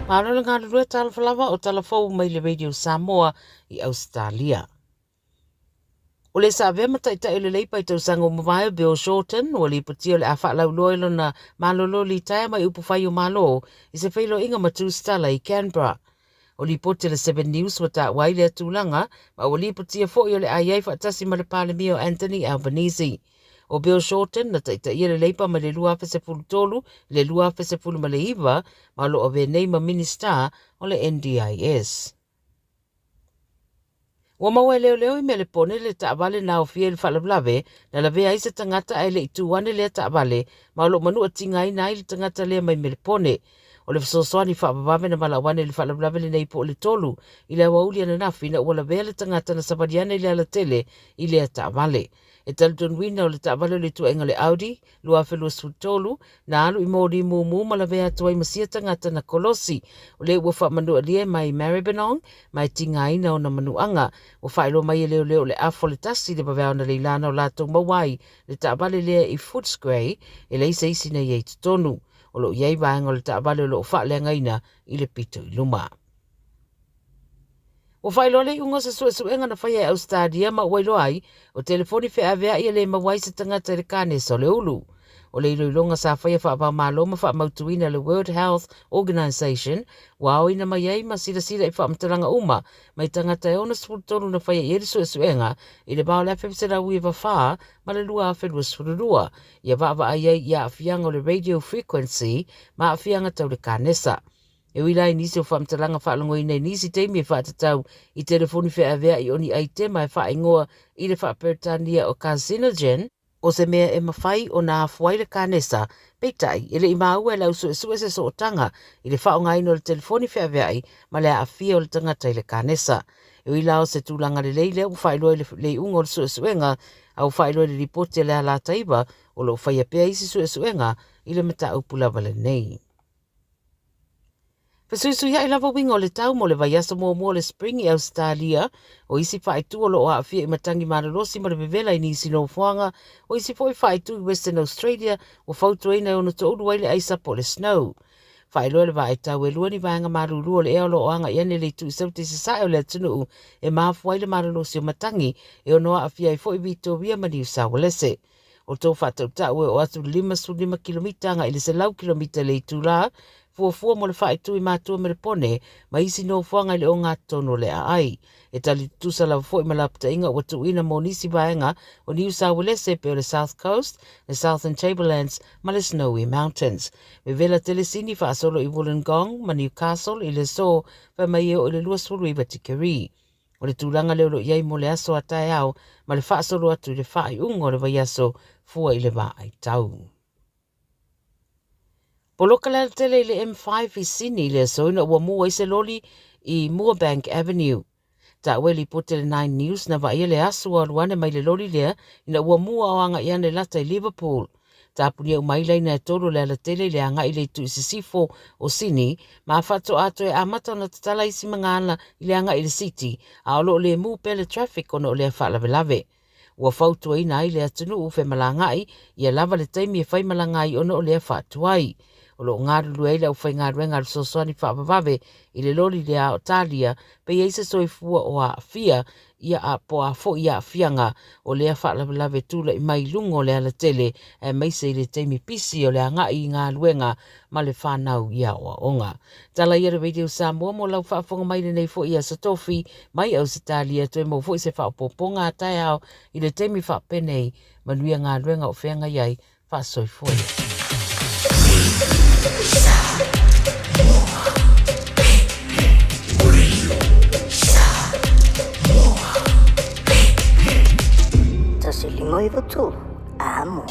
Malo le galulue talofa lava o tala fou mai le Radio Samoa i Ausetalia. O le sa avea ma taitai o le Leipa i tausaga ua mavae o Bill Shorten, ua lipotia o le a faalauiloa i lona malolo litaea mai upufai o Malo i se feiloaiga ma Tusitala i Canberra. O lipoti a le Seven News ua taua ai lea tulaga, ma ua lipotia foi o le a i ai faatasi ma le Palemia o Anthony Albanese. O Bill Shorten na taitaia le Leipa mai le 2013 i le 2019 ma o lo o avea nei ma Minisita o le NDIS. Ua maua e leoleo i Melepone le taavale na aofia i le faalavelave na lavea ai se tagata ae le i tu ane lea taavale ma o lo o manua tigaina ai le tagata lea mai Melepone. O le fesoasoani faavavave na valaau ane i le faalavelave lenei po o le 3 i le aoauli ananafi ina ua lavea le tagata na savali ane i le alatele i lea taavale. E talitonuina o le taavale o le ituaiga o le Audi 2023, na alu i moli mumu ma lavea atu ai ma sia tagata na kolosi. O lea ua faamanualia mai Maribyrnong ma e tigaina ona manuaga. Ua faailoa mai e leoleo o le afa o le tasi le vaveao na leilana o latou maua ai le taavale lea i Footscray e leai se isi na i ai i totonu. O lo o i ai vaega o le taavale o lo o faaleagaina i le pito i luma. Ua faailoa le iuga o se suesuega na faia e Ausetalia ma ua iloa ai, o telefoni feaveai e le maua ai se tagata i le kanesa o le ulu. O le iloiloga sa faia faava-o-Malo ma faamautuina e le World Health Organization ua aoina mai ai ma silasila i faamatalaga uma mai tagata e 63 na faia i ai le suesuega i le va o le 1994 ma le 2022 ia vaavaai ai i aafiaga o le radio frequency ma aafiaga tau le kanesa. E ui la i nisi o faamatalaga faalogoina i nisi taimi e faatatau i telefoni feaveai o ni aitema e faaigoa i le faa-Peretania o carcinogen, o se mea e mafai ona afua ai le kanesa, peitai, e le i maua e le au suesue se sootaga i le faaaogaina o le telefoni feaveai ma le aafia o le tagata i le kanesa. E ui la o se tulaga lelei lea ua faailoa i le iuga o le suesuega, a ua faailoa i le lipoti a le Alataua, o lo o faia pea isi suesuega i le mataupu lava lenei. Fesuisuiaʻi lava uiga o le tau mo le vaiaso muamua o le spring i Ausetalia. O isi faaitu o lo o aafia i matagi malolosi ma le vevela i nisi nofoaga. O isi foi faaitu i Western Australia ua fautuaina e ono toulu ai le aisa po o le snow. Faailoa le vaai tau e lua ni vaega malulu o le ea o lo o agai ane i le itu i Saute i sasae o le atunuu e mafua ai le malolosi o matagi e ono aafia ai foi Vitoria ma Niu Saualese. O tō faatautau e oo atu i le 55 kilomita agai i le 100 kilomita i le itulā, fuafua mo le faaitu i Matua Melepone ma isi nofoaga i le ogatotonu o le aai. E tali tutusa lava foi ma lapataiga ua tuuina mo nisi vaega o Niu Sauelese pei o le South Coast, le Southern Tablelands ma le Snowy Mountains. Vevela tele sini faasolo i Wollongong ma Newcastle i le aso fai mai e oo i le 29 tikeri. O le tulaga lea o lo o i ai mo le aso a taeao ma le faasolo atu i le faaiuga o le vaiaso fua i le vaai tau. Poloka le alatele i le M5 i Sydney i le aso ina ua mu ai se loli i Moorebank Avenue. Taua e lipoti a le Nine News na vaaia le asu ua alu ane mai le loli lea ina ua mua o agai ane lata i Liverpool. Tapunia uma ai laina e tolu o le alatele i le agai i le itu i sisifo o Sini, ma faatoa toe amata ona tatala isi magala i le agai i le City, a o lo o lemu pea le traffic ona o lea faalavelave. Ua fautuaina ai le atunuu femalagaai ia lava le taimi e faimalaga ai ona o lea faatuai. O lo o galulue ai le aufaigaluega a le fesoasoani faavavave i le loli lea o talia pe i ai se soifua o aafia ia a po o a foi aafiaga o lea faalavelave tulai mai i luga o le alatele aemaise i le taimi pisi o le agai i galuega ma le fanau i aoaoga. Tala ia le Radio Samoa mo lau faafofoga mai lenei foi aso Tofi mai Ausetalia toe maua foi se faaopoopoga a taeao i le taimi faapenei. Manuia galuega o feagai ai faasoifua ia. Tasi lima iwa tolu, amo.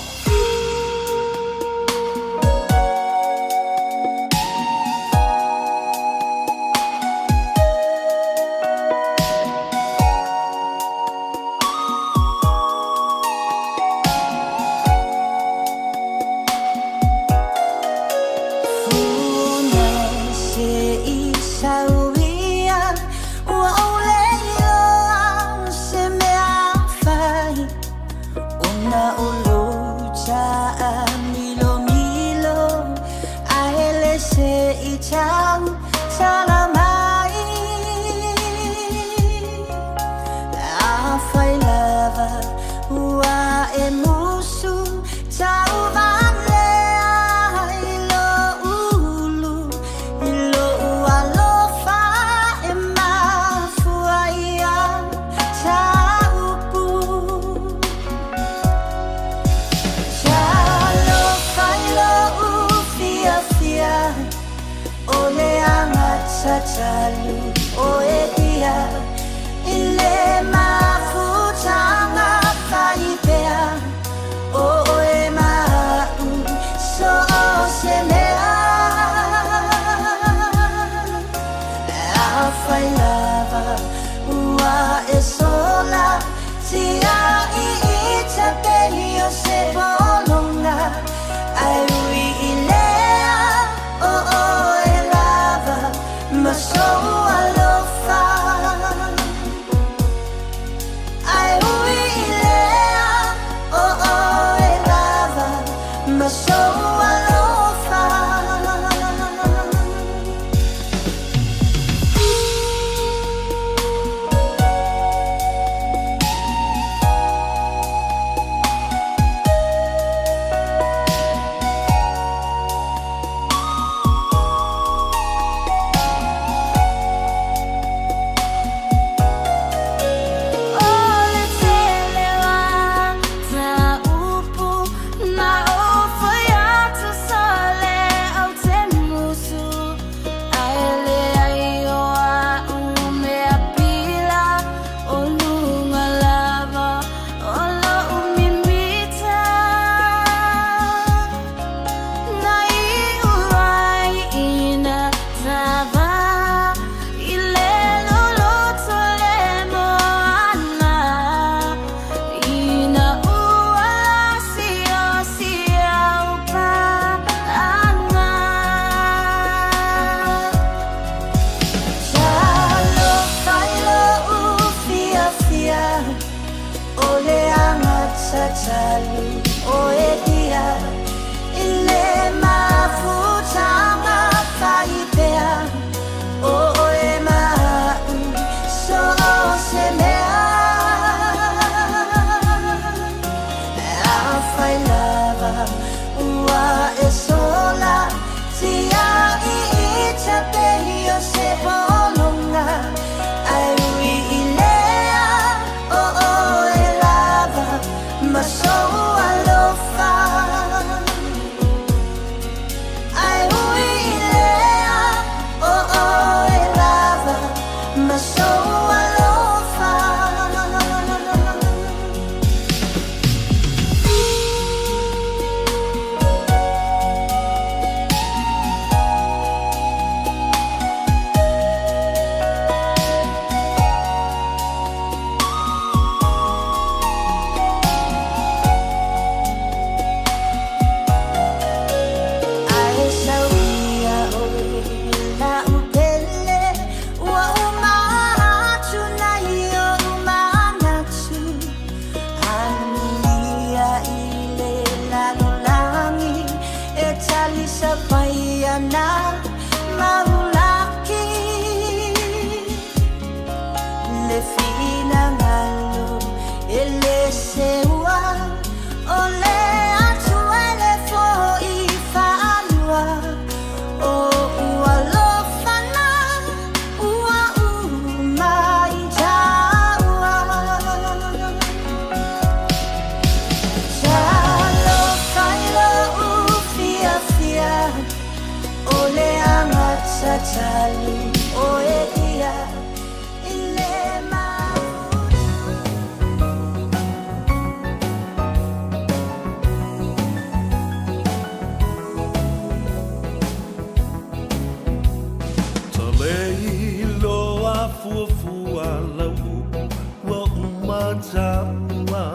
fuafua lau upu ua uma taua.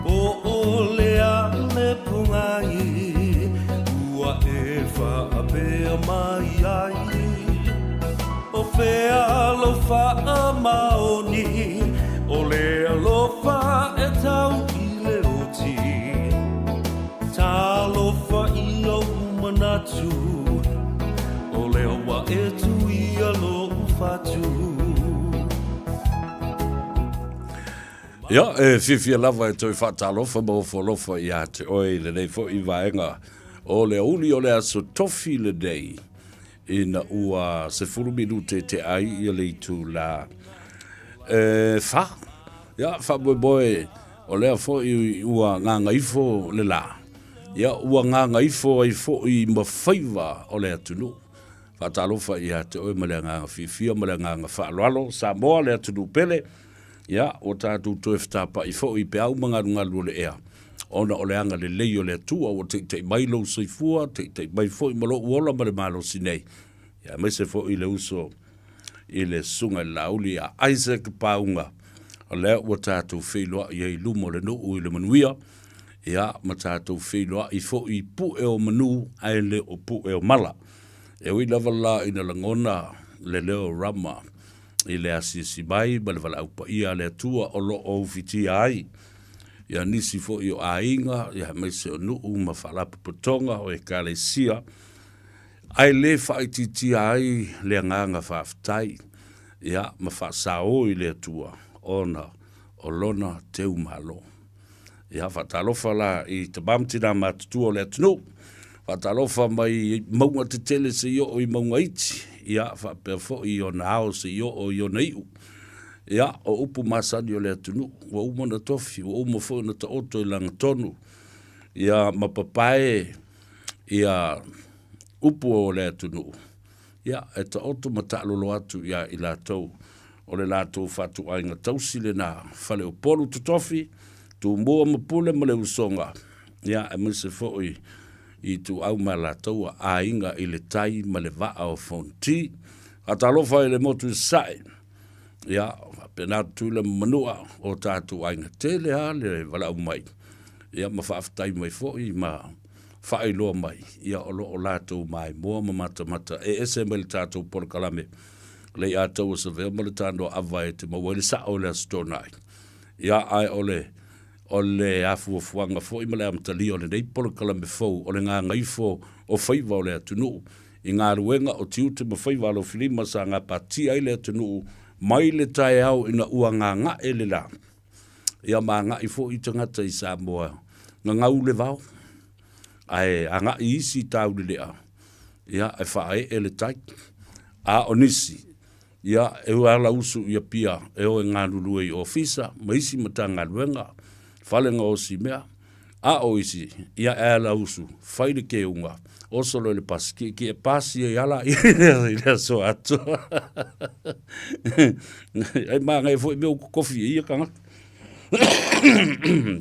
Po ʻole a le pōgai ua e faapea mai ai. ʻO fea lou faamaoni o le alofa e tau i le oti. Talofa i ou manatu o lea ua e tuia lou fatu. Ia, e fiafia lava e toe faatalofa ma ofo alofa ia te oe i lenei foi vaega o le aoauli o le Aso Tofi lenei ina ua 10 minute te ai ia le itula e fa. Ia, faamoemoe o lea foi ua gagaifo le la, ia ua gagaifo ai foi ma faiva o le atunuu. Faatalofa ia te oe ma le agaga fiafia ma le agaga faaaloalo. Samoa le atunuu pele, ia ua tatou toe fetapai foi i peau ma galugalu o le ea, ona o le agalelei o le Atua ua taitai mai lou soifua, taitai mai foi ma lou ola ma le malosi nei, ia aemaise foi le uso i le Susuga i le Laauli ia Isaac Pauga, o lea ua tatou feiloai ai i luma o le nuu i le manuia, ia ma tatou feiloai foi i pue o manu ae le o pue o mala. E ui lava la ina lagona le leo o Rama i le asiasi mai ma le valaau paia a le Atua o lo o ufitia ai ia nisi foi o aiga, ia aemaise o nuu ma faalapotopotoga o ekalesia, ae le faaitiitia ai le agaga faafetai, ia ma faasao i le Atua ona o lona teumalo. Ia, faatalofa la i tama ma tina matutua o le atunuu, faatalofa mai mauga tetele seia oo i mauga iti, ia, faapea foi i ona ao seia oo i ona iu. Ia, o upu masani o le atunuu, ua uma ona tofi, ua uma foi ona taoto i lagatonu, ia, ma papae ia upu o le atunuu, ia, e taoto ma taalolo atu ia i latou o le latou fatuaiga tausi lena Faleupolu Totofi, Tumua ma Pule ma le Usoga, ia, aemaise foi Ituau ma Alataua, Aiga i le Tai ma le Vaa o Fonoti. Faatalofa i le motu i Sasae, ia, faapena Tutuila ma Manua, o tatou aiga tele lava le valaau mai, ia, ma faafetai mai foi ma faailoa mai, ia, o lo o latou maimoa ma matamata e ese mai le tatou polokalame le iā taua savea ma le tanoa ava e te maua ai le sao i le Aso Toonai. Ia, ae o le, o le afuafuaga foi ma le amatalia o lenei polokalame fou o le gagaifo o faiva o le atunuu i galuega o tiute ma faiva alofilima sa gapatia ai le atunuu mai le taeao ina ua gaga'e le la. Ia ma agai foi tagata i Samoa gagau le vao, ae agai isi i taulelea, ia e faaee le tai. A o nisi, ia e ala usu i Apia e o e galulue i ofisa ma isi Matagaluega, fale gaosi mea. A o isi, ia e ala usu, fai le keuga, oso loa i le pasi, kiekie pasi ai ala i le aso atoa. Ai manaia foi mea ua kokofi e ia tagata.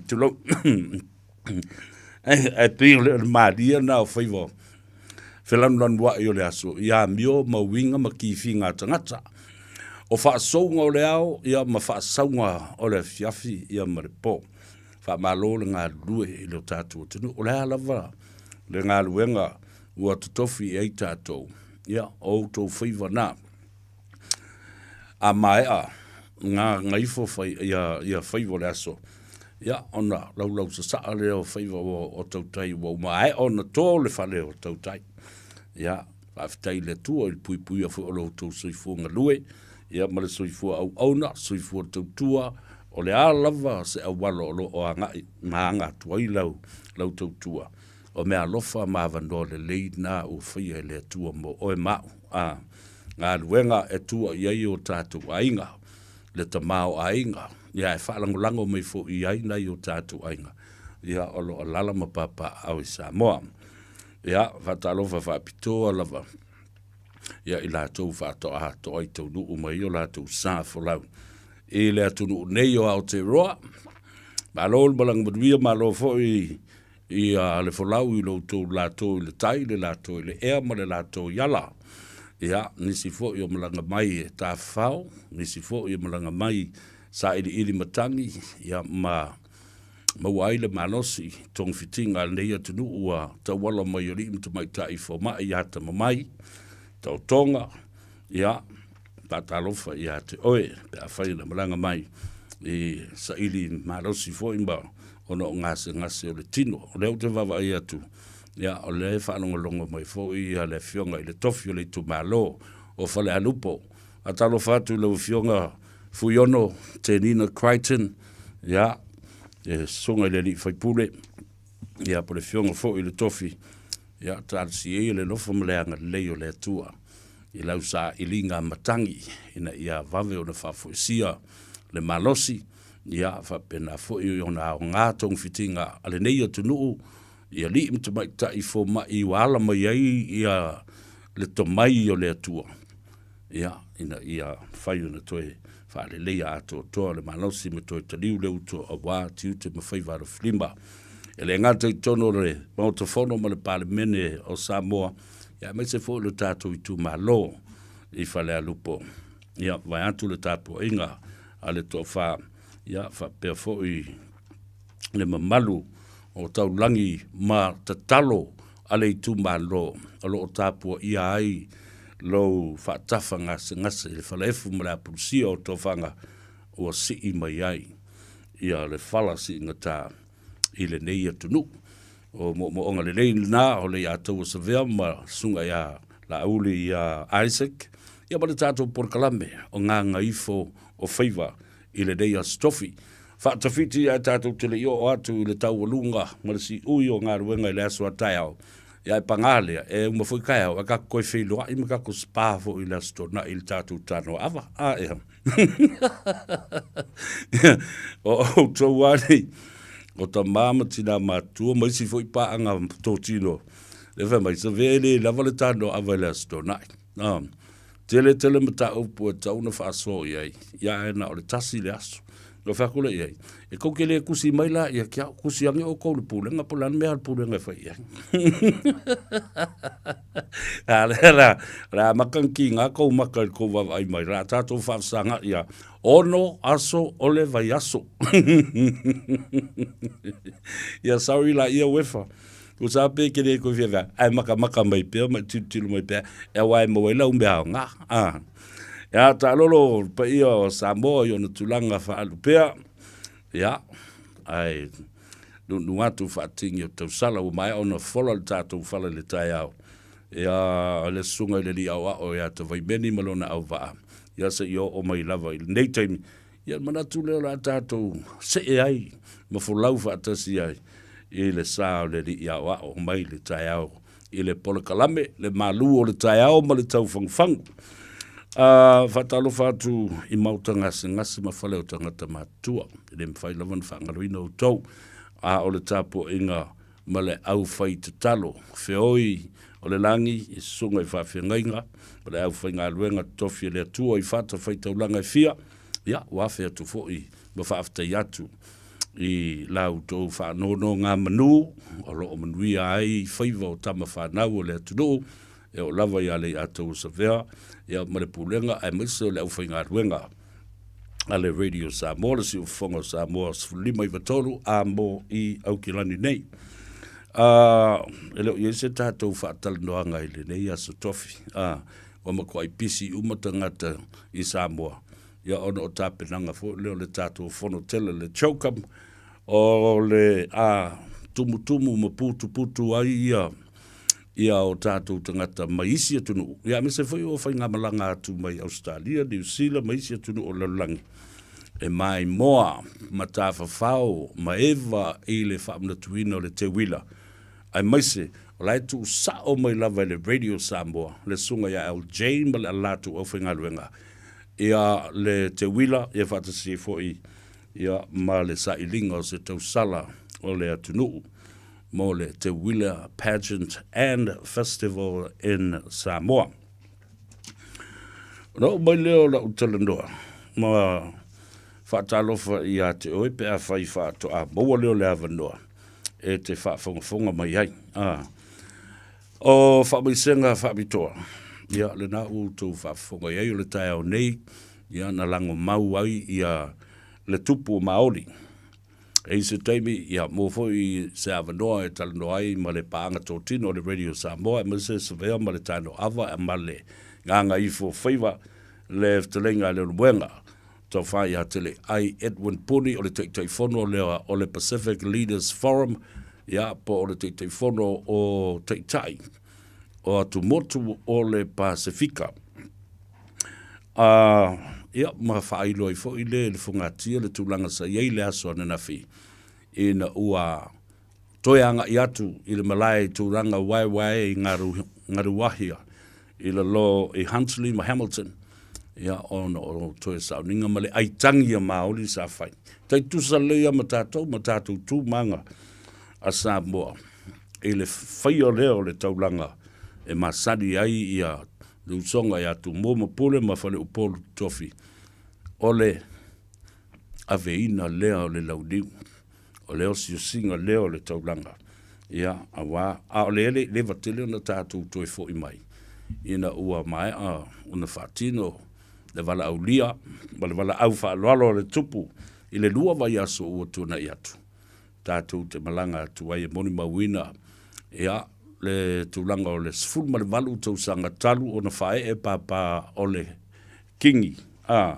Tulou. Ae pei o le malie lena o faiva felanulanuai o le aso i amio ma uiga ma kifiga a tagata. O faasouga o le ao ia ma faasauga o le afiafi ia ma le po. Faamalo le galulue i lo tatou atunuu. O le a lava le galuega ua totofi i ai tatou, ia, o outou faiva na. A maea gagaifo fai, ia, ia faiva o le aso, ia, ona laulau sasaa lea o faiva o tautai ua maea ona to le fale o tautai. Ia, faafetai i le Atua i le puipuia foi o lo outou soifua galue, ia ma le soifua auauna, soifua tautua, o le a lava se auala o lo o agai ma aga atu ai lau, lau tautua, o meaalofa ma avanoa lelei na ua faia e le Atua mo oe ma au. A galuega e tua i ai o tatou aiga, le tamaoaiga, ia e faalagolago mai foi i ai nai o tatou aiga, ia o lo o alaala ma papaaao i Samoa. Ia, faatalofa faapitoa lava ia i latou faatoa i taunuu mai o latou sa folau i le atunuu nei o Aotearoa. Malo le malaga manuia, malo foi i le folau i lo outou latou i le tai, le latou i le ea ma le latou i ala. Ia, nisi foi o malaga mai e tafafao, nisi foi e malaga mai sailiili matagi, ia ma maua ai le malosi togafitiga a lenei atunuu ua tauala mai alii ma tamaitai fomai ia atamamai, taotoga, ia, faatalofa ia te oe pe afai na malaga mai i saili malosi foi ma ona o gasegase o le tino. O lea ou te vaavaai atu, ia, o lea e faalogologo mai foi ia le Afioga i le Tofi o le itumalo o Falealupo. Faatalofa atu i lau Afioga Fuiono Tenina Crichton, ia, le Susuga i le Alii Faipule, ia, po o le Afioga foi i le Tofi, ia, talosia ia le alofa ma le agalelei o le Atua i lau sailiga matagi ina ia vave ona faafoisia le malosi, ia, faapena foi ona aoga togafitiga a lenei atunuu i alii ma tamaitai fomai ua ala mai ai ia le tomai o le Atua, ia, ina ia mafai ona toe faaleleia atoatoa le malosi ma toe taliu le uto aua tiute ma faiva alofilima. E le gata i totonu o le Maota Fono ma le Palemene o Samoa, ia aemaise foi lo tatou itumalo i Falealupo. Ia, vaeatu le tapuaiga a le toafa, ia faapea foi le mamalu o taulagi ma tatalo a le itumalo o lo o tapuaia ai lou faatafa gasegase i le falaefu ma le apulusia o tofaga ua sii mai ai ia le fala siigata i lenei atunuu. O moomooga lelei lena o Leiataua Savea ma Susuga ia Laauli ia Isaac ia ma le tatou polokalame o Gagaifo o Faiva i lenei Aso Tofi. Faatafiti ae tatou te le i oo atu i le taualuga ma le siui o galuega i le aso a taeao, ia ae paga lea, e uma foi taeao ae tatou toe feiloai ma tatou spa foi i le Aso Toonai i le tatou tanoa ava. A ea. O outou lava nei, o tama ma tina matutua ma isi foi paaga totino, lea fai mai, Savea e le lava le tanoa ava i le Aso Toonai. Tele tele mataupu e tatau ona faasoa i ai, ia ae na o le tasi le aso. Na ou fai atu lea i ai, e tou te le tusi mai la ia te au, tusi ane outou i le pulega po o le a le mea a le pulega e fai i ai. A lea la, o le a amata ona tiga tou maka i le tou vaavaai mai, o le a tatou faafesagai lava, ono aso o le vaiaso. Ia sorry laia Uefa. Tusa pe ke le koe fia ae makamaka mai pea ma tilotilo mai pea e aua e maua ai lau mea aoga. Ah. Ia taalolo le paia o Samoa i ona tulaga faaalu pea. Ia, ae nuunuu atu faatini o tausala ua maea ona fola le tatou fala i le taeao. Ia, le susuga i le alii aoao ia Tavaimeni ma lona auvaa. Ia se i oo mai lava i lenei taimi Ia manatu lea o le a tatou see ai ma folau faatasi ai i le sa o le Alii Aoao mai le taeao i le polokalame, le malu o le taeao ma le taufagufagu. Faatalofa atu i maota gasegase ma fale o tagata matutua, e le mafai lava ona faagaloina outou, a o le tapuaiga ma le aufaitatalo feoi o le lagi i susuga i faafeagaiga ma le aufaigaluega totofi a le Atua i fatafaitaulaga e fia, ia, ua afe atu foi ma faafetai atu i la outou faanonogamanu o lo o manuia ai faiva o tama fanau o le atunuu e oo lava ia Leiataua Savea ia ma le Pulega aemaise o le aufaigaluega a le Radio Samoa, le Siufofoga o Samoa 15 93 a mo i Aukilani nei. E le o i ai se tatou faatalanoaga i lenei aso tofi. Ua matuai pisi uma tagata i Samoa, ia ona o tapenaga foi lea o le tatou fono tele le CHOGM, o le a tumutumu ma putuputu ai ia ia o tatou tagata mai isi atunuu, ia aemaise foi o faigamalaga atu mai Ausetalia, Niu Sila ma isi atunuu o le lalolagi, e maimoa ma tafafao ma eva i le faamanatuina o le teuila, aemaise o la e tuusao mai lava e le Radio Samoa le susuga ia LJ ma le latou aufaigaluega ia le teuila ia faatasi ai foi ia ma le sailiga o se tausala o le atunuu mo le Teuila Pageant and Festival in Samoa. Ona oo mai lea o lau talanoa ma faatalofa ia te oe pe afai faatoa maua lea o le avanoa e te faafogafoga mai ai. Ah. O faamaisega faapitoa. Ia, lena ua outou faafofoga i ai o le taeao nei, ia na lagomau ai ia le tupu o Maoli. E i se taimi, ia, maua foi se avanoa e talanoa ai ma le paaga totino o le Radio Samoa, aemaise Savea ma le Taenoava ma le Gagaifo Faiva, le fetalaiga a Leulumoega. Tofa ia Teleai Edwin Puni o le Taitaifono lea o le Pacific Leaders Forum, ia, po o le Taitaifono o Taitai o Atumotu o le Pasefika. A, ia, ma faailoa ai foi le le fogatia le tulaga sa i ai le aso ananafi ina ua toe agai atu i le malae i tulaga waewae i Ngaruawahia i lalo i Huntly ma Hamilton, ia, ona o toe sauniga ma le aitagi a Māori sa fai. Tai tusa lelei lava ma tatou ma tatou tu ma aga a Samoa i le faia lea o le taulaga e masani ai ia le usoga ia Tumua ma Pule ma Faleupolu Tofi, o le aveina lea o le launiu, o le osiosiga lea o le taulaga, ia, aua, a o lea e le i leva tele ona tatou toe foi mai, ina ua maea ona faatino le valaaulia ma le valaau faaaloalo a le Tupu i le 2 vaiaso ua tuanai atu. Tatou te malaga atu ai e molimauina, ia, le tulaga o le 18 tausaga talu ona faaee pāpā o le Kingi, a,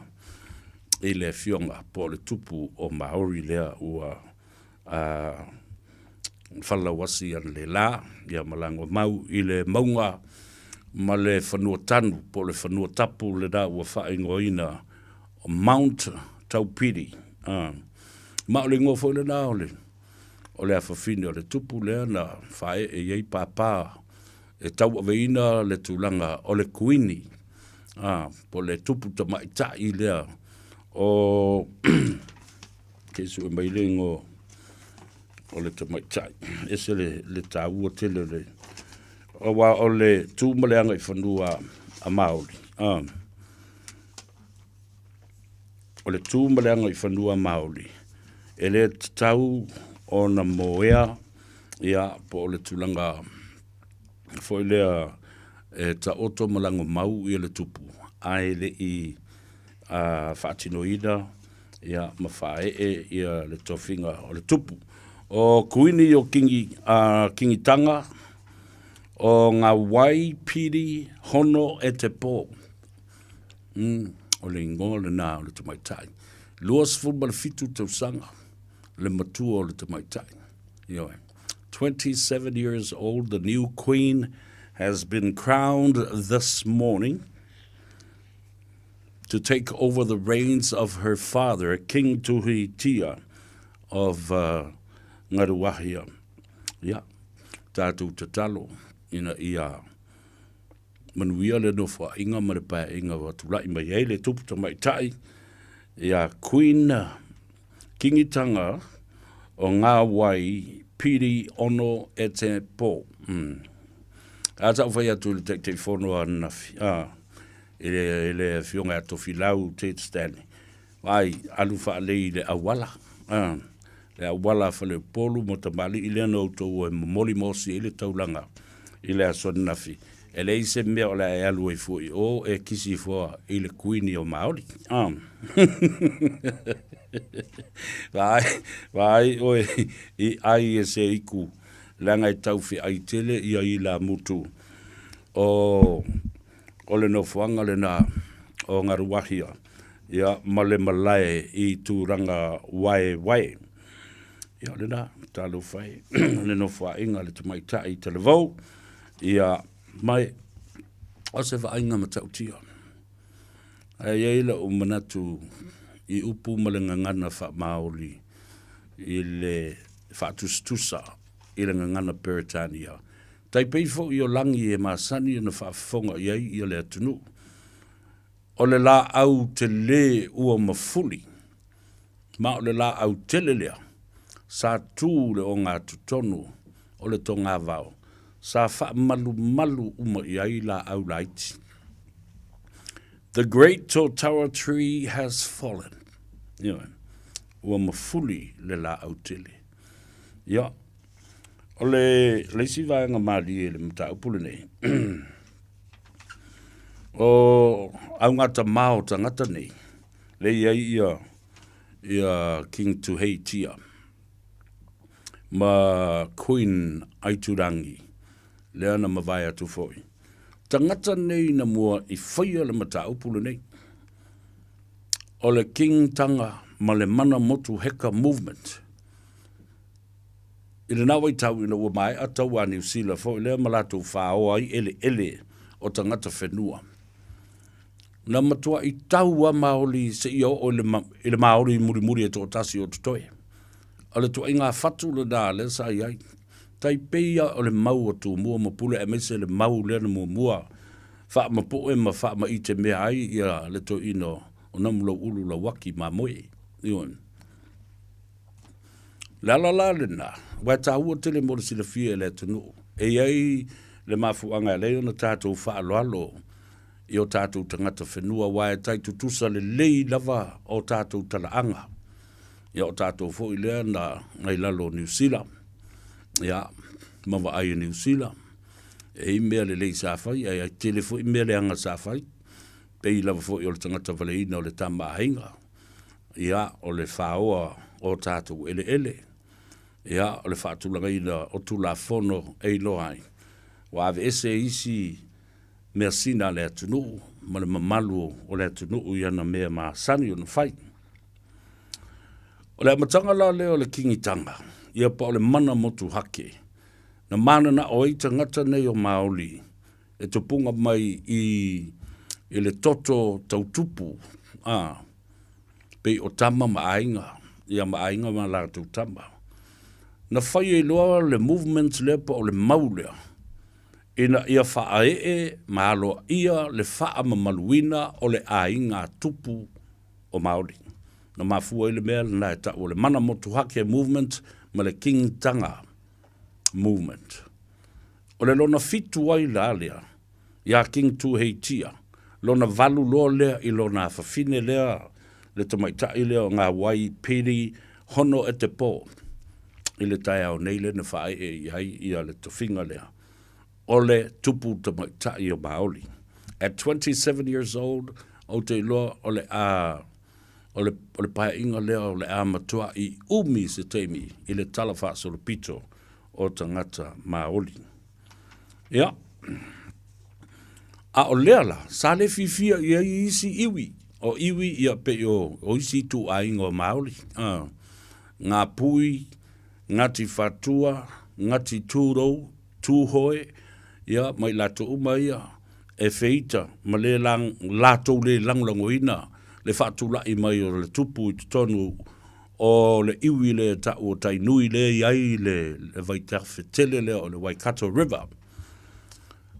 i le afioga po o le tupu o Maori lea ua a, falelauasi analeila, ia ma lagomau i le mauga ma le fanua tanu po o le fanua tapu lena ua faaigoaina o Mount Taupiri. A, ma o le igoa foi lena o le o le afafine o le tupu lea na faaee i ai pāpā e tauaveina le tulaga o le kuini, a, po o le tupu tamaitai lea o se i sue mai le igoa o le tamaitai. E ese le, le taua tele o le, aua o le tu ma le agaifanua a Māori, a, O le tu ma le agaifanua Māori, e le tatau ona moea ia po o le tulaga foi lea e taoto ma lagomau ia le tupu ae le i faatinoina ia ma faaee ia le tofiga o le tupu. O Kuini o Kingi, Kingitanga o ngā wai piri hono e te pō. Mm, o le ingoa lena o le tamaitai. 27 tausaga le matua o le tamaitai. Ioe. 27 years old, the new queen has been crowned this morning to take over the reins of her father, King Tuhitia of uh, Ngaruahia. Ia, tātou tatalo ina ia Manuia le nofoaiga ma le paeaiga ua tulai mai ai le tupu tamaitai ia Queen Kingitanga o ngā wai piri ono e te pō. Mm. A tau whai atu i le Taitaifono a Nafi, a, i le, i le afioga ia Tofilau Ted Stanley. Ai, alu faalei i le auala, a, le auala a Faleupolu ma tamalii lea na outou o e momoli ma osi ai le taulaga i le aso ananafi. E leai se mea o le a e alu ai fua i o e kisi ifo i le kuini o Maoli. A. Vaai, vaai oe i ai e se iku, leaga e tauwheai tele ia ilamutu o, o le nofoaga lena o Ngaruahia. Ia, ma le malae i tūranga waewae. Ia, o lena, talofa e, le nofoaiga a le tamaitai i Talavou, ia, mai, o se vaaiga matautia. Ae i ai lou manatu i upu ma le gagana faamaoli i le faatusatusa i le gagana Peretania. Tai pei foi o lagi e masani ona faafofoga i ai ia le atunuu. O le laau tele ua mafuli, ma o le laau tele lea sa tu le ogatotonu o le togavao, sa faamalumalu uma i ai laau laiti. The great totara tree has fallen. Ioe, ua mafuli le laau tele. Ia, o le, le isi vaega malie i le mataupu lenei, O augatama o tagata nei, lea e i ai ia, ia King Tuheitia ma Queen Aiturangi, lea na mavae atu foi. Tagata nei na mua i faia le mataupu lenei, o le Kingtanga ma le Mana Motuheka Movement. I lena waitau ina ua maea taua a Niu Sila foi lea ma latou faoa ai eleele o tagata whenua. Na matuai tau a Maoli seia oo i le Maoli mulimuli e toatasi o totoe. O le tuaiga fatu lena lea sa i ai. Tai pei lava o le mau a Tumua ma Pule aemaise le mau lea na muamua faamapoe ma faamaitemea ai ia le toeaina o Namulauulu Lauaki Mamoe. Ioe. Le ala la lena, aua e taua tele mo le silafia e le atunuu, e i ai le mafuaaga e ala ai ona tatou faaaloalo i o tatou tagata whenua, aua e tai tutusa lelei lava o tatou talaaga. Ia o tatou foi lea na i lalo o Niu Sila, ia, ma vaai e Niu Sila, e i mea lelei sa fai, ae tele foi mea leaga sa fai, pei lava foi o le tagata valeina o le tama a aiga. Ia, o le faoa o tatou eleele, ia, o le faatulagaina o Tulafono e iloa ai, ua aveese isi measina a le atunuu ma le mamalu o le atunuu i ana mea masani ona fai. O le amataga la lea o le Kingitanga, ia po o le mana motuhake, na mananao ai tagata nei o Maoli e tupuga mai i i le toto tautupu, a, pei o tama ma aiga, ia ma aiga ma latou tama. Na fai ai loa le movement lea po o le mau lea, ina ia faaee ma aloaia le faamamaluina o le aiga tupu o Maori. Na mafua ai le mea lena e tau o le Mana Motuhake Movement ma le Kingtanga Movement. O le lona fitu ai la lea iā King Tuheitia, lona valu loa lea i lona afafine lea le tamaitai lea o ngā wai piri hono e te pō i le taeao nei lea na faaee i ai ia le tofiga lea o le tupu tamaitai o Maoli. At 27 years old, ou te iloa o le a o le, o le paeaiga lea o le a matua'i umi se taimi i le tala faasolopito o tagata Maoli. Ia, a o lea la, sa le fiafia i ai isi iwi, o iwi ia pei o, o isi ituaiga o Maoli, ngā Pui, Ngāti Whātua, Ngāti Tūrou, Tūhoe, ia, ma i latou uma ia, e wheita ma le lang, latou le lagolagoina le faatulai mai o le tupu i totonu o le iwi lea e tau o Tainui lea e i ai le, le vaitafe tele lea o le Waikato River.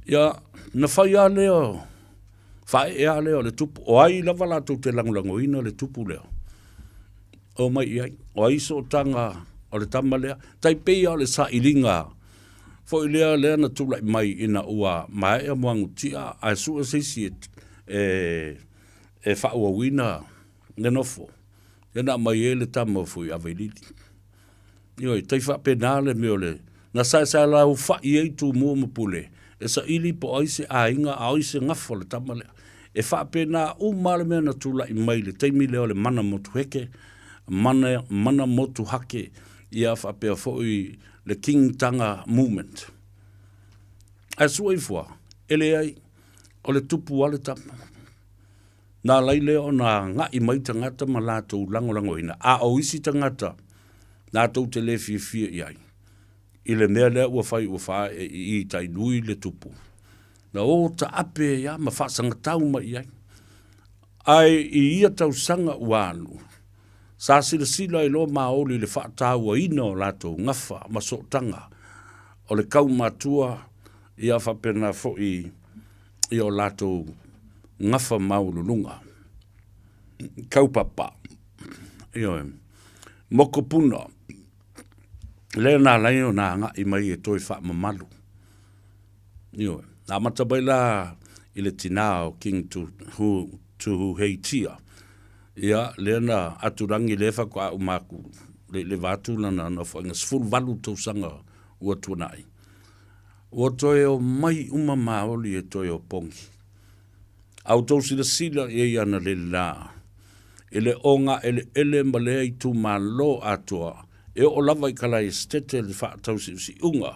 Ia, na fai lava lea, faaee lava lea o le tupu, o ai lava latou te lagolagoina le tupu lea, omai i ai, o ai sootaga o le tama lea, tai pei lava o le sailiga foi lea lea na tulai mai ina ua maea Muagututia ae sue se isi e, e, e faaauauina le nofo. Lea na aumai ai le tama o Fuiavailili. Ioe, tai faapena le mea o le, na saesaelaufa'i ai Tumua ma Pule e saili po o ai se aiga a o ai se gafa o le tama lea. E faapena uma lava le mea na tula'i mai i le taimi lea o le mana motuheke, mana, mana motuhake, ia faapea foi le Kingtanga Movement. Ae sue ifo lava, e leai, o le tupu lava le tama. Na ala ai lea ona agai mai tagata ma latou lagolagoina, a o isi tagata latou te le fiafia i ai i le mea lea ua fai ua faaee i i Tainui le tupu. Na o taape ai lava ma faasagatau mai i ai. Ae i ia tausaga ua alu, sa silasila ai loa Maoli i le faatauaina o latou gafa ma sootaga o le kaumatua ia faapena foi i o latou gafa maualuluga, kaupapa, ioe, mokopuna, lea na ala ai ona agai mai e toe faamamalu. Ioe, na amata mai la i le tinā o King Tuhuheitia, ia, lea na aturangi lea faatoa uma atu le, le va atu lana nofoaiga 18 tausaga ua tuanai. Ua toe omai uma Maoli e toe opogi. A outou silasila i ai analeila i le ogaeleele ma lea itumalo atoa e oo lava i Kalaesetete le faatausiusiuga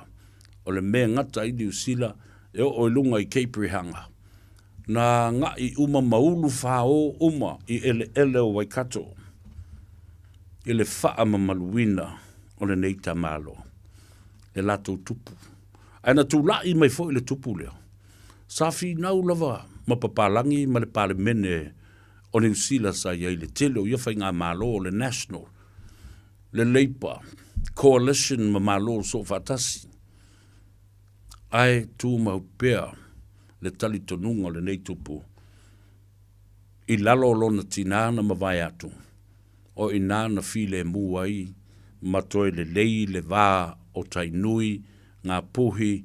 o le mea e gata ai Niu Sila e oo i luga i Cape Rehanga. Na agai uma ma ulu fao uma i eleele o Waikato i le faamamaluina o lenei tamaloa, le latou tupu. Ae na tulai mai foi le tupu lea, sa finau lava ma papalagi ma le Palemene o Niu Sila sa i ai i le tele o ia faigamalo o le National, le Labour, Coalition ma Malo Soofaatasi. Ae tumau pea le talitonuga o lenei tupu i lalo o lona tinā na mavae atu, o i inā na filemu ai ma toe lelei le va o Tainui, Ngāpuhi,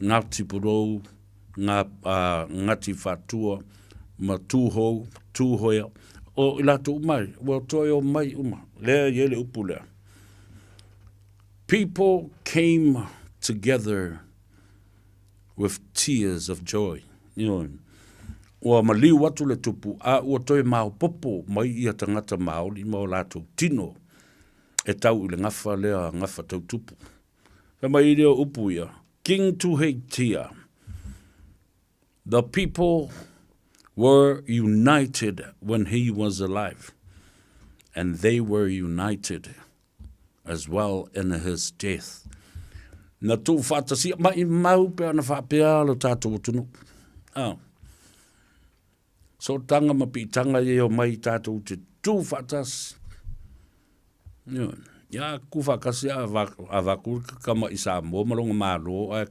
Ngāti Porou, Ngā, Ngāti Whātua ma Tūhou, Tūhoea, o i latou uma ai, ua toe omai uma, lea e i ai le upu lea. People came together with tears of joy. Ioe. Ua maliu atu le tupu, a ua toe maopopo mai ia tagata Māori ma o latou tino e tau i le gafa lea gafa tau tupu. Fai mai lea o upu ia, King Tuheitia, the people were united when he was alive, and they were united as well in his death. Na tuufaatasia maimau pe ana faapea lo tatou atunuu. Ah. Sootaga ma piitaga ia e omai tatou te tu faatasi. Ioe. Ia ku faatasi a a vaku kama i Samoa ma longa Malo ae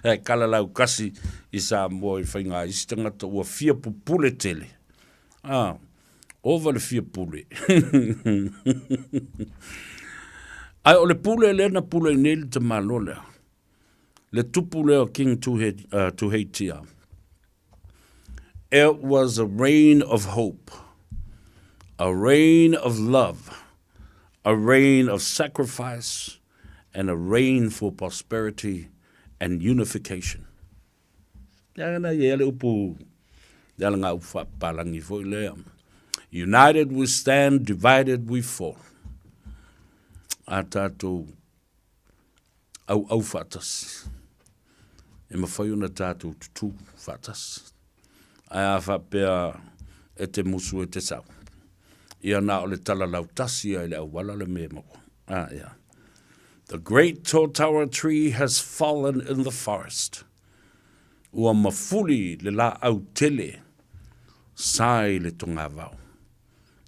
ae kalalau kasi i Samoa i whainga isi tangata ua fia pupule tele. Ah. Ova le fia pule. Ae o le pule lea na pule ai nei le tamaloa lea. Le tupu lea o King Tuheitia. It was a reign of hope, a reign of love, a reign of sacrifice, and a reign for prosperity and unification. Ia na ia le upu, le ala ngā upu whaapalangi foi lea. United we stand, divided we fall. A tātou auau faatasi. E mawhai ona tātou tutū faatasi. Ae a faapea e te musu e te sau. Ia nā o le tala lautasi ai le auala le mea maua. Ah, yeah. The great totara tree has fallen in the forest. Ua mafuli le laau tele sa i le togavao.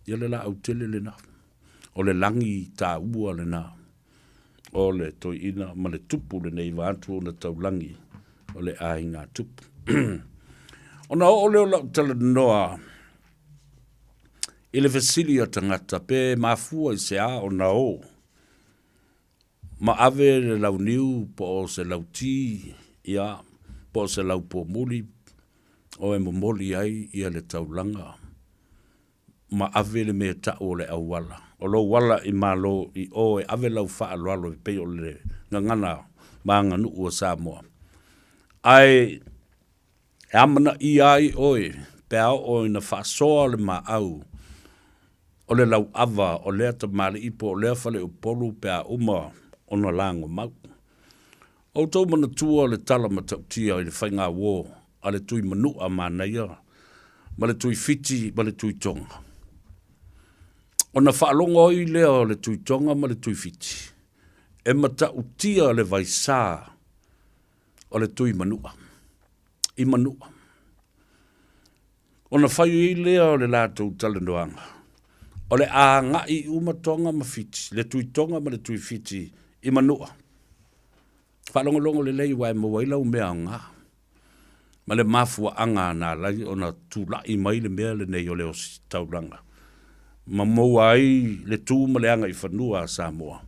Ia le laau tele lena. O le lagi taua lena. O le toeaina ma le tupu lenei vaeatu ona taulagi o le aiga tupu. Ona oo lea o lau talanoa i le fesili a tagata pe mafua i se a ona o ma ave le launiu po o se lauti, ia, po o se laupomuli o e momoli ai ia le taulaga ma ave le mea tau o le auala. O lou ala i Malo i o e ave lau faaaloalo e pei o le gagana ma aganuu a Samoa. Ae e amanaia ai oe pe a oo ina faasoa le maau o le lauava o lea tamalii po o lea faleupolu pe a uma ona lagomau. Outou manatua le tala matautia i le faigauo a le Tui Manua manaia ma le Tui Fiti ma le Tui Tonga. Ona faalogo ai lea o le Tui Tonga ma le Tui Fiti e matautia le vaisā o le Tui Manua i Manua. Ona fai ai lea o le latou talanoaga, o le a agai uma Tonga ma Fiti, le Tui Tonga ma le Tui Fiti i Manua. Faalogologo lelei aua e maua ai lau mea aoga ma le mafuaaga na ala ai ona tulai mai le mea lenei o le ositaulaga ma maua ai le tu ma le agaifanua a Samoa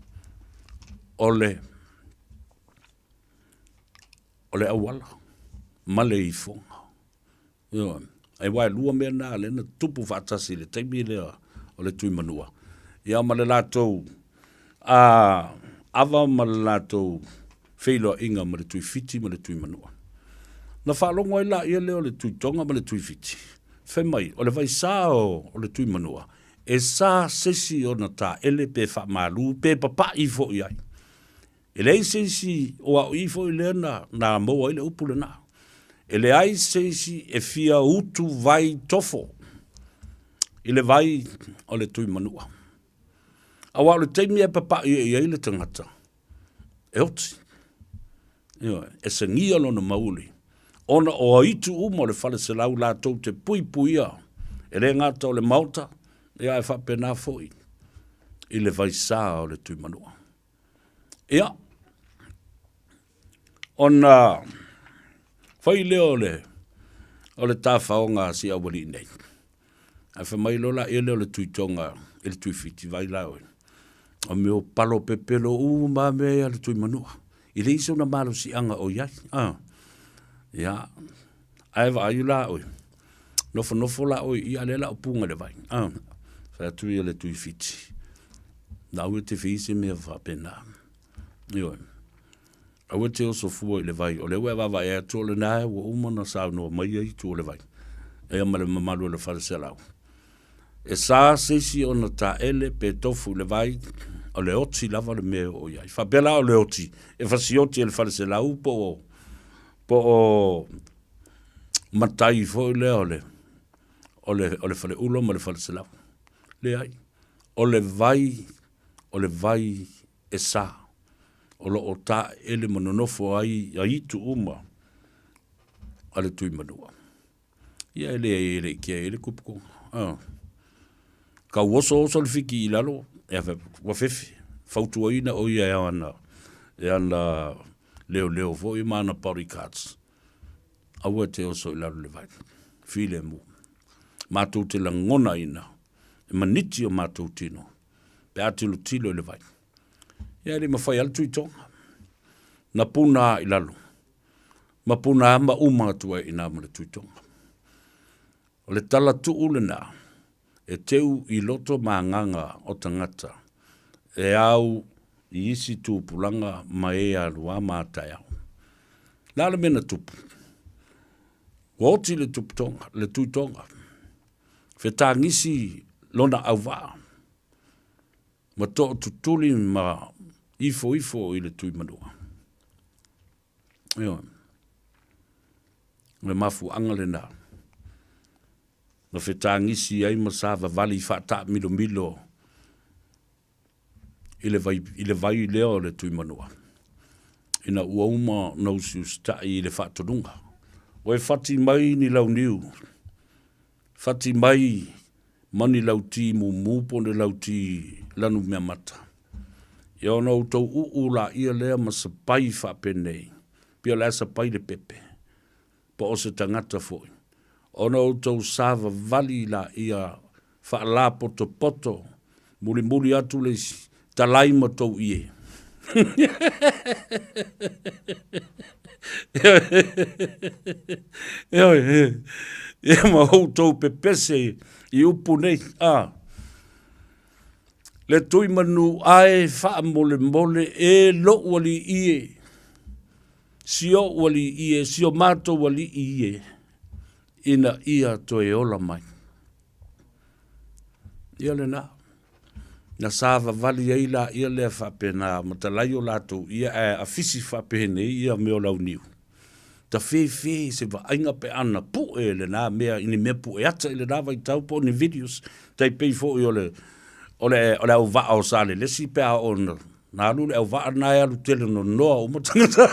o le o le auala ma le ifoga. Ioe. Aua e lua mea na lea na tupu faatasi i le taimi lea o le Tuimanua, ia ma le latou a ava ma le latou feiloaiga ma le Tuifiti ma le Tuimanua. Na faalogo ai laia lea o le Tuitoga ma le Tuifiti, fai mai, o le vaisā o le Tuimanua, e sa se isi ona taele pe faamalu pe papa'i foi i ai. E leai se isi o au i foi lea na, na maua ai le upu lena. E leai se isi e fia utu vai tofo i le vai o le Tuimanua. Aua o le taimi e papa'i ai i ai le tagata, e oti. Ioe, e sagia lona mauli, ona o aitu uma o le faleselau latou te puipuia, e le gata o le maota, ia ae faapena foi i le vaisā o le Tuimanua. Ia, ona fai lea o le, o le tafaoga a si aualii nei. Ae fai mai loa laia lea o le Tuitoga i le Tuifiti, vai la oe, o mea o palo pepelo uma lava mea ia a le Tuimanua. E leai sona malosiaga o i ai. Ah. Ia, ae vaai la oe, nofonofo la oe i i, a o lea la o puga i le vai. Ah. Fai atu ia le Tuifiti, na au e te fia se mea faapena. Ioe. Aua e te oso fua i le vai, o lea ua e vaavaai atu o lena ua uma ona saunoa mai ia itu o le vai, ia ma le mamalu o le faleselau. E sa se isi ona taele pe tofu i le vai, o le oti lava le mea e oo i ai. Faapea la o le oti, e fasioti e le faleselau po o, po o matai foi lea o le, o le, o le faleula ma le faleselau. Leai, o le vai, o le vai e sa, o lo o taeele ma nonofo ai aitu uma a le Tuimanua. Ia e leai e le i kea i le kupukuga. Ah. Kau oso oso le fiki i lalo, e ua fefe, fautuaina o ia e ana, e ana leoleo foi ma ana bodyguards. Aua e te oso i lalo le vai. Filemu. Matou te lagonaina e maniti o matou tino pe a tilotilo i le vai. Ia e le mafai lava le Tuitoga. Na puna a i lalo, ma puna a ma uma atu ai i ina ma le Tuitoga. O le tala tuu lena e teu i loto ma agaga o tagata e au i isi tupulaga ma e alu a ma taeao. Le a le mea na tupu? Ua oti le tuputoga, le Tuitoga, fetagisi lona auvaa ma tootutuli ma ifoifo i le Tuimanua. Ioe. O le mafuaaga lena na fetagisi ai ma savavali faataamilomilo i le vai, i le vai lea o le Tuimanua, ina ua uma ona usiusitai i le faatonuga. Ua e fati mai ni launiu, fati mai ma ni lauti mumu po o ni lauti lanumeamata. Ia ona outou uu laia lea ma sapai faapenei, pei o le a sapai le pepe, po o se tagata foi, ona outou savavali laia faalapotopoto, mulimuli atu le isi, talai ma tou ie. Ioe, ia ma outou pepese i upu nei, a. Le Tuimanu ae faamolemole e lou alii e, si ou alii e, si o matou alii e, ina ia toe ola mai. Ia lena. Na savavali ai laia lea faapena, ma talai o latou ia ae afisi faapenei ia mea o launiu. Tafefe se vaaiga pe ana pue lena mea i ni mea pue ata i lena vaitau po o ni videos, tai pei foi o le, o le, o le auvaa o Salelesi pe a oo ina Na alu le auvaa lena e alu tele nonoa uma tagata.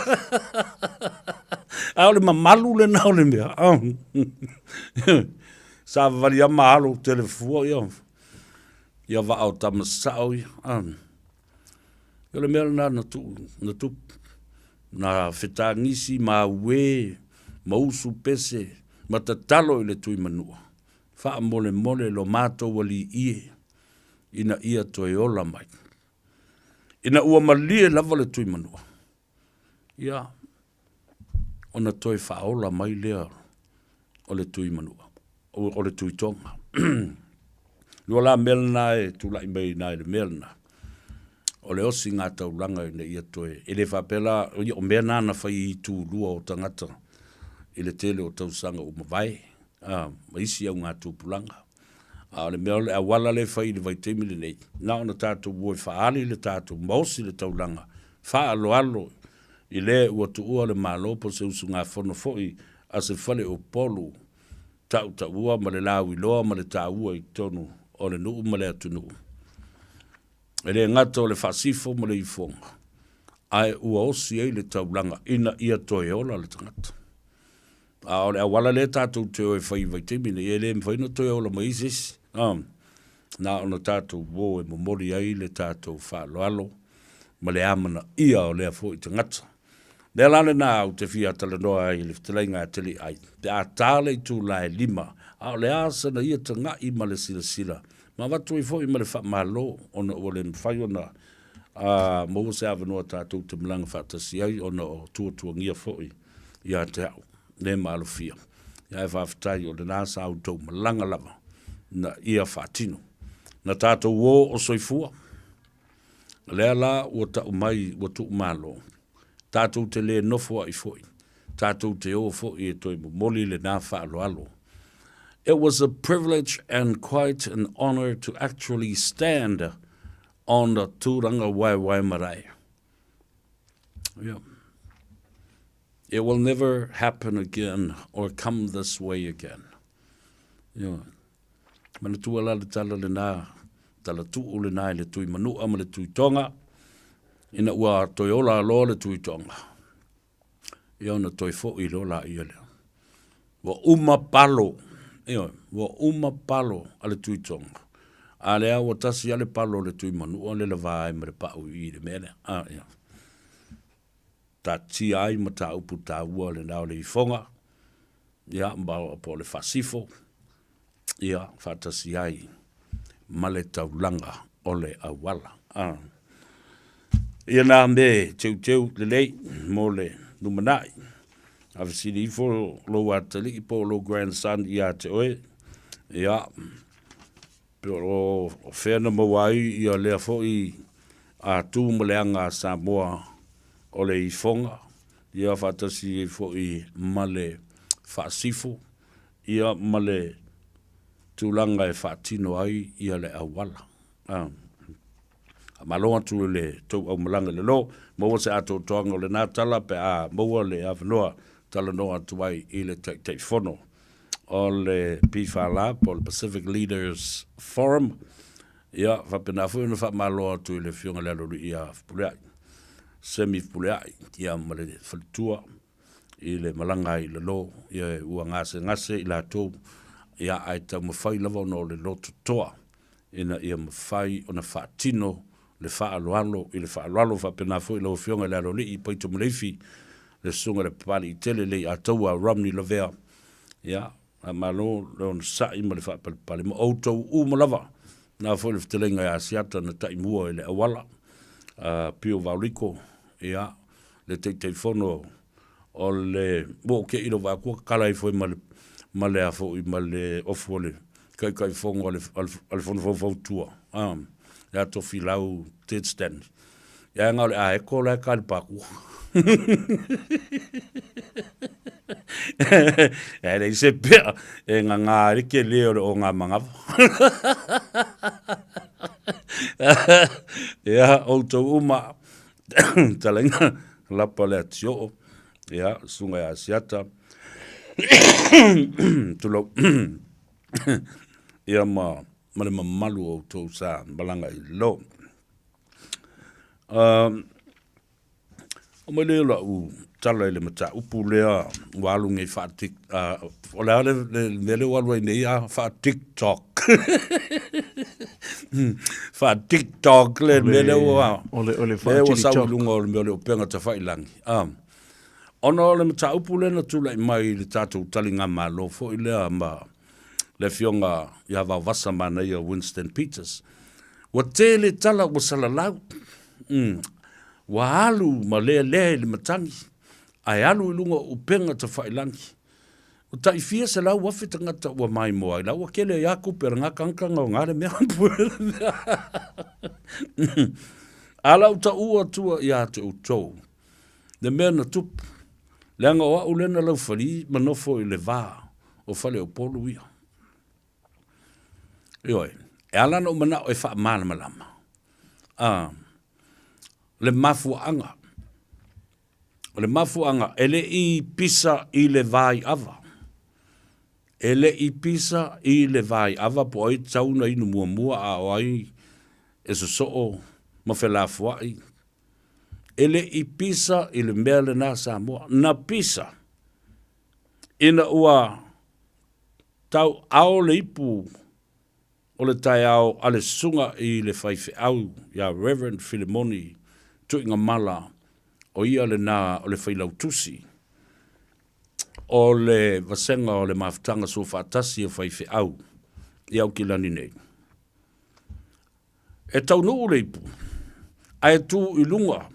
A o le mamalu lena o le mea. Savavali lava ma alo tele fua ia, ia vaa o tama sao ia. O le mea lena na tuu, na tupu. Na fetagisi ma auē ma usu pese ma tatalo i le Tuimanua, faamolemole lo matou alii e, ina ia toe ola mai. Ina ua malie lava le Tuimanua, ia, ona toe faaola mai lea o le Tuimanua, o le Tuitoga. Lua la mea lena e tulai mai i ina i le mea lena, o le osiga taulaga ina ia toe, e le faapea la, o mea na na fai i itulua o tagata. i le tele o tausaga ua mavae, a, ma isi augatupulaga. A o le mea o le auala lea e fai i le vaitaimi lenei, na ona tatou o e faaali le tatou maosi le taulaga faaaloalo i le ua tuua le Malo po o se usugafono foi a se fale o Upolu tautaua ma le lauiloa ma le taua i totonu o le nuu ma le atunuu. E le gata o le faasifo ma le ifoga, ae ua osi ai le taulaga ina ia toe ola le tagata. A o le auala lea tatou te o e fai i vaitaimi nei, e le mafai ona toe ola mai ai se isi. Na ona tatou o e momoli ai le tatou faaaloalo ma le amanaia o lea foi tagata. O lea la lena ou te fia talanoa ai i le fetalaiga a Teliai, pe a ta le itula e 5, a o le a sana ia tagai ma le silasila, ma avatu ai foi ma le faamalo ona ua le mafai ona maua se avanoa tatou te malaga faatasi ai ona o tuatuagia foi ia te au le maalofia. Ae faafetai o lena sa outou malaga lava na ia faatino. Na tatou o o soifua, lea la ua tau mai ua tuumalo, tatou te le nofo ai foi, tatou te o foi e toe momoli lena faaaloalo. It was a privilege and quite an honor to actually stand on the Tūrangawaewae Marae. Yeah. It will never happen again or come this way again. Yeah. Manatua la le tala lena, tala tuu lena i le tui manua ma le tui tonga, ina ua toe ola loa le tui tonga. Ia ona toe foi loa laia lea. Ua uma palo, ioe, ua uma palo a le tui tonga. A lea ua tasi lava le palo o le tui manua le lava ai ma le pau i i le mea lea. A, ia. Taatia ai mataupu taua lena o le ifoga, ia, ma po o le faasifo, ia, faatasi ai ma le taulaga o le auala. A. Ia nā me teuteu lelei mo le lumanai. A fesili ifo lou atalii po o lou grandson ia te oe, ia, pe o fea na maua ai ia lea foi a tu ma le aga a Samoa o le ifoga, ia faatasi ai foi ma le faasifo, ia ma le tulaga e faatino ai ia le auala. A. Faamalo atu i le tou aumalaga i lalo. Maua se atoatoaga o lena tala pe a maua le avanoa talanoa atu ai i le Taitaifono o le PFL po o le Pacific Leaders Forum. Ia, faapena foi ona faamalo atu i le Afioga i le Aloalii ia Fepuleai, Semi Fepuleai, ia ma le faletua i le malaga ai i lalo, ia ua gasegase i latou, ia ae taumafai lava ona o le loto toa ina ia mafai ona faatino le faaaloalo i le faaaloalo. Faapena foi lau Afioga i le Aloalii Paito Maleifi, le Susuga i le Papaliitele Leiataua Romney Lavea, ia, faamalo le onosai ma le faapalepale ma outou uma lava. Na foi le fetalaiga ia Asiata na taimua i le auala, Pio Vaoliko, ia, le Taitaifono o le ua ou te'i i lou vaai atu ua tatala ifo ai ma le ma le a foi ma le ofu o le Taitaifono a le a le Fono Faufautua a ia Tofilau Ted Stanley. Ia na o le aeto la e ta i le pākua. E leai se pea e gagā ai le tele o le ogamanava. Ia, outou uma Talaiga lapa le atioo, ia, susuga ia Asiata, tulou, ia ma, ma le mamalu o outou sa malaga i lo. Aumai lea o lau tala i le mataupu lea ua alu nei faa tik, o le a le mea lea ua alu ai nei a faa TikTok. Faa TikTok le mea lea ua o le faa lea ua sau i luga o le mea o le upega tafailangi. Ona o le mataupu lea na tulai mai i le tatou taligamalo foi lea ma le afioga ia Vaovasa Manaia Winston Peters. Ua tele tala ua salalau. Ua alu ma lealea i le matagi, ae alu i luga o upega tafailangi. Ua tai fia 100,000 tagata ua maimoa ai la ua tele ai lava tupe a lena tagata na le mea. A lau taua atua ia te outou, le mea na tupu. Leaga o au lea na laufali ma nofo i le va o Faleupolu ia. Ioe, e ala ona ou manao e faamalamalama, a, le mafuaaga. O le mafuaaga, e le i pisa i le vaiava. E le i pisa i le vaiava po o ai e tatau ona inu muamua a o ai e sosoo ma felafoai. E le i pisa i le mea lena Samoa. Na pisa ina ua tau ao le ipu o le taeao a le susuga i le faifeau ia Rev. Filimoni Tuigamala, o ia lena o le failautusi o le Vasega o le Mafutaga Soofaatasi a Faifeau i Aukilani nei. E taunuu le ipu, ae tu i luga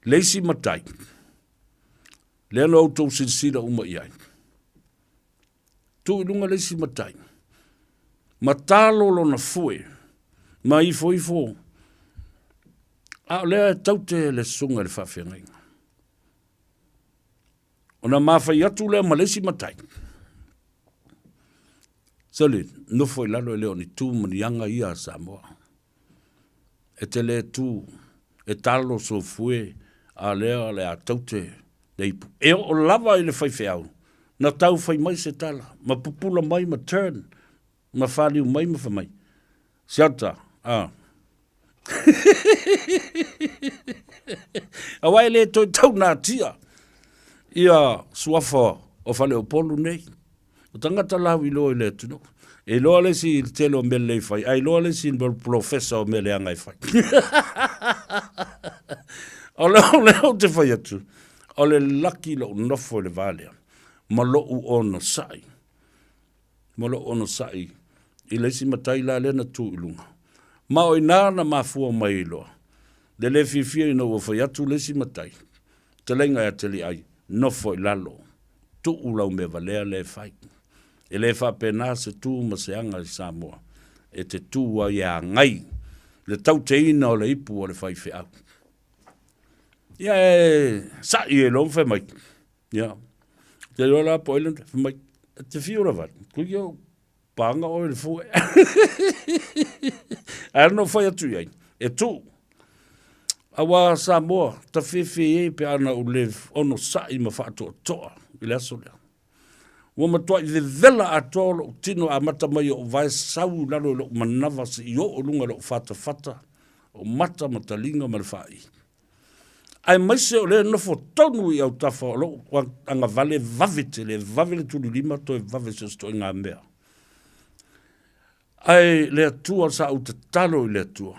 le isi matai, lea na outou silasila uma i ai. Tuu i luga le isi matai, ma talo lona fue, ma ifoifo, a o lea e taute le susuga i le faafeagaiga. Ona mafai atu lea ma le isi matai, Sole, nofo i lalo e le o ni tu ma ni aga ia a Samoa. E te le tu, e talo sou fue, a lea o le a taute le ipu. E oo lava i le faifeau, na tau fai mai se tala, ma pupula mai ma turn, ma faliu mai ma fai mai, Siata, a. Aua e le toe taunatia ia suafa o Faleupolu nei. O tagata lauiloa i le atunuu. E iloa le isi i le tele o mea lelei fai, ae iloa le isi i le polofesa o mea leaga e fai. O lea ou te fai atu, o le laki lou nofo i le va lea, ma lou onosai. Ma lou onosai i le isi matai la lea na tu i luga. Ma o i ina na mafua mai ai loa le le fiafia ina ua fai atu le isi matai, Fetalaiga ia Teliai, nofo i lalo, tuu lau mea valea lea e fai. E le faapena se tu ma se aga i Samoa e te tu ai e agai le tauteina o le ipu a le faifeau. Ia e sa'i ai loa ma fai mai, ia, te iloa la po o ai lena, fai mai, e te fiu lava, kui ou Pāga ʻoe i le fue. Ae ala na ou fai atu i ai, e tuu. Aua Samoa, tafefe e pe a na ou le onosaʻi ma faatoatoa i le aso lea. Ua matuai vevela atoa lou tino amata mai i ou vae sau i lalo i lou manava seia oo i luga i lou fatafata, o mata ma taliga ma le faai'i. Aemaise o lea e nofo tonu i autafa o lou agavale vave tele, e vave le tulilima toe vave so o se ituaiga mea. Ae le Atua sa ou tatalo i le Atua,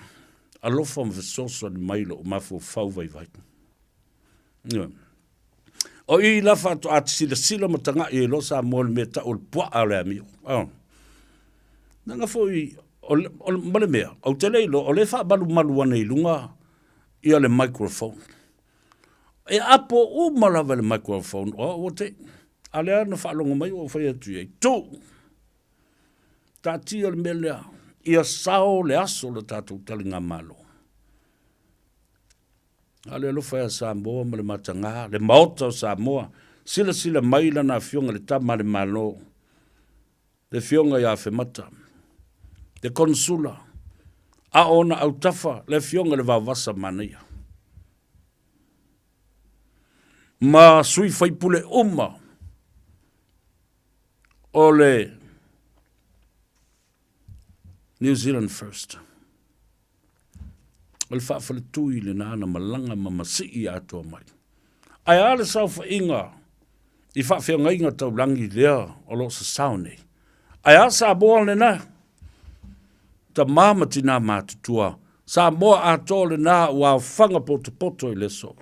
alofa ma fesoasoani mai lou mafaufau vaivai. Ioe. O i la faatoa silasila ma tagai ai loa Samoa i le mea e tau o le puaa o le amio. Oh. Leaga foi, o, o, ma le mea, ou te le iloa, o lea e faamalumalu ane i luga ia le microphone. E apo uma lava i le microphone, o au ua te i. A lea na faalogo mai ua ou fai atu i ai, tuu! Taatia le mea lea, ia sao le aso o le tatou taligamalo. A o le alofa ia Samoa ma le mataga, le Maota o Samoa, silasila mai lana Afioga i le Tama a le Malo, le Afioga ia Afemata, le Konesula, a o ona autafa, le Afioga i le Vaovasa Manaia, ma sui faipule uma o le New Zealand First. O le faafaletui lena na malaga ma masii atoa mai. Ae a le saofaiga i faafeagaiga taulagi lea o lo o sasao nei? Ae a Samoa lena? Tama ma tinā matutua, Samoa atoa lena ua aofaga potopoto i le aso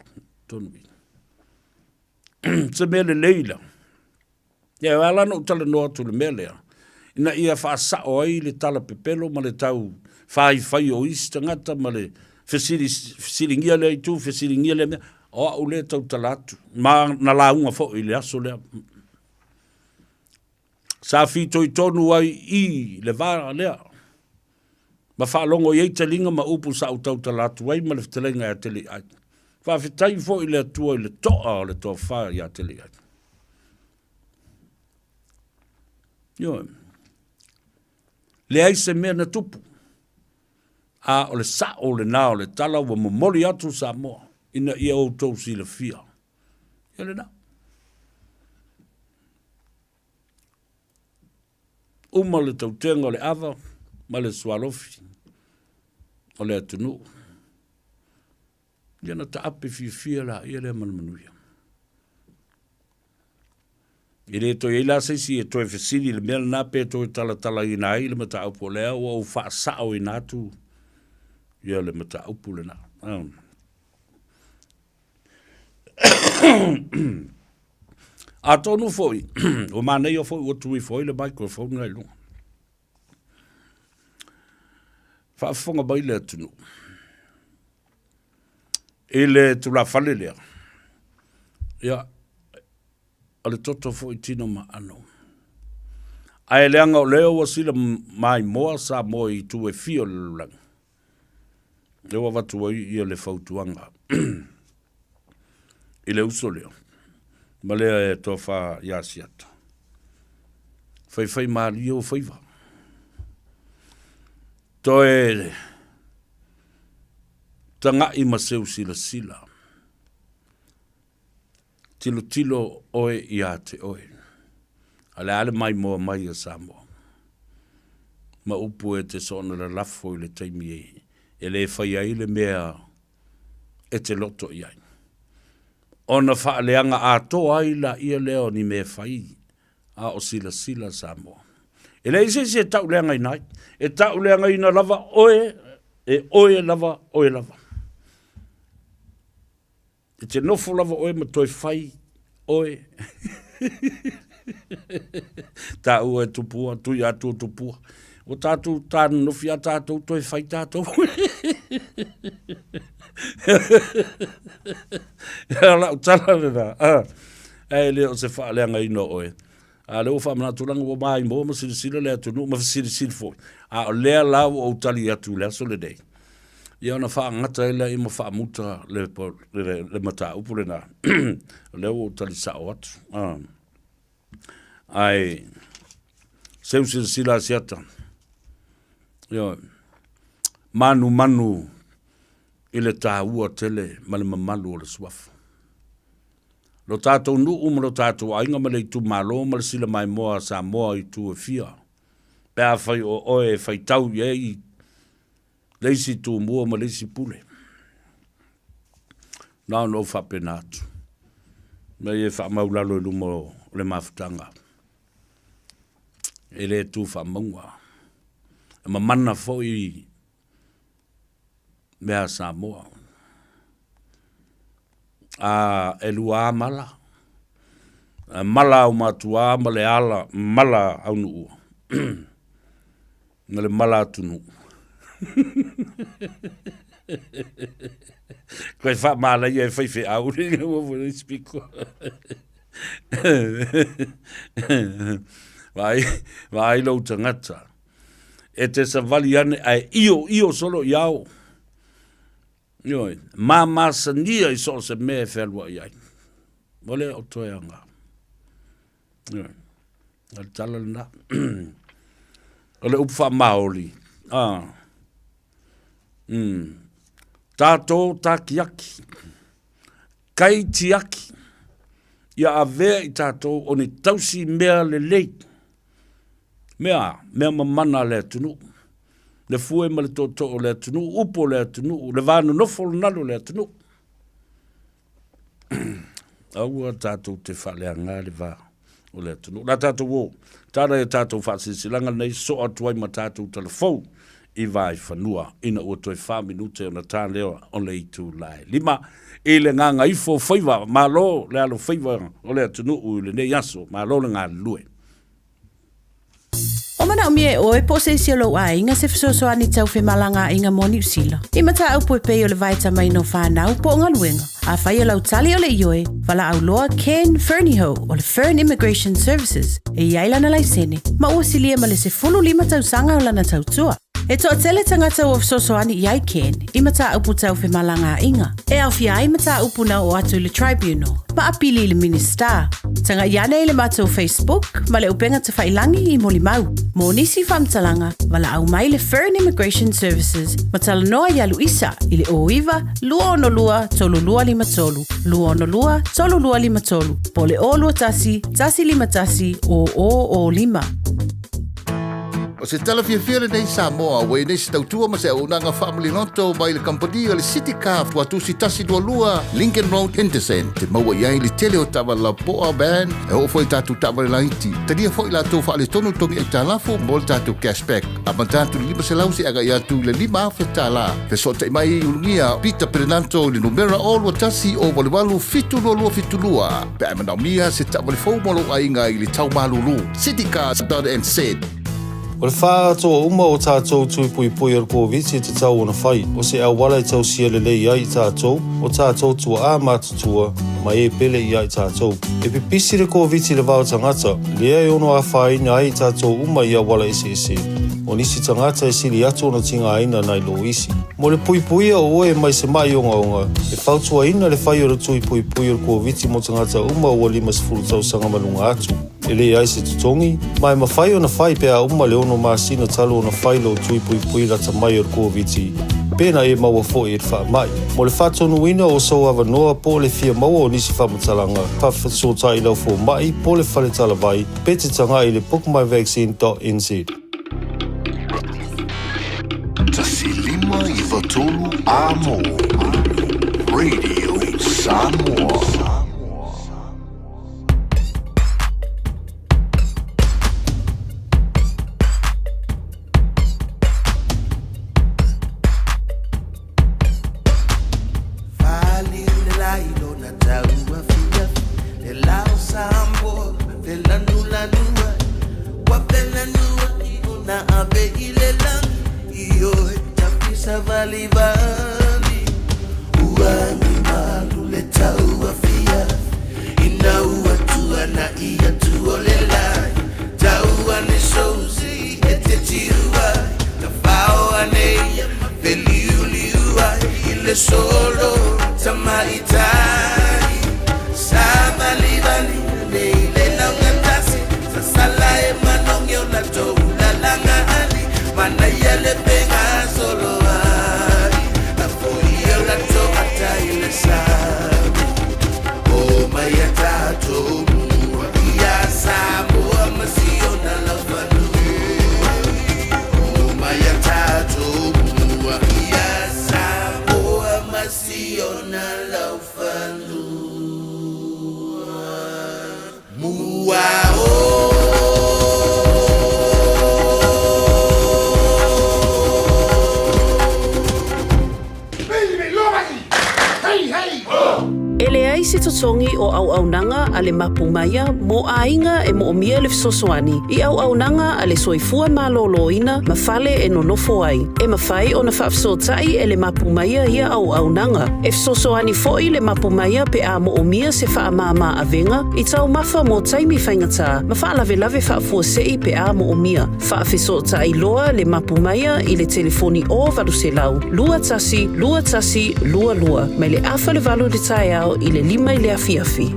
tonu i. Se mea lelei la. Ia, e ala ona ou talanoa atu i le mea lea, ina ia faasao ai le tala pepelo ma le tau faifai o isi tagata ma le fesili, fesiligia lea itu, fesiligia lea mea, o au lea e tautala atu, ma na lauga foi i le aso lea. Sa fitoitonu ai i le va lea, ma faalogo i ai taliga ma upu sa ou tautala atu ai ma le fetalaiga ia Teliai. Faafetai foi i le Atua i le to'a o le tofa ia te Leai. Ioe. Leai se mea na tupu. A o le sa'o lena o le tala ua momoli atu Samoa ina ia outou silafia. Ia lena. Uma le tautega o le ava ma le sualofi o le atunuu. Ia na taape fiafia laia lea ma le manuia. E le toe i ai la se isi e toe fesili i le mea lena pe toe talatalaina ai le mataupu, o lea ua ou faasaoina atu ia le mataupu lena. Atonu foi, ua manaia foi ua tuu ifo ai le microphone lena i luga. Faafofoga mai le atunuu i le tulafale lea, ia, o le toto foi tino ma aano. Ae leaga o lea ua sila maimoa Samoa i itu e fia o le lalolagi, lea ua avatu ai ia le fautuaga i le uso lea, ma lea e tofa ia Asiata, faifaimalie ou faiva. Toe taga'i ma seu silasila, tilotilo oe ia te oe, a le a le maimoa mai a Samoa? Ma upu e te soona lalafo i le taimi e le fai ai le mea e te loto i ai. Ona faaleaga atoa ai laia lea o ni mea fai a o silasila Samoa. E leai se isi e tauleagaina ai. E tauleagaina lava oe, e oe lava, oe lava. E te nofo lava oe ma toe fai oe. Taua e tupua, tui atua tupua. Ua tātou tānonofi a tātou toe fai tātou. Ia lau tala lena. Ah. Ae le o se faaleagaina o oe. A lea ua faamanatu leaga ua maimoa ma silasila le atunuu ma fesilisili foi. A o lea la ua ou tali atu i le aso lenei, ia ona faagata ai lea ma faamuta le, le, le mataupu lena. O lea ua ou tali sao atu. Ah. Ae seu silasila Asiata. Ioe. Manumanu i le taua tele ma le mamalu o le suafa. Lo tatou nuu ma lo tatou aiga ma le itumalo ma le sila maimoa a Samoa i itu e fia, pe afai o oe e faitau i ai le isi tumua ma le isi pule. Na ona ou faapena atu, ina ia faamaulalo i luma o le mafutaga, e le tu faamauga, e mamana foi mea a Samoa. A e lua mala, mala au matua ma le ala mala au nuua, ma le mala atunuu. Koe faamalaia e faifeau le ua foi le speaker. Vaai, vaai lou tagata. E te savali ane ae io io solo i ao. Ioe, mamasania i so o se mea e fealuai ai. O lea o toe aga. Ioe, o le tala lena. O le upu faamaoli, ah, mm, tātou tākiaki, kai tiaki, ia avea i tātou o ni tausi mea lelei, Mea, mea mamana a le atunuu, le fue ma le tootoo o le atunuu, upu o le atunuu, le va nonofo o le nalu o le atunuu. Aua tatou te faaleaga le va o le atunuu. La tatou o, tala i a tatou faasilasilaga nei, soo atu ai ma tatou talafou i Vaaifanua ina ua toe fa minute ona ta lea o le itula e lima i le gagaifo faiva. Malo le alofaiva o le atunuu i lenei aso, malo le galulue. O manaomia e ʻoe po o se isi o lou aiga se fesoasoani tau femalagaaiga mo Niu Sila. I mataupu e pei o le vaetamaina o fanau po o galuega. Afai o lau tali o le ioe, valaau loa Ken Fernihough o le Fern Immigration Services e i ai lana laisene ma ua silia ma le 15 tausaga o lana tautua. E toatele tagata ua fesoasoani i ai Ken i mataupu tau femalagaaiga, e aofia ai mataupu na oo atu i le Tribunal ma apili i le Minisita. Tagai ane i le matou Facebook ma le upega tafailangi i molimau. Mo nisi faamatalaga, valaau mai le Fern Immigration Services ma talanoa iā Luisa i le 09 262 3253, 262 3253, po o le 021 151 0005. O se tala fiafia lenei Samoa ua i nei se tautua ma se auaunaga faamaliloto mai le kamupani o le City Car Tuatusi 122 Lincoln Road Henderson te maua i ai le tele o taavale lapoa van e oo foi i tatou taavale laiti. Talia foi latou faaletonu togi aitalafu mo le tatou cashback. Amata atu i le 500 seia agai atu i le 5,000 tala. Fesootai mai i Ulugia Peter Perenanto i le numera 021 088 722 pe a e manaomia se taavale fou mo lou aiga i le tau malulu. Citycars.nz. O le faaatoa uma o tatou tui puipui o le Koviti e tatau ona fai, o se auala e tausia lelei ai i tatou, o tatou tuaa matutua, ma e pele i ai tatou. E pipisi le Koviti i le va o tagata, lea e ono afaina ai i tatou uma i auala eseese. O nisi tagata e sili atu ona tigaina nai lo isi. Mo le puipuia o oe mai se maʻi ogaoga, e fautuaina le fai o le tui puipui o le Koviti mo tagata uma ua 50 tausaga ma luga atu. E leai se totogi, ma e mafai ona fai pe a uma le ono masina talu ona fai lou tui puipui lata mai o le Koviti, pe na e maua foi i le faamai. Mo le faatonuina o sou avanoa po o le fia maua o nisi faamatalaga, faafesootai i lau fomai po o le fale talavai pe te tagai i le bookmyvaccine.nz. 1593 Amo Radio Samoa. E leai se totogi o auaunaga a le Mapu Maia mo aiga e moomia le fesoasoani i auaunaga a le soifua malōlōina ma fale e nonofo ai. E mafai ona faafesootai e le Mapu Maia ia auaunaga. E fesoasoani foi le Mapu Maia pe a moomia se faamāmā avega i taumafa mo taimi faigata ma faalavelave faafuasei pe a moomia. Faafesootai loa le Mapu Maia i le telefoni 0800 21 21 22 mai le afa i le valu i le taeao i le lima i le afiafi.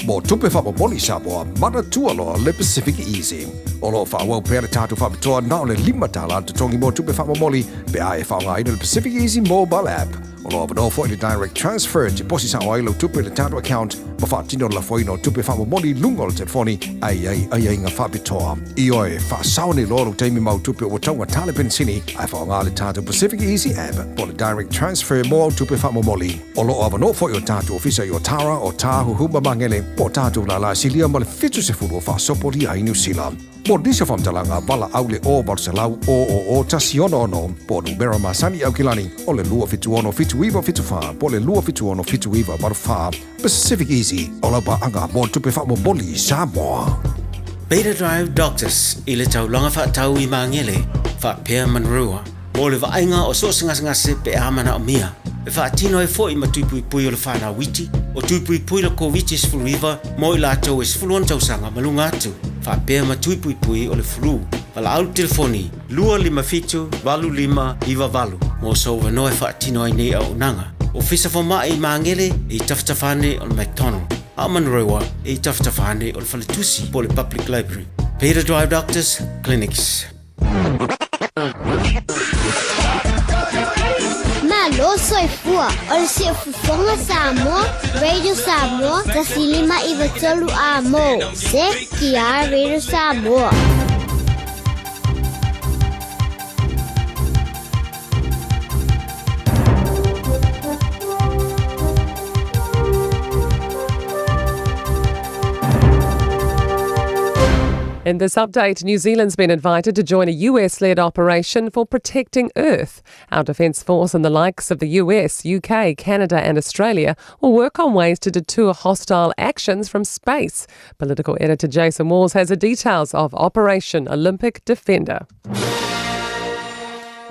Mo tupe faamomoli Samoa, manatua loa le Pacific Easy. O lo o faaauau pea le tatou faapitoa na o le $5 le totogi mo tupe faamomoli pe a e faaaogaina le Pacific Easy mobile app. O lo o avanoa foi le direct transfer e te posi sao ai lau tupe i le tatou account ma faatino le lafoina o tupe faamomoli i luga o le telefoni a i ai aiaiga faapitoa. Ioe, faasao nei loa lou taimi ma au tupe ua taugata le penisini ae faaaoga le tatou Pacific Easy app po o le direct transfer mo au tupe faamomoli. O lo o avanoa foi o tatou ofisa i Otara, Otāhuhu ma Magele po o tatou lala silia ma le 70 o faasopolia ai Niu Sila. Mo nisi o faamatalaga, valaau le 0800 000 166 po o numera masani i Aukilani o le 276 7974 po o le 276 7984. Pacific Easy, o lau paaga mo tupe faamomoli i Samoa. Beta Drive Doctors i le taulaga faatau i Magele faapea Manurewa mo le vaaiga o so o se gasegase pe a manaomia. E faatino ai foi ma tui puipui o le whanau iti, o tui puipui le Koviti-19 mo i latou e 16 tausaga ma luga atu, faapea ma tui puipui o le flu. Valaau le telefoni 257 8598 mo sou avanoa e faatino ai nei auaunaga. Ofisa Fomai i Magele e i tafatafa ane o le McDonald, a o Manurewa e i tafatafa ane o le Faletusi po o le Public Library. Peter Drive Doctors Clinics. Malo soifua o le Siufofoga Samoa, Radio Samoa, 105 93 A mo, CKR Radio Samoa. In this update, New Zealand's been invited to join a US led operation for protecting Earth. Our Defence Force and the likes of the US, UK, Canada, and Australia will work on ways to deter hostile actions from space. Political editor Jason Walls has the details of Operation Olympic Defender.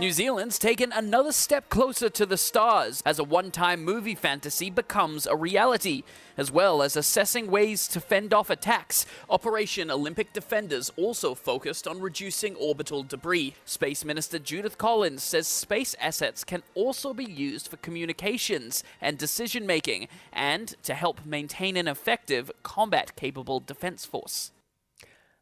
New Zealand's taken another step closer to the stars as a one time movie fantasy becomes a reality, as well as assessing ways to fend off attacks. Operation Olympic Defenders also focused on reducing orbital debris. Space Minister Judith Collins says space assets can also be used for communications and decision making and to help maintain an effective combat capable defense force.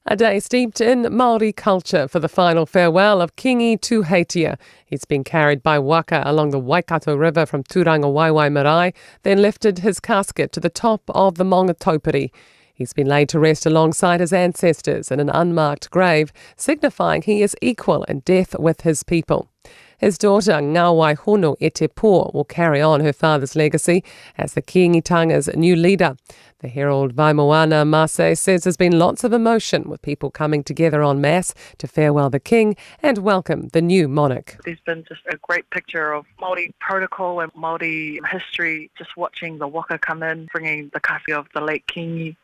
A day steeped in Māori culture for the final farewell of Kingi Tuheitia. He's been carried by waka along the Waikato River from Turangawaewae Marae, then lifted his casket to the top of the Maungataupiri. He's been laid to rest alongside his ancestors in an unmarked grave, signifying he is equal in death with his people. His daughter, Ngawai Hono Etepo, will carry on her father's legacy as the Kingitanga's new leader. The Herald Vaimoana Mase says there's been lots of emotion with people coming together en masse to farewell the king and welcome the new monarch. There's been just a great picture of Māori protocol and Māori history, just watching the waka come in, bringing the kasi of the late Kingi.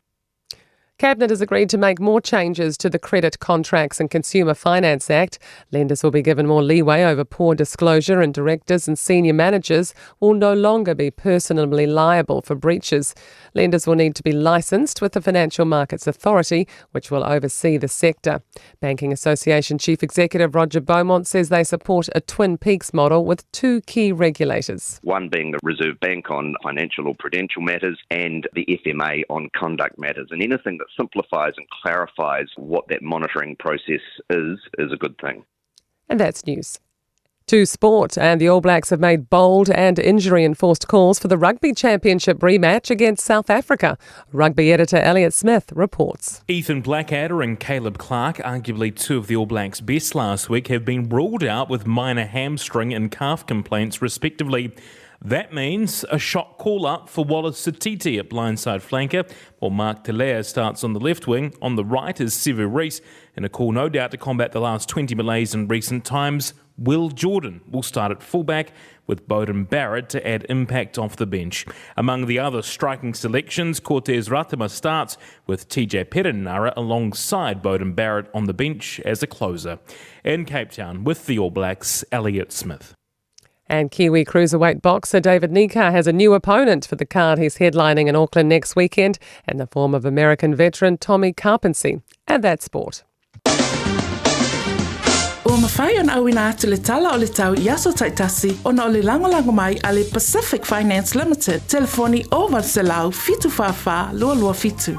Cabinet has agreed to make more changes to the Credit Contracts and Consumer Finance Act. Lenders will be given more leeway over poor disclosure, and directors and senior managers will no longer be personally liable for breaches. Lenders will need to be licensed with the Financial Markets Authority, which will oversee the sector. Banking Association Chief Executive Roger Beaumont says they support a Twin Peaks model with two key regulators. One being the Reserve Bank on financial or prudential matters and the FMA on conduct matters. And anything that simplifies and clarifies what that monitoring process is, is a good thing. And that's news. To sport, and the All Blacks have made bold and injury enforced calls for the Rugby Championship rematch against South Africa. Rugby editor Elliot Smith reports. Ethan Blackadder and Caleb Clarke, arguably two of the All Blacks' best last week, have been ruled out with minor hamstring and calf complaints, respectively. That means a shock call up for Wallace Sititi at blindside flanker, while Mark Telea starts on the left wing. On the right is Sevu Reece, in a call no doubt to combat the last 20 Malays in recent times. Will Jordan will start at fullback with Beauden Barrett to add impact off the bench. Among the other striking selections, Cortez Ratima starts with TJ Perenara alongside Beauden Barrett on the bench as a closer. In Cape Town with the All Blacks, Elliot Smith. And Kiwi cruiserweight boxer David Nyika has a new opponent for the card he's headlining in Auckland next weekend in the form of American veteran Tommy Karpency. And that's sport. Ua mafai ona auina atu le tala o le tau i aso taitasi ona o le lagolago mai a le Pacific Finance Limited, telefoni 0800 744 227.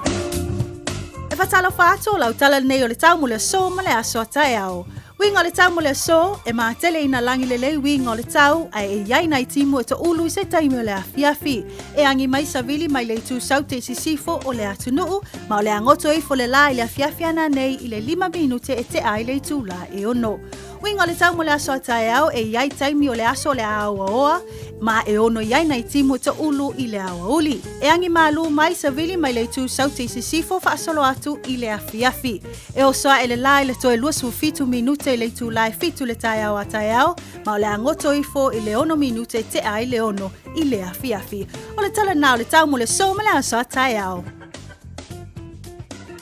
E whatalofa atu o lau tala lenei o le tau mo le aso ma le aso a taeao. Uiga o le tau mo le aso, e matele ina lagi lelei uiga o le tau, ae e iai nai timu e toʻulu i se taimi o le afiafi. E agi mai savili mai le itu saute i sisifo o le atunuu, ma o le a goto ifo le la i le afiafi ana nei i le lima minute e tea ai le itulā e ono. Uiga o le tau mo le aso a taeao, e iai taimi o le aso o le a aoaoa, ma e ono iai nai timu e toʻulu i le aoauli. E agi malū mai savili mai le itu saute i sisifo faasolo atu i le afiafi. E oso aʻe le lā i le toe 27 minute i le itulā e fitu le taeao a taeao, ma o le a goto ifo i le ono minute e tea ai le ono i le afiafi. O le tala na o le tau mo le aso ma le aso a taeao.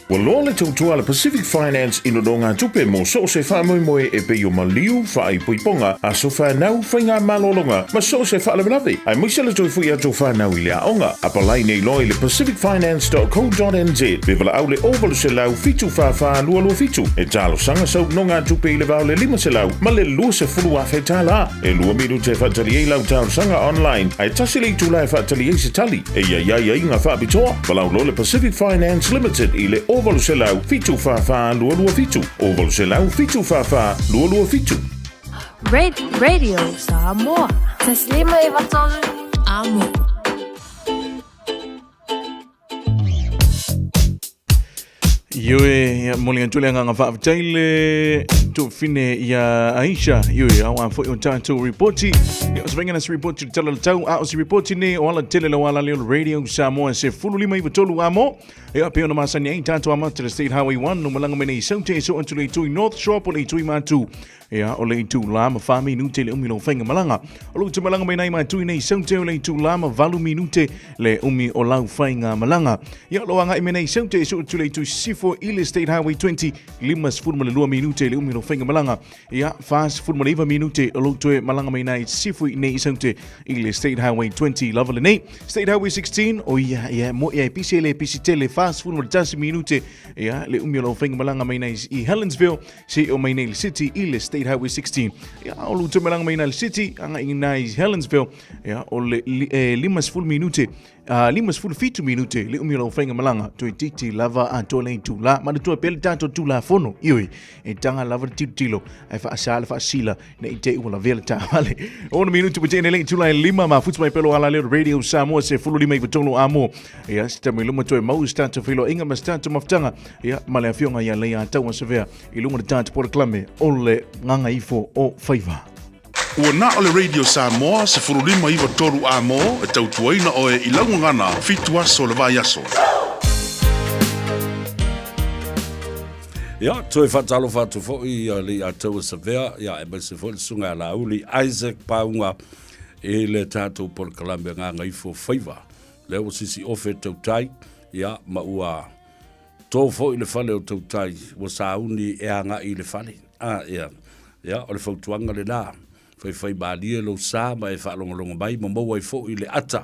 Ua loa le tautua a le Pacific Finance i nonogatupe mo so o se faamoemoe e pei o maliu, faaipoipoga, aso fanau, faigamalologa ma so o se faalavelave, aemaise le toe foi atu o fanau i le aoga. Apalai nei loa i le pacificfinance.co.nz pe valaau le 0800 744 227 e talosaga sau nonogatupe i le va o le 500 ma le 20,000 tala. E lua minute e faatali ai lau talosaga online, ae tasi le itula e faatali ai se tali. E i ai aiaiga faapitoa, valaau loa le Pacific Finance Limited i le 0800 744 227, 0800 744 227. Radio Samoa. Taslima Ivatolu Amo. Ioe, ia momoli atu le agaga faafetai le tuafine ia Aisha. Ioe, au a foi o tātou ripoti. Ia, o se vainga na se ripoti le tala le tau, a o se ripoti nei o ala tele lau ala leo Radio Samoa se fulu lima iwa tolu a mo. Ia, pe ona masani ai tātou amata le State Highway 1, no malanga mai nei saute e so atu le itui North Shore po le itui mātu. Ia, o le itulā ma whā minute le umi o lau whainga malanga. O lou te malanga mai nei mai tui nei saute o le itulā ma valu minute le umi o lau whainga malanga. Ia, o lou agai mai nei saute e soo tu le itu sifo i le State Highway 20, lima sefulu ma le lua minute le umi o lau whainga malanga. Ia, whā sefulu ma le iwa minute o lou toe malanga mai nei sifo i nei saute i le State Highway 20 lava lenei. State Highway 16, o ia, ia, mo ia e pisi e le pisi tele, whā sefulu ma le tasi minute, ia, le umi o lau whainga malanga mai nei i Helensville, Se o mai nei le City i le State Highway 16. Ia, o lu tumelanga mai nei le City, anga i nei Helensville. Ia, o le e, 50 minute, 57 minute, le umi o lau whainga malanga, toi titi lava a toi lei tū la. Ma tua pele tātou tū la fono, ioi, e tanga lava le tilo tilo, ai whaasa le whaasila, ne i te ua la vela tā wale. Ono minute pa tēnei lei tū la e lima, ma futu mai pelo ala leo Radio Samoa se fulu lima i watolo a mo. Ia, se tami luma toi mau, se tātou whilo inga ma se tātou mafutanga, Ia, ma le afioga ia Leiataua Savea i luga o le tatou polokalame o le Gagaifo o Faiva. Ua na o le Radio Samoa 1593 A-mo e tautuaina oe i lau gagana fitu aso o le vaiaso. Ia, toe faatalofa atu foi ia Leiataua Savea, ia, aemaise foi le Susuga ia Laauli Isaac Pauga i le tatou polokalame Gagaifo Faiva. Lea ua sisi ofe tautai, ia, ma ua tō foi le fale o tautai, ua sauni e agai i le fale. A, ia, ia, o le fautuaga lenā, faifaimalie lou sa ma e faalogologo mai ma maua ai foi le ata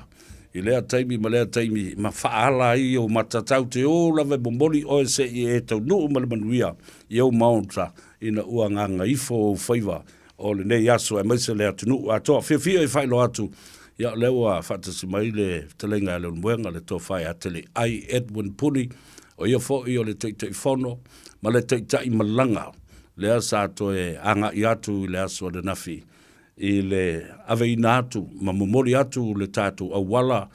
i lea taimi ma lea taimi ma faaala ai ou matatau te ō lava e momoli oe seʻi e taunuu ma le manuia i ou maota ina ua gagaifo ou faiva o lenei aso aemaise le atunuu atoa. Fiafia e faailoa atu, ia o lea ua faatasi mai le fetalaiga ia Leulumoega, le Tofa ia Teleai Edwin Puni, o ia foi o le Taitaifono ma le Taitai Malaga lea sa toe agai atu i le aso ananafi i le aveina atu ma momoli atu le tatou auala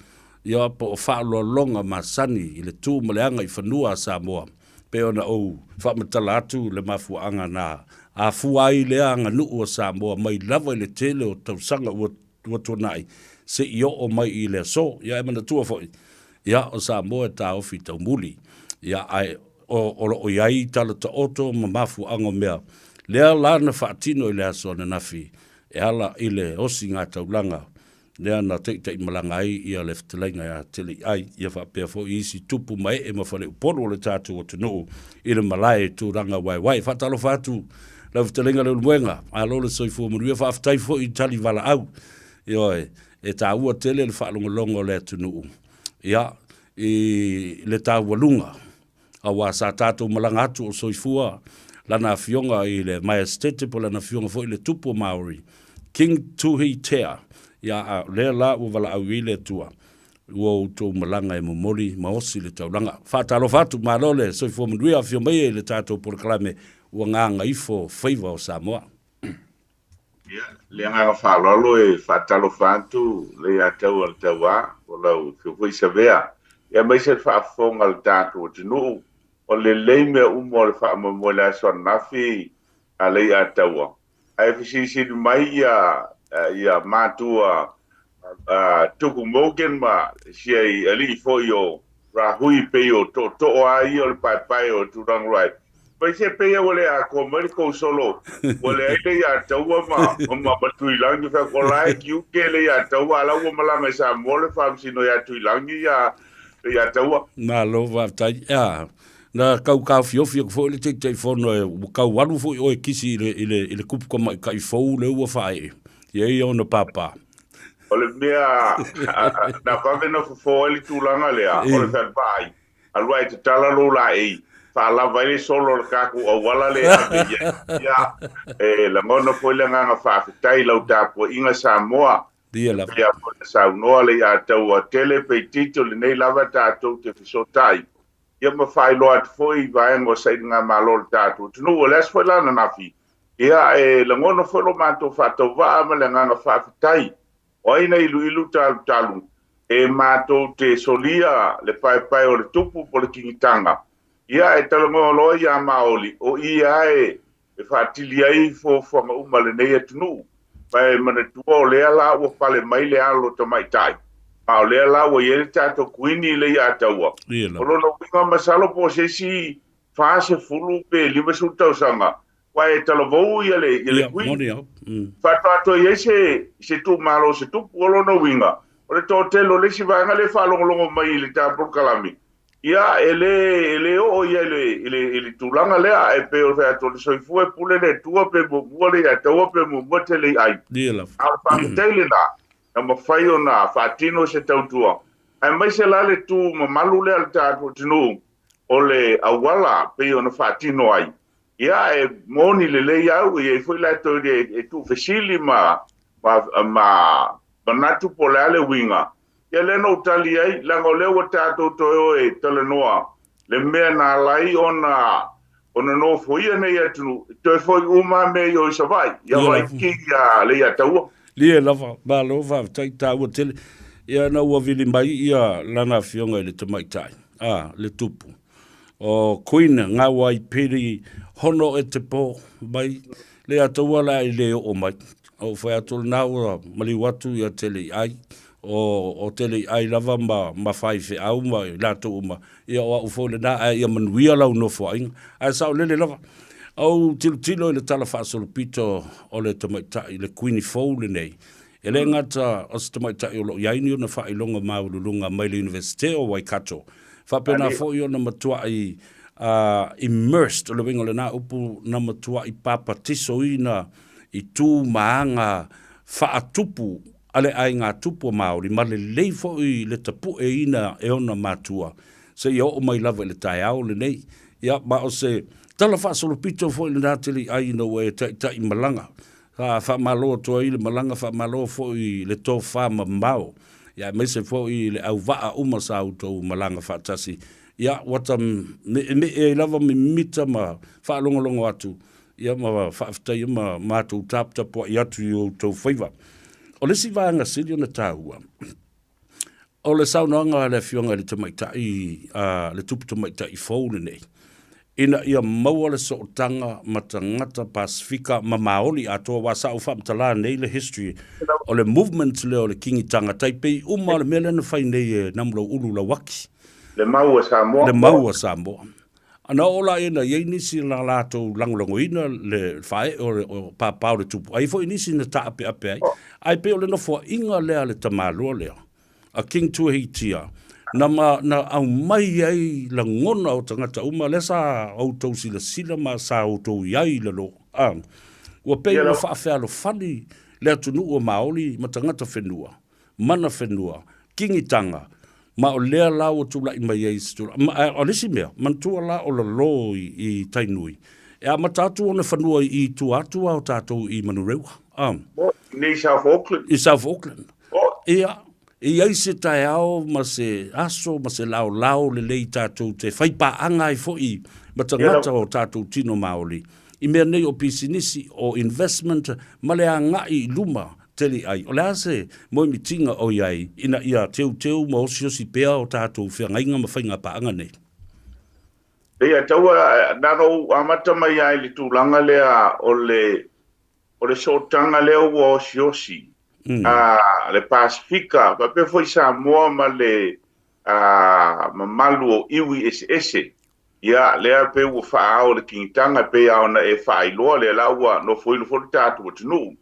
ia po o faaaloaloga masani i le tu ma le agaifanua a Samoa. Pei ona ou faamatala atu le mafuaaga na afua ai lea aganuu a Samoa mai lava i le tele o tausaga ua ua tuanai seʻi oo mai i le aso. Ia e manatua foi, ia o Samoa e taofi taumuli, ia ae o o lo o i ai tala taoto ma mafuaaga o mea lea la na faatino i le aso ananafi e ala i le osiga taulaga lea na taitaimalaga ai ia le fetalaiga ia Teleiai, ia faapea foi isi tupu ma ee ma faleupolu o le tatou atunuu i le malae tulaga waewae. Faatalofa atu lau fetalaiga Leulumoega, malo le soifua manuia, faafetai foi i tali valaau. Ioe, e taua tele le faalogologo o le atunuu, ia, i le taualuga Aua sa tatou malaga atu o soifua lana afioga i le Maestete po o lana afioga foi i le Tupu o Maori, King Tuhitea, ia a o lea la ua valaau i le Atua, ua outou malaga e momoli ma osi le taulaga. Faatalofa atu, malo le soifua manuia, afio mai e le tatou polokalame ua gagaifo faiva o Samoa. Ia, le agaga faaaloalo e faatalofa atu le ia tau a le tauā, o lau afio foi Savea, ia aemaise le faafofoga a le tatou atunuu, o lelei mea uma o le faamoemoe i le aso ananafi a le ia taua, ae fesilisili mai ia ia matua Tuku Morgan ma si ai alii foi o Rahui pei o tootoo a ia o le paepae o Tūrangiroa. Pai se pei ua le atoa mai le tou solo, ua leai le ia taua ma ma ma Tuilangi fai ko la e kiuke le ia taua ala ua malaga i Samoa le faamasino ia Tuilangi ia le ia taua. Malo faafetai. Ia, Na kau taofiofi atu foi le Taitaifono e ua tau alu foi oe kisi i le, i le, i le kupu tamaitai fou lea ua faaee ia ia ona pāpā. O le mea na vave na fofo ai le tulaga lea, o le fealuai, alu ae tatala lou laei, faalava ai le solo o le tatou auala lea e ave i ai. Ia, e lagona foi le agaga faafetai i lau tapuaiga Samoa. Ia lava. Pei foi ona saunoa le ia taua tele pe itiiti o lenei lava tatou te fesootai. Ia ma faailoa atu foi i vaega o sailigamalo o le tatou atunuu. O le aso foi la ananafi, ia e lagona foi lo matou faatauvaa ma le agaga faafetai. O ai na iluilu talutalu e matou te solia le paepae o le tupu po o le kigitaga. Ia e talanoa loa ia Maoli, o i lava e faatili ai fuafuaga uma a lenei atunuu. Ma e manatua o lea la ua pale mai le alo tamaitai, ma o lea la ua i ai le tatou kuini le ia taua. O lona uiga masalo po o se isi 40 pe 50 tausaga, ua e talavou ia le, ia le kuini. Faatoa toe i ai se, se tuumalo o se tupu. O lona uiga, o le toatele o le isi vaega lea e faalogologo mai i le ta polokalame, Ia, e le, e le oo ia i le, i le, i le tulaga lea, ae pei o le fai atu, o le soifua e pule le Atua pe muamua le Iataua pe muamua tele i ai. Ia lava. A o le faafetai lena, na mafai ona faatino se tautua, aemaise la le tu mamalu lea a le tatou atunuu, o le auala pei ona faatino ai. Ia, e moni lelei au, e i ai foi latou e, e tuufesili ma, ma, ma manatu po o le a le uiga, Ia lea na ou tali ai, leaga o lea ua tatou toe o e talanoa le mea na ala ai ona ona nofoia nei atunuu, e toe foi uma lava mea i o i Savaii, i Havaiki, ia Leiataua. Lie lava, malo faafetai taua tele. Ia na ua vili mai ia lana afioga i le tamaitai, a, le tupu. O Queen Ngawai Peri Hono e te po mai Leiataua la i le oo mai. Ou fai atu lena ua maliu atu ia Teleiai, o, o Teleiai lava ma, ma faifeau ma i latou uma, ia o au foi lena, ae ia manuia lau nofoaiga. Ae saolele lava, ou tilotilo i le tala faasolopito o le tamaitai, le Kuini fou lenei, e le gata o se tamaitai o lo o i ai ni ona faailoga maualuluga mai le Iunivesite o Waikato, faapena foi ona matuai immersed, o le uiga o lena upu, na matuai papatisoina i tu ma aga faatupu a le aiga tupu o Māori ma lelei foi le tapueina e ona matua seia oo mai lava i le taeao lenei. Ia, ma o se tala faasolopito foi lena teliai ina ua e taitai malaga. Sa faamalo atu ai le malaga, faamalo foi i le tofa mamao, ia aemaise foi i le auvaa uma sa outou malaga faatasi. Ia, ua ta meemee ai lava mimita ma faalogologo atu Ia ma faafetaia ma matou taputapuai atu i outou faiva. O le isi vaega sili ona taua, o le saunoaga a le Afioga i le Tamaitai, a le Tupu Tamaitai fou lenei, ina ia maua le sootaga ma tagata Pasefika ma Maoli atoa, aua sa ou faamatala nei le history o le movement lea o le Kingitanga, tai pei uma le mea lea na fai nei e Namulau'ulu Lauaki. Le mau a Samoa. Le mau a Samoa. Ana oo laia na i ai nisi na latou lagolagoina le faaee o le pāpā o le tupu, a i ai foi nisi na taapeape ai. Ae pei o le nofoaiga lea a le tamaloa lea, a King Tuahitia, na ma, na aumai ai lagona o tagata uma, lea sa outou silasila ma sa outou i ai i lalo, a, ua pei ua faafealofani le atunuu o Maoli ma tagata whenua. mana whenua, kingitanga, ma o lea la ua tulai mai ai se tulaga. Ma, o le isi mea, manatua la o lalo i, i Tainui, e amata atu ona whanua i, i tua atu a o tātou i Manurewa. Nei South Auckland. I South Auckland. Oh. Ia, e i ai se taeao ma se aso ma se laolao lelei tātou te whaipāanga ai foi ma tagata o tātou tino Māori. I mea nei o pisinisi, o investment, ma le agai i luma tele ai. O le a se moemitiga o i ai ina ia teuteu ma osiosi pea o tātou feagaiga ma faiga paaga nei? Ia, taua, na ona ou amata mai lava i le tulaga lea o le, o le sootaga lea ua osiosi a le Pasefika faapea foi Samoa ma le mamalu o iwi eseese. Ia, lea pei ua faaao e le Kingitanga e pei lava ona e faailoa lea la ua nofoilo foi le tatou atunuu.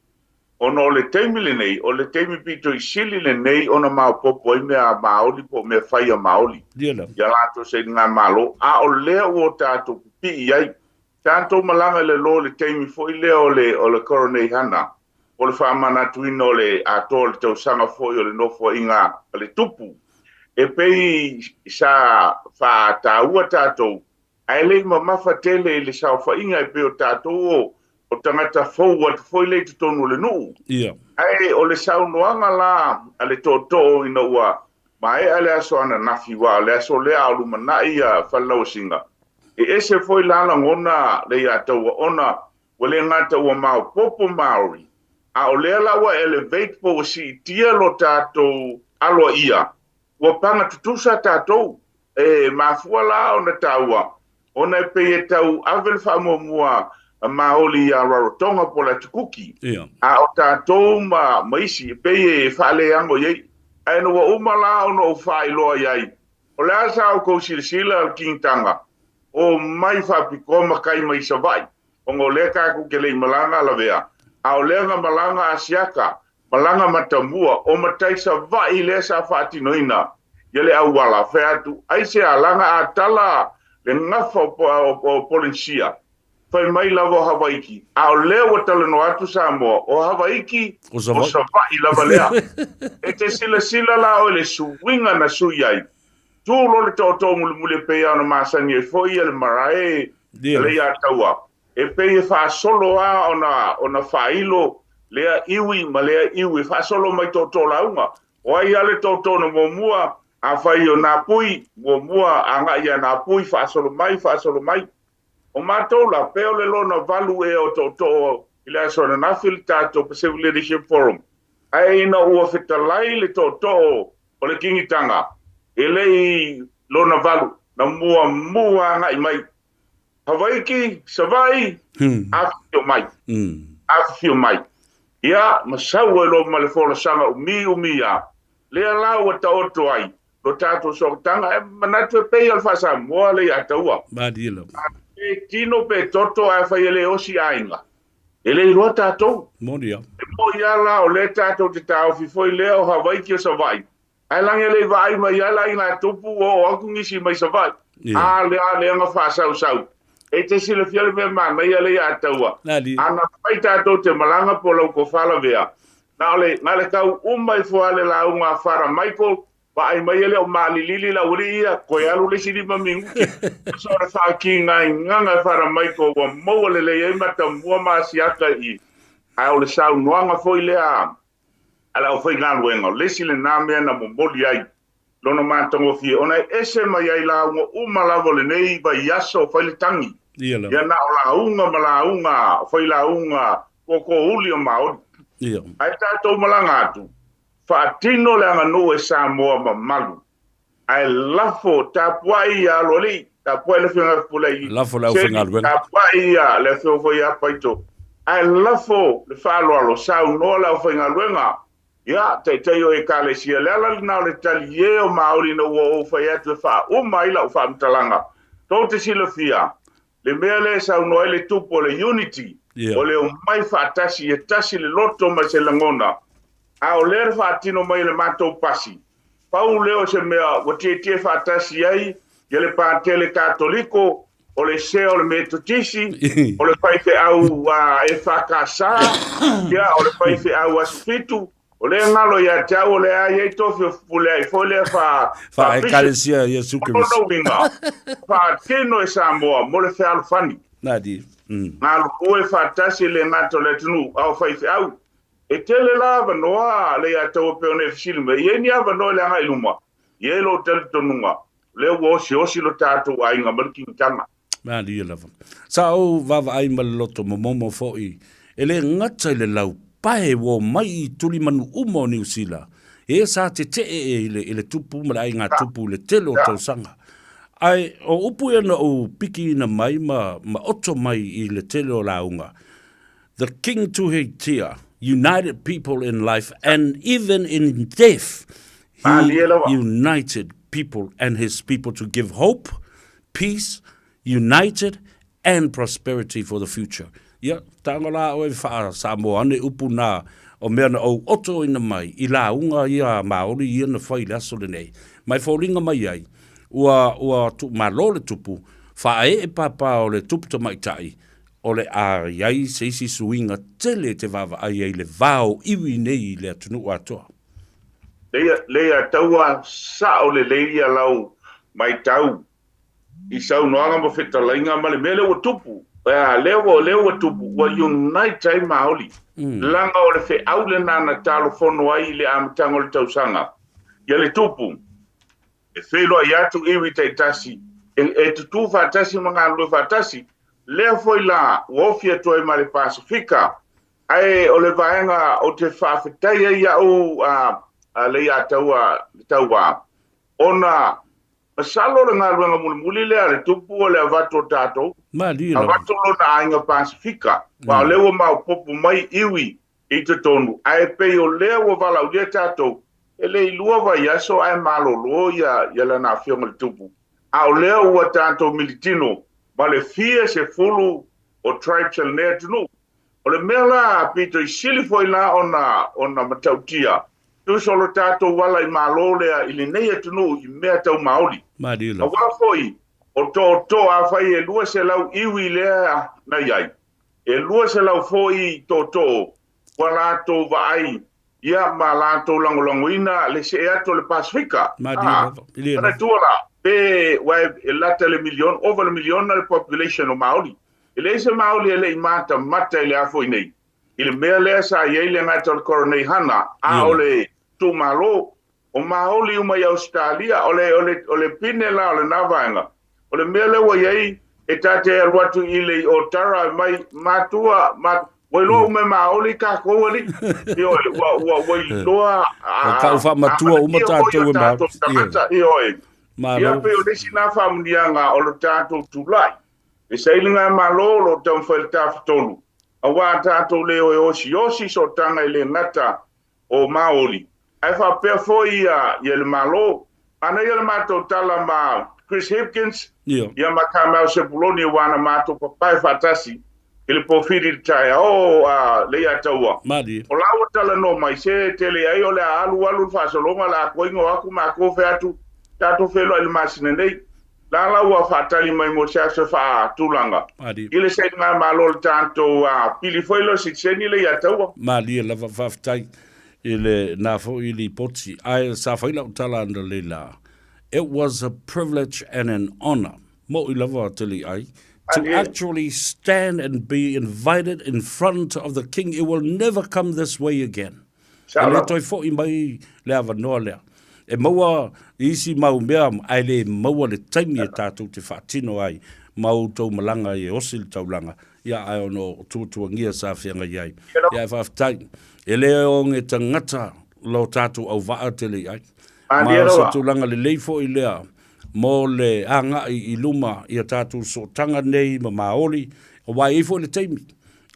Ona o le taimi lenei, o le taimi pito i sili lenei ona maopoopo ai mea a Maoli po o mea fai a Maoli i a latou sailigamalo, a o lea ua o tatou pipii ai. Tatou malaga i le lo i le taimi foi lea o le o le Koroneihana, po o le faamanatuina o le atoa o le tausaga foi o le Nofoaiga a le Tupu, e pei sa faataua tatou Ae le i mamafa tele i le saofaiga e pei o tatou o, o tagata fou atu foi lea i totonu o le nuu. Ia. Ae o le saunoaga la a le tootoo ina ua maea le aso ananafi, aua o le aso lea a o lumanai ia Falelauasiga, e ese foi la lagona le ia taua ona ua le gata ua maopoopo Māori, a o lea la ua elevate po ua siitia lo tatou aloaia, ua paga tutusa tatou. E mafua la ona taua, ona e pei e tau ave le faamuamua a Māori ia Rarotonga po o le Atu Kuki, a o tatou ma, ma isi e pei e faaleago i ai. Ae ina ua uma la ona ou faailoa i ai, o le a sa outou silasila le kingitanga, o mai faapitoa matai mai Savaii, ona o lea tatou te le i malaga lavea, a o lea na malaga Asiata, Malaga matamua o matai Savaii lea sa faatinoina ia le auala, fai atu, aisea laga a tala le gafa o Polenisia, fai mai lava o Havaiki, a o lea ua talanoa atu Samoa, o Havaiki, o Savaii lava lea. E te silasila la oe i le suiga na sui ai, tu loa le tootoo mulimuli e pei lava ona masani ai foi ia le marae a Leiataua, E pei e faasolo lava ona, ona faailo lea iwi ma lea iwi, e faasolo mai tootoo lauga. O ai lava le tootoo na muamua, afai o Napui, muamua agai ia Napui, faasolo mai, faasolo mai. O matou la, pei o le lona valu ea o tootoo i le aso ananafi le tatou Pacific Leadership Forum, ae ina ua fetalai le tootoo o le Kingitanga, e le i lona valu, na muamua agai mai. Havaiki, Savaii, afifio mai. Afifio mai. Ia, ma sau ai loa ma le folasaga umi umi a. Lea la ua taoto ai lo tatou sootaga, e manatu e pei o le faa-Samoa le ia taua. Malie lava. Pe tino pe toto ae fai e le osi aiga. E le iloa tatou. Moni a. E moi a la o lea tatou te taofi foi lea o Havaiki o Savaii. Ae lagi e le i vaai mai ai la i ngā tupu ua oo atu nisi mai Savaii. A lea lea na faasausau. E te silafia le mea manaia lea ia taua. A na fai tatou te malaga po lau tofa lavea, na o le, na le tau uma ifo lava le lauga a Fara Michael, vaai mai e le o maalilili le aualii ia, toe alu le isi lima minute. So o le faakīgaīgaga e Fara Michael ua maua lelei ai Matamua ma Asiata i i. Ae o le saunoaga foi lea a le aufaigaluega, o le isi lena mea na momoli ai lona matagofie, ona e ese mai ai lauga uma lava o lenei vaiaso o fai le tagi, Ia lava. ia na o lauga ma lauga o fai lauga tootoouli o Maori. Ia. Ae tatou malaga atu, faatino le aganuu e Samoa mamalu, Ae lafo, tapuai ia Aloalii, tapuai le Afioga ia Fepuleai, Lafo le aufaigaluega. Tapuai ia le Afioga foi ia Paito, ae lafo le faaaloalo, saunoa le aufaigaluega, ia, taitai o Ekalesia. Le ala lena o le talie o Maori ina ua ou fai atu e faauma ai lau faamatalaga. Tou te silafia, le mea lea e saunoa ai le Tupu o le unity, o le omai faatasi, e tasi le loto ma se lagona, a o lea le faatino mai e le matou pasi, Pau lea o se mea ua tietie faatasi ai ia le Patele Katoliko, o le sea o le Metotisi, o le faifeau EFKS, ia, o le faifeau Aso Fitu, o lea galo ia te au o lea e i ai tofi o Fepuleai foi lea fa, fa Ekalesia Iesu Keriso. O lona uiga, faatino e Samoa mo le fealofani. Nadi. Galulue faatasi e le gata o le atunuu, a o faifeau. E tele la avanoa le ia taua pei ona e fesili mai, e i ai ni avanoa i le agai i luma? E i ai lou talitonuga, o lea ua osiosi lo tatou aiga ma le kingitanga. Malie lava. Sa ou vaavaai ma le loto momomo foi, e le gata i le laupae ua omai i tulimanu uma o Niu Sila, e sa tetee i le, i le tupu ma le aiga tupu i le tele o tausaga. Ae o upu ia na ou pikiina mai ma, ma oto mai i le tele o lauga, The King Tuheitia united people in life and even in death he united people and his people to give hope, peace, united and prosperity for the future. Ia, tago la oe faa-Samoa ane upu na o mea na ou otoina mai i lauga ia a Maori ia na fai i le aso lenei. Ma e foliga mai ai, ua, ua tuumalo le tupu, faaee pāpā o le tupu tamaitai, o le a i ai se isi suiga tele e te vaavaai ai i le va o iwi nei i le atunuu atoa. Leia, leia taua sao lelei ia lau maitau i saunoaga ma fetalaiga ma le mea lea ua tupu. Ea, lea ua, lea ua tupu, ua unite ai Māori. Leaga o le feau lena na talofono ai i le amataga o le tausaga. Ia le tupu, e feiloai atu iwi taitasi, e, e tutū faatasi ma galulue faatasi. Lea foi la, ua ofi atu ai ma le Pasefika. Ae o le vaega ou te faafetai ai au a, a Leiataua le Tauā, ona Masalo le galuega mulimuli lea a le Tupu o le avatu o tatou, Malie lava. avatu lona aiga Pasefika, aua o lea ua maopoopo mai iwi i totonu, ae pei o lea ua valaaulia tatou, e le i lua vaiaso ae malolo ia, ia lana afioga i le Tupu. A o lea ua tatou militino ma le fia sefulu o tribes a lenei atunuu. O le mea la pito i sili foi la ona, ona matautia, Tusa o lo tatou ala i Malo lea i lenei atunuu i mea tau Maoli. Malie lava. Aua foi o tootoo afai e 200 iwi lea na i ai, e 200 foi tootoo ua latou vaai ia ma latou lagolagoina le see atu o le Pasefika. Malie lava. Malie lava. Manatua la, pe ua e lata le miliona, ova le miliona le population o Maoli. E leai se Maoli e le i matamata i le a foi nei. I le mea lea sa i ai le gata o le Koroneihana, a o le itumalo, o Maoli uma i Ausetalia, o le, o le, o le pine la o lena vaega, o le mea lea ua i ai, e ta te alu atu i le i Otara e mai, matua, ma, ua iloa uma e Maoli takou alii. Ioe, ua, ua, ua iloa, a, O kau faamatua uma tatou e Maoli. Tagata, ioe. Ia pei o le isi na faamuniaga o lo tatou tulai. E sailiga Malo o lo o taumafai le Tafatolu, aua tatou le o e osiosi sootaga e le gata o Maoli, ae faapea foi ia ia le Malo. Manaia le matou tala ma Chris Hipkins ia ma Kamau Sepuloni aua na matou papae faatasi i le pofiri i le taeao a Leiataua. O la ua talanoa mai se tele ai o le a alu alu le faasologa o le a koigo aku matou fai atu tatou feiloai i le masina nei. La la ua faatali mai mo se aso e faatulaga i le sailigamalo o le tatou pili foi lea o sitiseni lea ia Taua. Malie lava, faafetai i le na foi lipoti. Ae sa fai lau tala analeila, it was a privilege and an honour, moʻi lava te liʻai, to actually stand and be invited in front of the King, it will never come this way again. E le toe foʻi mai le avanoa lea. E maua isi mau mea ae le maua le taimi e tatou te faatino ai ma outou malaga ai e osi le taulaga, ia ae ono o tuatuagia sa feagai ai. Ia ae faafetai, e le oge tagata lo tatou auvaa tele i ai. Ma o se tulaga lelei foi lea mo le agai i luma i a tatou sootaga nei ma Maori, aua e i ai foi le taimi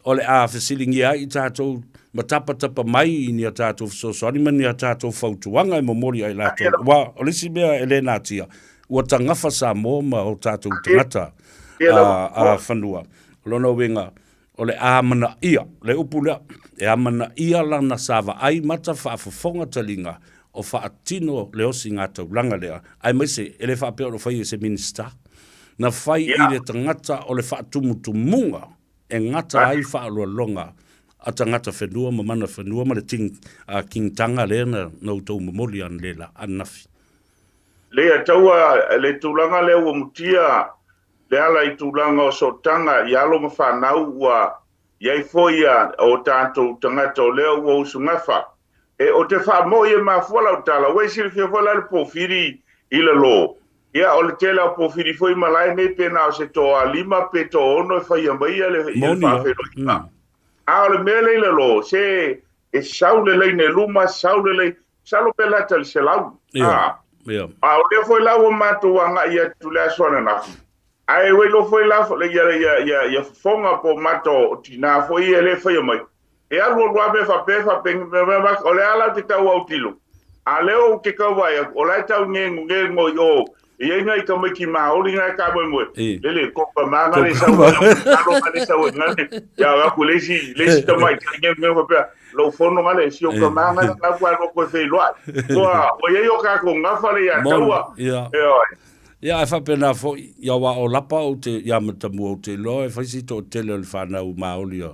o le a fesiligia ai i tatou ma tapatapa mai i ni a tatou fesoasoani ma ni a tatou fautuaga e momoli ai latou. Aua o le isi mea e le natia, ua tagafa Samoa ma o tatou tagata a fanua. O lona uiga, o le amanaia, le upu lea, e amanaia lana sa vaai mata faafofoga taliga o faatino le osiga taulaga lea, aemaise e le faapea o lo faia e se Minisita. Na fai i le tagata o le faatumutumuga e gata ai faaaloaloga a tagata whenua ma mana whenua ma le ting, a kingtanga lea na, na outou momoli analeila, ananafi. Lea taua le tulaga lea ua mutia le ala i tulaga o sootaga i alo ma fanau ua i ai foi ia o tatou tagata o lea ua usugafa. E o te faamoi e mafua lau tala, ua e silafia foi la le pofiri i lalo. Ia, o le tele o pofiri foi malae nei pe na o se toalima pe toaono e faia mai ia le, ia le faafeiloaiga. A o le mea lea i lalo, se e sau le laina i luma, sau le laina, masalo pe lata i le 100. Ia, ia. A o lea foi la ua matou agai atu i le aso ananafi, ae ua iloa foi la ia, ia, ia, ia fofoga po o mata o tina foi ia lea e faia mai, E alu alu lava mea faapea, faapea, o le a la ou te tau autilo? A lea ou te tau vaai atu, o la e tau ngengo ngengo i o. E iai ngai tamaiti Maori ngai ka moemoe. Lele kopa ma ngale sau alo ngale sau ngale. Ya wa ku le isi le isi tamaitai ngeu ngeu faapea lou fono ngale si o ka ma ngale nga ku alo koe feiloai. Ua ua iai o kākou gafa le ia taua. Ia. E oi. Ia ae faapena foi, ia aua o Lapa ou te, ia Matamua ou te iloa e fai si toatele o le whanau Maori a,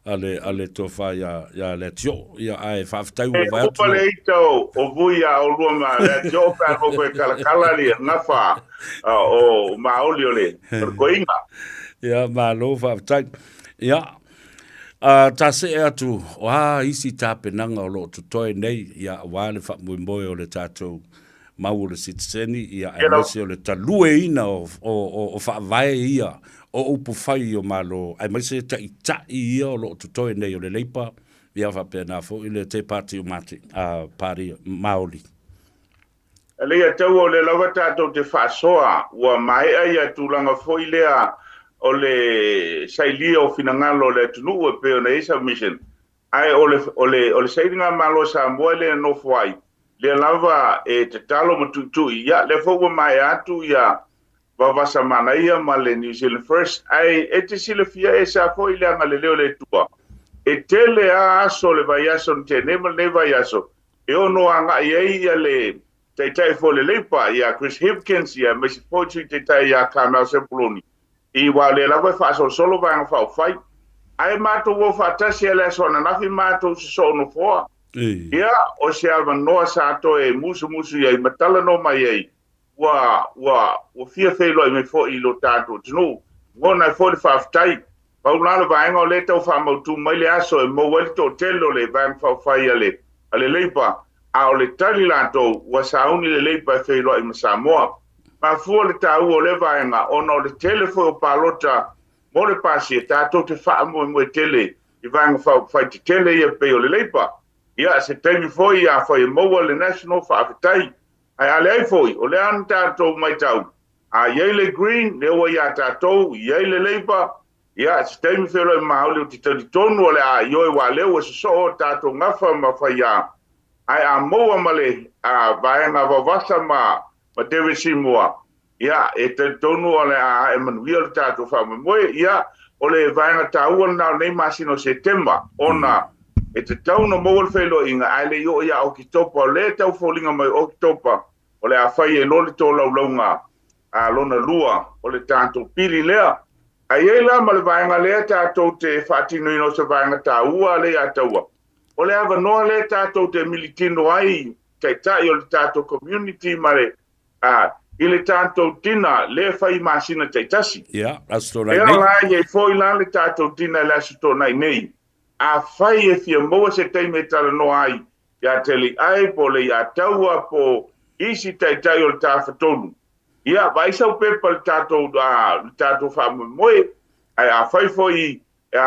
a le, a le tofa ia, ia Leatioo. Ia ae faafetai ua E vae atu opa le ita o, o Vui a olua ma Leatioo pe a nofo e kalakala le gafa o Maoli o le, o le koiga. Ia, malo faafetai. Ia, a ta see atu, o a isi tapenaga o lo o totoe nei, ia, aua le faamoemoe o le tatou mau o le sitiseni, ia, aemaise o le talueina o, o, o, o faavae ia o upu fai o Malo, aemaise taitai ia o lo o totoe nei o le Leipa, ia faapena foi le Te Pati o Mate, a, Pari, Maoli. Lea taua o lea lava tatou te faasoa, ua maea ia tulaga foi lea o le sailia o finagalo o le atunuu e pei ona i ai submission, Ae o le, o le, o le sailiga Malo a Samoa e le nofo ai, lea lava e tatalo ma tuitui, ia, lea foi ua maea atu ia Vavasa Manaia ma le New Zealand First, ae e te silafia e sa foi le agalelei o le Atua, e tele a aso o le vaiaso na tea nei ma lenei vaiaso, e ono agai ai ia le Taitai foi o le Leipa, ia Chris Hipkins, ia aemaise foi le Sui Taitai ia Carmel Sepuloni. I wā lea lava e faasolosolo Vaega Faaupufai. Ae matou o faatasi a le aso ananafi matou sosoo nofoa. Ia, o se avanoa sa toe musumusu i ai ma talanoa mai ai, ua, ua, ua fia feiloai mai foi i lo tatou atunuu. Lagona ai foi le faafetai. Pau la le vaega o lea e tau faamautu mai le aso e maua ai le toatele o le Vaega Faaupufai a le, a le Leipa, a o le tali latou, ua sauni le Leipa e feiloai ma Samoa. Mafua le taua o lea vaega ona o le tele foi o palota mo le pasia tatou te faamoemoe tele i vaega faaupufai tetele ia pei o le Leipa. Ia, se taimi foi afai e maua le National, faafetai. Ae a leai foi, o lea na tatou maitau, a i ai le Green, lea ua ia tatou, i ai le Leipa, ia, se taimi feiloai maoli ou te talitonu o le a ioe aua lea ua sosoo tatou gafa ma faiā. Ae a maua ma le vaega vavasa ma ma David Seymour, ia, e talitonu o le a ae manuia le tatou faamoemoe. Ia, o le vaega taua lena o lenei masina o Setema, ona e tatau ona maua le feiloaiga, ae le i oo ia Oketopa, o lea e tau foliga mai o Oketopa, o le a fai ai loa le tolaulauga a lona lua o le tatou pili lea. Ae i ai la ma le vaega lea tatou te faatinoina o se vaega taua lea ia taua, o le avanoa lea tatou te militino ai Taitai o le tatou community ma le, a, i le tatou dinner lea e fai i masina taitasi. Ia, Aso Toonai nei. Lea la e i ai foi la le tatou dinner i le Aso Toonai nei. Afai e fia maua se taimi e talanoa ai ia Teliai po o Leiataua po o isi taitai o le Tafatolu, ia, vaai sau pepa i le tatou, a, le tatou faamoemoe. Ae afai foi E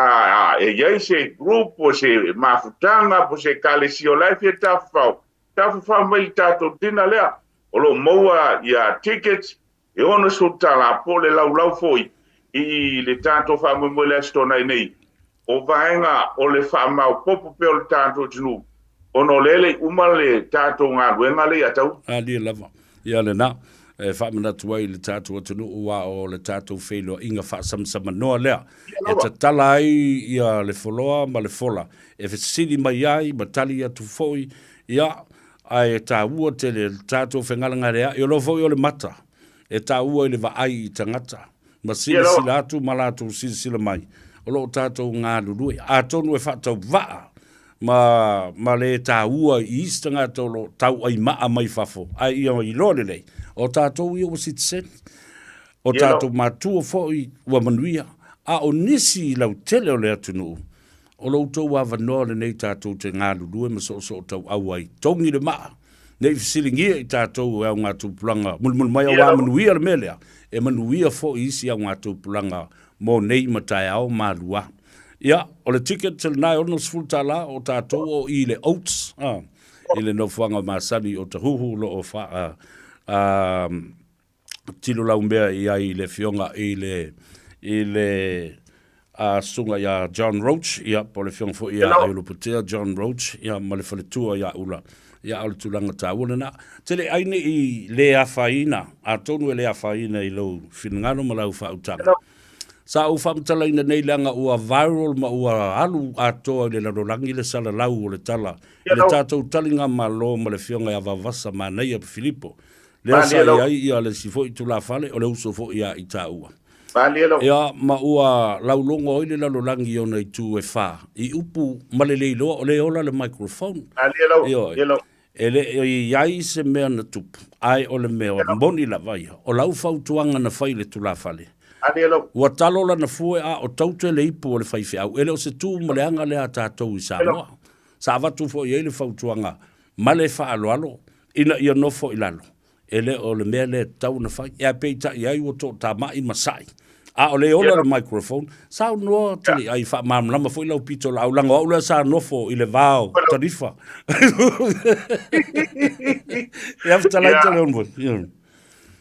i ai se group po o se mafutaga po o se ekalesia o la e fia tafafao, tafafao mai i le tatou dinner lea. O lo o maua ia tickets e $60 po o le laulau foi i le tatou faamoemoe i le Aso Toonai nei. O vaega o le faamaopoopo pea o le tatou atunuu ona o lea e le i uma le tatou galuega lea ia Taua. Alia lava. Ia lena, e faamanatu ai i le tatou atunuu aua o le tatou feiloaiga faasamasamanoa lea e tatala ai ia le foloa ma le fola e fesili mai ai ma tali atu foi, ia, ae taua tele le tatou fegalegalea'i, o lo foi o le mata e taua i le vaai i tagata ma silasila atu ma latou silasila mai o lo o tatou galulue. Atonu e faatauvaa ma, ma le taua i isi tagata o lo o tauaimaa mai fafo, ae ia iloa lelei, o tatou ia ua sitiseni, o tatou matua foi ua manuia, a o nisi i lautele o le atunuu, o lo outou avanoa lenei tatou te galulue ma soosootauau ai, togi le maa, ne i fesiligia i tatou e augatupulaga mulimuli mai, aua manuia le mea lea, e manuia foi isi augatupulaga mo nei ma taeao malua. Ia, o le ticket lena e $60 o tatou o i le Oats, a, i le nofoaga masani o Tahuhu o lo o fa, a, a, tilo laumea i ai i le afioga i le, i le a, susuga ia John Roach, ia, po o le afioga foi ia Aiolupotea John Roach, ia, ma le faletua ia Ula. Ia, a o le tulaga taua lena. Tele ai ne i le afaina, atonu e le afaina i lou finagalo ma lau faautaga. Sa ou faamatalaina nei leaga ua viral ma ua alu atoa i le lalolagi le salalau o le tala i le tatou taligamalo ma le Afioga ia Vaovasa Manaia Filipo, lea sa i ai ia le isi foi tulafale o le uso foi ia Itaua. Ia, ma ua laulogo ai le lalolagi i ona itu e fa i upu ma le le iloa o lea e ola le microphone. Ioe. E le i i ai se mea na tupu, ae o le mea moni lava ia, o lau fautuaga na fai i le tulafale, ua talo lana fue a o taute le ipu o le faifeau, e le o se tu ma le aga lea a tatou i Samoa. Sa avatu foi i ai le fautuaga ma le faaaloalo ina ia nofo i lalo, E le o le mea lea e tatau ona fai. Ae peitai ai ua toatamai ma sa'i. A o le ola le microphone, saunoa tele ai faamalamalama foi lau pitolaau leaga o au lea sa nofo i le va o Tanifa. Ia fetalai Teleone.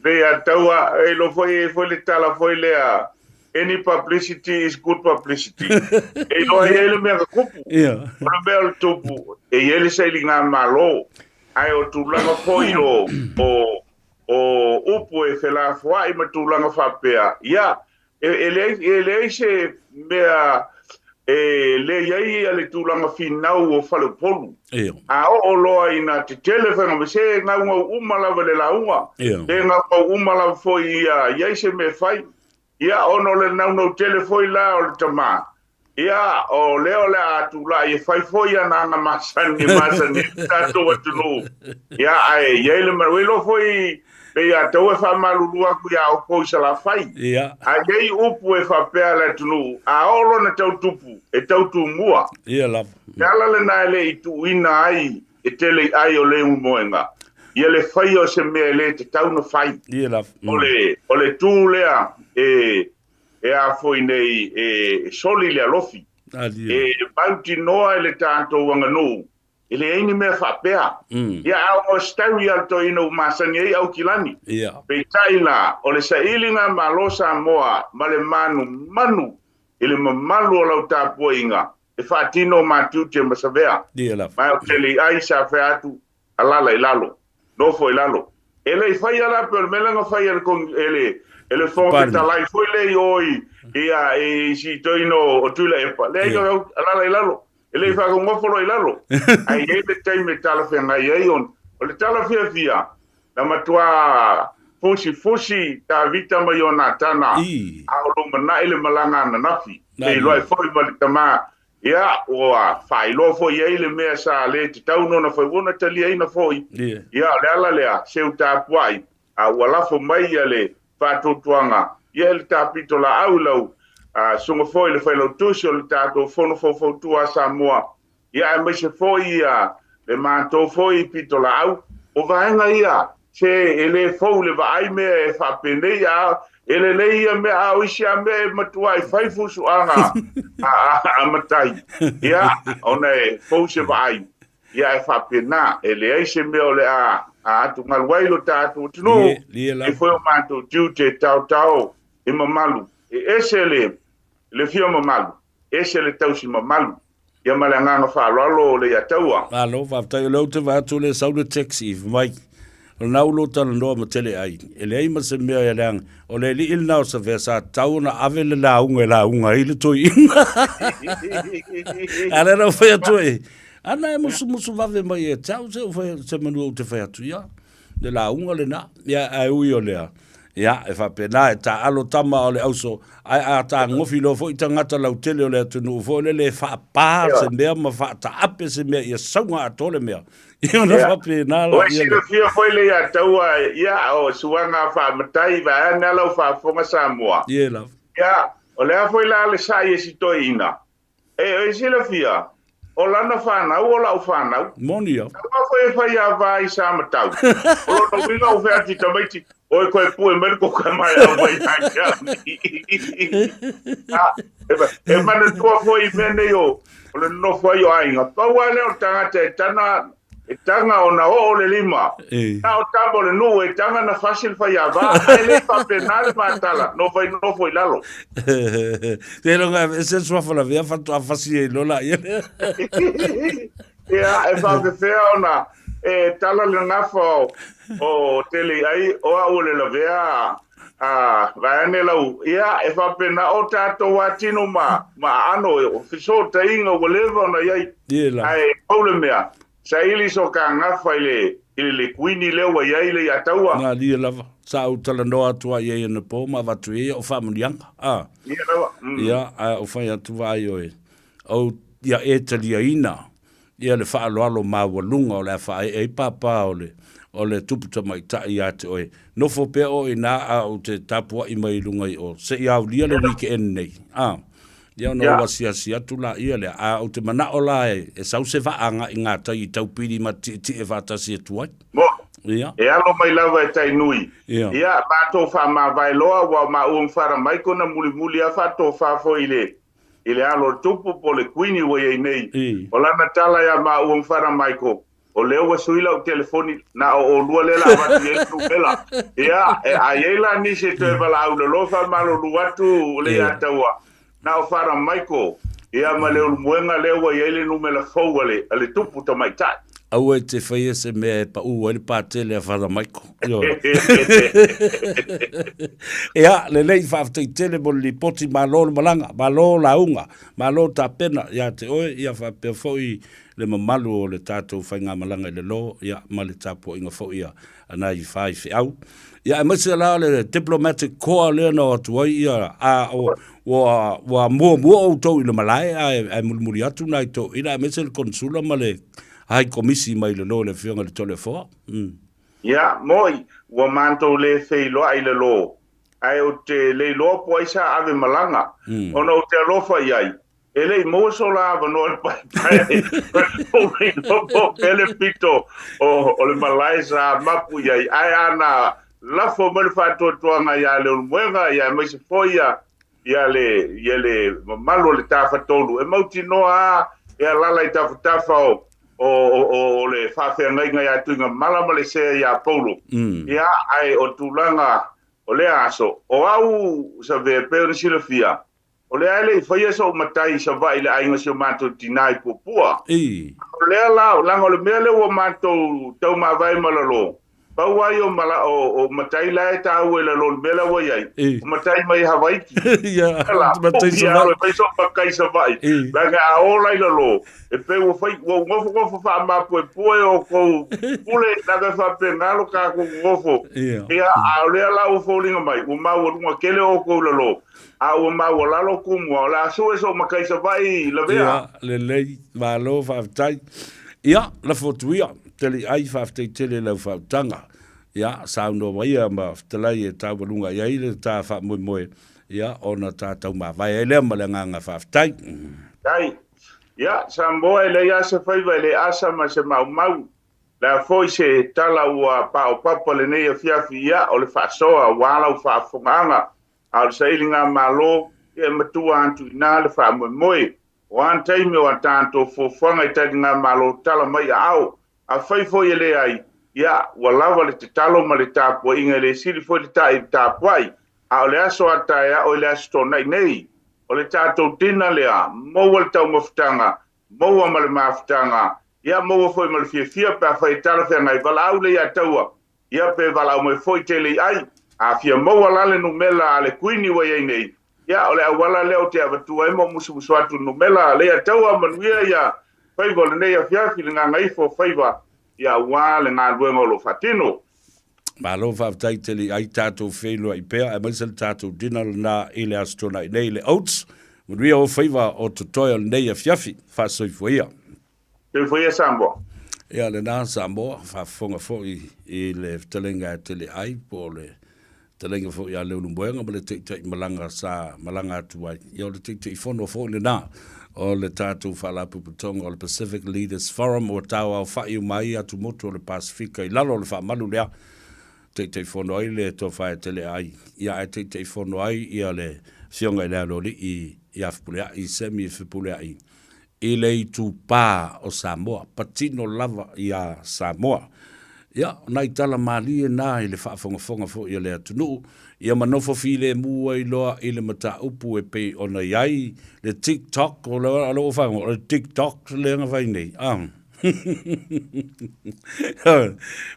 Nei a taua, e iloa foi e i ai foi le tala foi lea, any publicity is good publicity. E iloa e i ai le mea na tupu. O le mea o le tupu, e i ai le sailigamalo. Ae o tulaga foi o, o, o upu e felafoai ma tulaga faapea, ia, e, e leai, e leai se mea e le i ai ia le tulaga finau o faleupolu. Io. A oo loa ina tetele faiga ma se e gaugau uma lava le lauga, Io. e gaugau uma lava foi ia i ai se mea e fai. Ia, ona o le naunau tele foi la o le tama, ia, o lea o le a tulai e fai foi ana aga masani e masani ai le tatou atunuu. Ia, ae i ai le mea, ua iloa foi pei a tau e faamalulu atu iā outou i Salafai. Ia. A i ai upu e faapea a le atunuu, a oo lona tau tupu, e tau tumua. Ia lava. Le ala lena e le i tuuina ai e tele i ai o Leumoega, ia le faia o se mea e le tatau ona fai. Ia lava. O le, o le tū lea e, e a foi nei, e soli le alofi. Alia. E mautinoa e le tatou aganuu, e leai ni mea faapea. Ia, a o story a le toeaina ua masani ai Aukilani. Ia. Peitai la, o le sailiga Malo Samoa ma le manumanu i le mamalu o lau tapuaiga, e faatino ma tiute ma savea. Ia lava. Ma ou te le i ai sa fai atu, alala i lalo, nofo i lalo. E le i faia la pe o le mea lea na fai e le e le e le Fofoga Fetalai foi lea i o i ia i si toeaina o Tuilaepa, leai na alala i lalo. E le i faagogofo loa i lalo. Ae i ai le taimi e talafeagai ai ona. O le tala fiafia, Na matua fusifusi Tavita ma Ionatana, a o lumanai le malaga ananafi. Feiloai foi ma le tama, ia, ua faailoa foi i ai le mea sa le tatau ona fai, ua ona taliaina foi. Ia, o le ala lea, seu tapuai, a ua lafo mai ia le faatuatuaga, ia i le tapitolaau i lau susuga foi i le Failautusi o le tatou Fono Faufautua a Samoa, Ia aemaise foi ia le matou foi pitolaau, o vaega ia, se e le fou le vaai mea e faapenei a e lelei ia mea a o isi a mea e matuai fai fusuaga a matai, ia ona e fou se vaai, ia e faapena, e leai se mea o le a atugalu ai lo tatou atunuu, e foi o matou tiute e taotao e mamalu, e ese le fia mamalu, ese le tausi mamalu. Ia ma le agaga faaaloalo o Leiataua. Malo faafetai o lea ou te vaai atu o lea e sau le text i mai. O lena ua lou talanoa ma tele ai. E leai ma se mea e leaga. O le alii lena o Savea sa tatau ona ave le lauga e lauga ai le toeaina. A lea na ou fai atu ai, ana e musumusu vave mai ia te au se ou fai se manu ou te fai atu ia. Le lauga lena. Ia ae ui o lea, ia e faapena e taaalo tama o le auso, ae a tagofi loa foi tagata lautele o le atunuu foi lele e faapa se mea ma faataape se mea ia sauga atoa le mea. Ia ona faapena la. Ua silafia foi le ia taua, ia o suaga faamatai vaeane lau faafofoga Samoa. Ia lava. Ia, o le a foi la le sai e si toeaina, E, e silafia, o lana fanau o lau fanau. Moni ia. Aua foi e fai a va i Samatau. O lona uiga o fea atu i tamaiti, oi koe pue mai le koka mai au mai ia te au. Ah, e, e manatua foi i mea nei o, o le nonofo ai o aiga. Pau lava lea o le tagata e tana E taga ona oo le lima. Na o tama o le nuu e taga na fasi le faiava, ae le faapena le matala, no fai nofo i lalo. Seiloga e ese le suafa lavea faatoa fasi ai loa laia lea. Ia, e faapefea ona E tala le gafa o, o Teleiai, o au o le lavea a vaeane lau, ia, e faapena o tatou atino ma, ma aano, o fesootaiga ua leva ona i ai. Ae pau le mea, saili so ka gafa i le, i le le kuini lea ua i ai le Iataua. Malie lava. Sa ou talanoa atu ai i ai anapo ma avatu i ai au faamanuiaga. A. Ia lava. Mm. Ia, ae ou fai atu vaai oe, ou, ia e taliaina ia le faaaloalo maualuga o le a faaee ai pāpā o le, o le tupu tamaitai ia te oe. Nofo pea oe i ina a ou te tapuai mai i luga i o, se i aulia le weekend nei. A. Ia ona ou asiasi atu laia lea, a ou te manao la e, e sau se vaa agai i gatai i Taupiri ma tietie faatasi atu ai. Mo. Ia. E alo mai lava e tai nui. Ia. Ia, matou faamavae loa, ua maua ma Fara Maiko na mulimuli lava faatofa foi i le, i le alo o le tupu po o le kuini ua i ai nei. O lana tala ia maua ma Fara Maiko, o lea ua sui lau telefoni, na o olua lea la avatu i ai le numera. Ia, e, a i ai la nisi e toe valaau loloa faamalulu atu le ia taua, na o Fara Maiko, ia ma le Ulumoega lea ua i ai le numera fou a le, a le tupu tamaitai. Aua e te faia se mea e paʻū ai le pā tele a Father Michael. Ioe. Ia, lelei, faafetai tele mo le lipoti, malo le malaga, malo lauga, malo tapena ia te oe, ia faapea foi le mamalu o le tatou faigamalaga i le lo, ia, ma le tapuaiga foi a nai faifeau. Ia, aemaise la le Diplomatic Corps lea na o atu ai, ia, a o, ua, ua muamua outou i le malae, ae, ae mulimuli atu nai toeaiina, aemaise le Konesula ma le Hai Komisi mai le lo i le Afioga i le Toleafoa. Mm. Ia, moi, ua matou le feiloai i le lo, ae ou te le iloa po o ai sa ave malaga, ona ou te alofa i ai, e le i maua so la avanoa i le paepae, ou le iloa po o fea le pito o, o le malae sa mapu i ai, ae a na lafo mai le faatuatuaga ia Leulumoega, ia aemaise foi ia, ia le, ia le mamalu o le Tafatolu, e mautinoa lava e alaala i tafatafa o, o, o, o le faafeagaiga ia Tuigamala ma le sea ia Paulo. Ia, ae o tulaga o lea aso, o au Savea e pei ona silafia, o lea e le i faia sou matai i Savaii i le aiga o si o matou tinā i Puapua. O lea la, leaga o le mea lea ua matou taumavae ma lalo, Pau ai o, mala, o, o matai la e tāua i lalo o le mea la ua i ai, o matai mai Havaiki. Ia, matai Savaii. Fai so matai Savaii. Leaga a ola i lalo, e pei ua fai, ua nofo nofo faamapuepue o kou pule, leaga e faapena lo kākou nofo. Ia, a o lea la ua foliga mai, ua maualuga tele o kou lalo, a ua maualalo kumua, o le a sue so matai Savaii lavea. Ia, lelei, malo, faafetai. Ia, lafo atu ia. Tele ai, faafetai tele i lau faautaga. Ia, saunoa mai ia ma fetalai e taualuga i ai le ta faamoemoe, ia, ona ta taumavae ai lea ma le agaga faafetai. Dai. Ia, Samoa e leai lava se faiva e le asa ma se maumau. Le a foi se tala ua paopapa lenei afiafi, ia, o le faasoa aua lau faafofogaaga, a o le sailiga malo, ia e matua atu i ina le faamoemoe. O a taimi o a tatou fuafuaga i taligamalo tala mai aao, afai foi e leai, ia, ua lava le tatalo ma le tapuaiga e le sili foi le ta'i i le tapuai. A o le aso a taeao i le Aso Toonai nei, o le tatou dinner lea, maua le taumafataga, maua ma le mafutaga, ia, maua foi ma le fiafia pe afai e talafeagai, valaau lea ia Taua, ia pe valaau mai foi Teleiai, a fia maua la le numela a le Kuini ua i ai nei, Ia, o le auala lea ou te avatua ai ma ou musumusu atu i le numela lea taua manuia ia faiva o lenei afiafi, le gagaifo o faiva, ia aua le galuega o lo o faatino. Malo faafetai tele i ai tatou feiloai pea aemaise le tatou dinner lena i le Aso Toonai nei i le Oats. Manuia o faiva o totoe o lenei afiafi. Faasoifua ia. Soifua ia Samoa. Ia lena Samoa, faafofoga foi i le fetalaiga a Tele Ai po o le fetalaiga foi a Leulumoega ma le Taitai Malaga sa malaga atu ai. Ia o le Taitaifono foi lena o le tatou Faalapotopotoga o le Pacific Leaders Forum ua tauaofa'i uma ai atumotu o le Pasefika i lalo o le faamalu lea. Taitaifono ai le Tofa e Tele Ai, ia ae Taitaifono ai ia le Afioga i le Aloalii ia Fepulea'i Semi Fepulea'i i le itupā o Samoa, patino lava iā Samoa. Ia, o nai tala malie na i le faafogafoga foi a le atunuu, ia ma nofo filemu ai loa i le mataupu e pei ona i ai le Tik Tok, o le, o le, o le Tik Tok lea na fai nei, ah.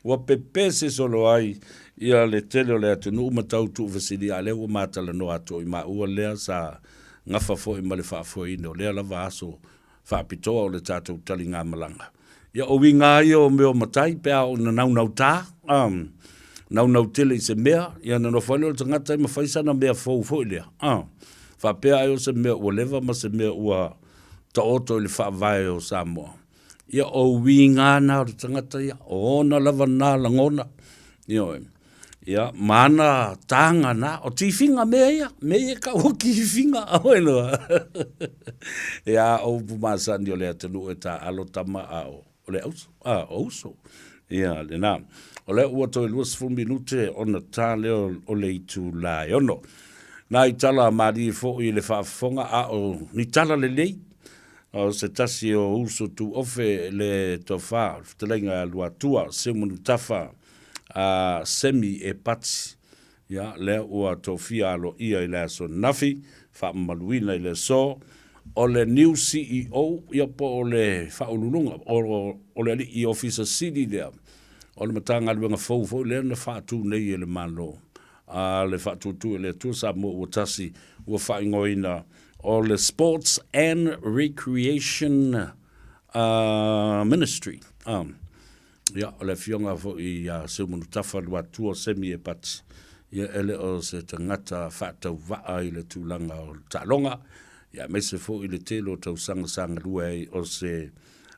Ua pepese solo ai ia le tele o le atunuu ma tau tuufesilia, a lea ua matalanoa atu i maua lea sa gafa foi ma le faafoeina o lea lava aso faapitoa o le tatou taligamalaga. Ia o uiga ia o mea o matai pe a oo ina naunauta, a, naunau tele i se mea, ia ona nofo ai lea o le tagata e mafai sana mea fou foi lea, a, faapea ai o se mea ua leva ma se mea ua taoto i le faavae o Samoa. Ia o uiga na o le tagata ia, o ona lava na lagona, ioe. Ia, ma ana tāga na, o tifiga mea ia, mea ia e tau o tifiga, oi loa. Ia, o upu masani o le atunuu e taaalo tama a o le auso, a o uso. Ia, lena. O lea ua toe 20 minute ona tā lea o le itula e 6. Nai tala malie foi i le faafofoga a o ni tala lelei, o se tasi o uso tuofe le tofa, le fetalaiga ia Luatua Seumanutafa, a Semi e Pati, ia, lea ua tofia aloaia i le aso ananafi, faamamaluina i le aso, o le new CEO, ia po o le faauluuluga, o, o le alii ofisa sili lea, o le Matagaluega fou foi lea na faatu nei e le Malo, a le Faatuatua i le Atua Samoa ua tasi, ua faaigoaina o le Sports and Recreation uh, Ministry. Um, Ia, o le afioga foi ia Seumanutafa Luatua Semi Epati, ia e le o se tagata faatauvaa i le tulaga o le taaloga, ia aemaise foi le tele o tausaga sa galue ai o se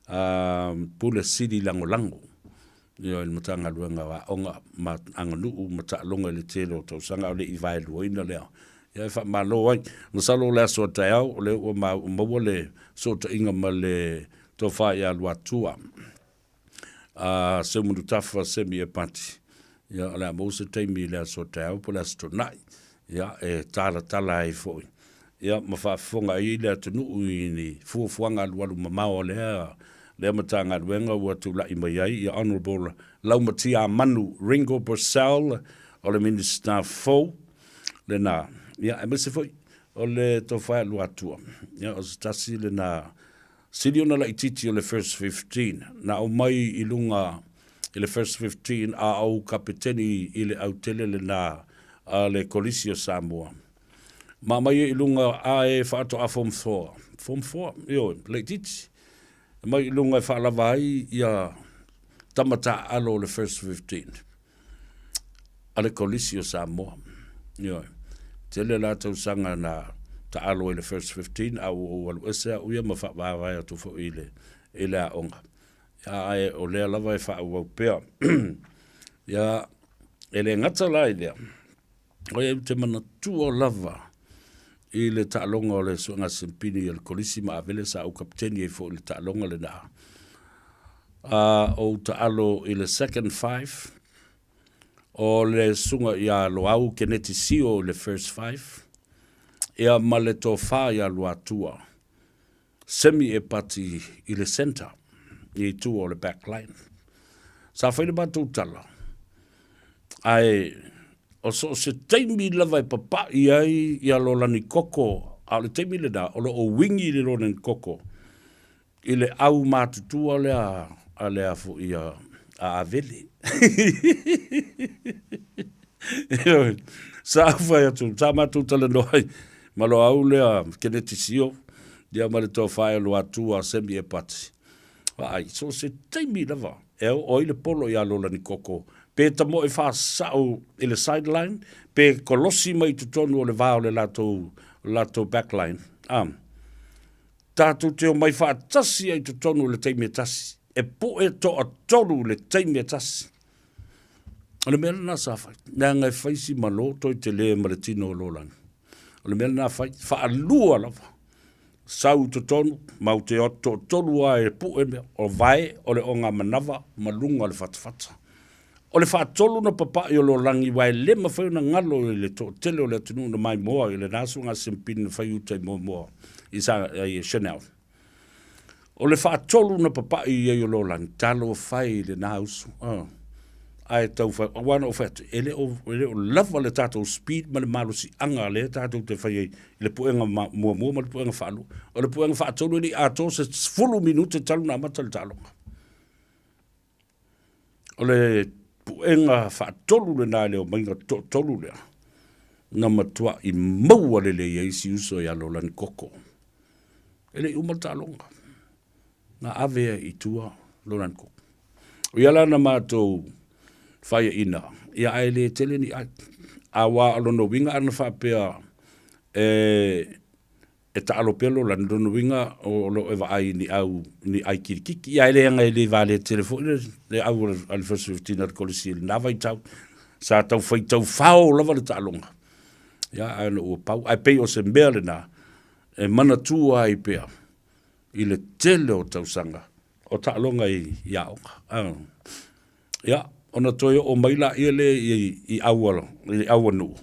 uh, pule sili lagolago ia i le Matagaluega o Aoga ma Aganuu ma Taaloga i le tele o tausaga, a o le i vaeluaina lea. Ia e faamalo ai. Masalo o le aso a taeao, o lea ua maua le fesootaiga ma le tofa ia Luatua. a Seumanutafa Semi Epati, ia, o le a maua se taimi i le aso taeao po o le aso Toonai, ia, e talatala ai foi, ia, ma faafofoga ai le atunuu i ni fuafuaga alualu mamao a lea, lea Matagaluega ua tulai mai ai, ia Honourable Laumatiamanu Ringo Purcell, o le Minisita fou lena, ia, aemaise foi o le Tofa Luatua, ia, o se tasi lena Sili ona laitiiti o le First 15. Na aumai i luga i le First 15 a ou kapeteni i le autele lena a le Kolisi o Samoa. Ma aumai ai i luga a e faatoa Form 4. Form 4, ioe, laitiiti. Aumai i luga e faalava ai ia tama taaalo o le First 15. a le Kolisi o Samoa. Ioe. Tele la tausaga na taalo ai le First 15 a ua ou alu ese au ia ma faavaevae atu foi i le, i le aoga. Ia, ae o lea lava e faaauau pea. Ia, e le gata la i lea, oia ou te manatua lava i le taaloga o le suega simpini a le Kolisi ma Avele sa ou kapiteni ai foi i le taaloga lena. A ou taalo i le second five, o le susuga ia Loau Keneti Sio i le first five, ia ma le tofa ia Luatua Semi Epati i le centre, i tua o le back line. Sa fai le matou tala, ae o so o se taimi lava e papai ai ia Lolani Koko, a o le taimi lena, o lo o wingi le Lolani Koko i le au matutua lea a le a foi a Avele. Sa fai atu, sa matou talanoa ai ma Loau lea Keneti Sio, ia ma le tofa e Luatua Semi Epati. Vaai, so o se taimi lava e oo ai le polo ia Lolani Koko, pe tamoe faasao i le sideline, pe kolosi mai i totonu o le va o le latou, latou backline. Ah. Tatou te omai faatasi ai i totonu i le taimi e tasi, e poe toatolu i le taimi e tasi. O le mea lena sa fai, leaga e fai si malo toe tele ma le tino o Lolani. O le mea lena fai, faalua lava, sau i totonu, mau te o toatolu lava e pue mea, o vae o le ogamanava ma luga o le fatafata. O le faatolu na papai o Lolagi aua e le mafai ona galo i le toatele o le atunuu na maimoa i lena suaga simpini na fai uta i Moamoa i sa i Chanel. O le faatolu na papai i ai o Lolagi, talofa e i lena uso. Oh. Ae tau fai, aua na ou fai atu, e le o, e le o lava le tatou speed ma le malosiaga lea tatou te fai ai i le puega muamua ma le puega faalua. O le puega faatolu e le i atoa se 10 minute talu na amata le taaloga. O le puega faatolu lena i le omaiga toatolu lea, na matuai maua lelei ai si uso ia Lolani Koko. E le i uma le taaloga, na ave ai i tua Lolani Koko. O ia la na matou faiaina, ia ae le tele ni ai. Aua o lona uiga ana faapea e e taalo pea Lolani, lona uiga o lo o e vaai i ni au, ni ai kilikiki. Ia ae leaga e le valea tele foi le, le au a le First Fifteen a le Kolisi i lena vaitau. Sa tau faitau fao lava le taaloga. Ia ae ona ua pau. Ae pei o se mea lena e manatua ai pea i le tele o tausaga o taaloga i, i aoga. Ia, ona toe oo mai laia lea i, i aua, i auanuu,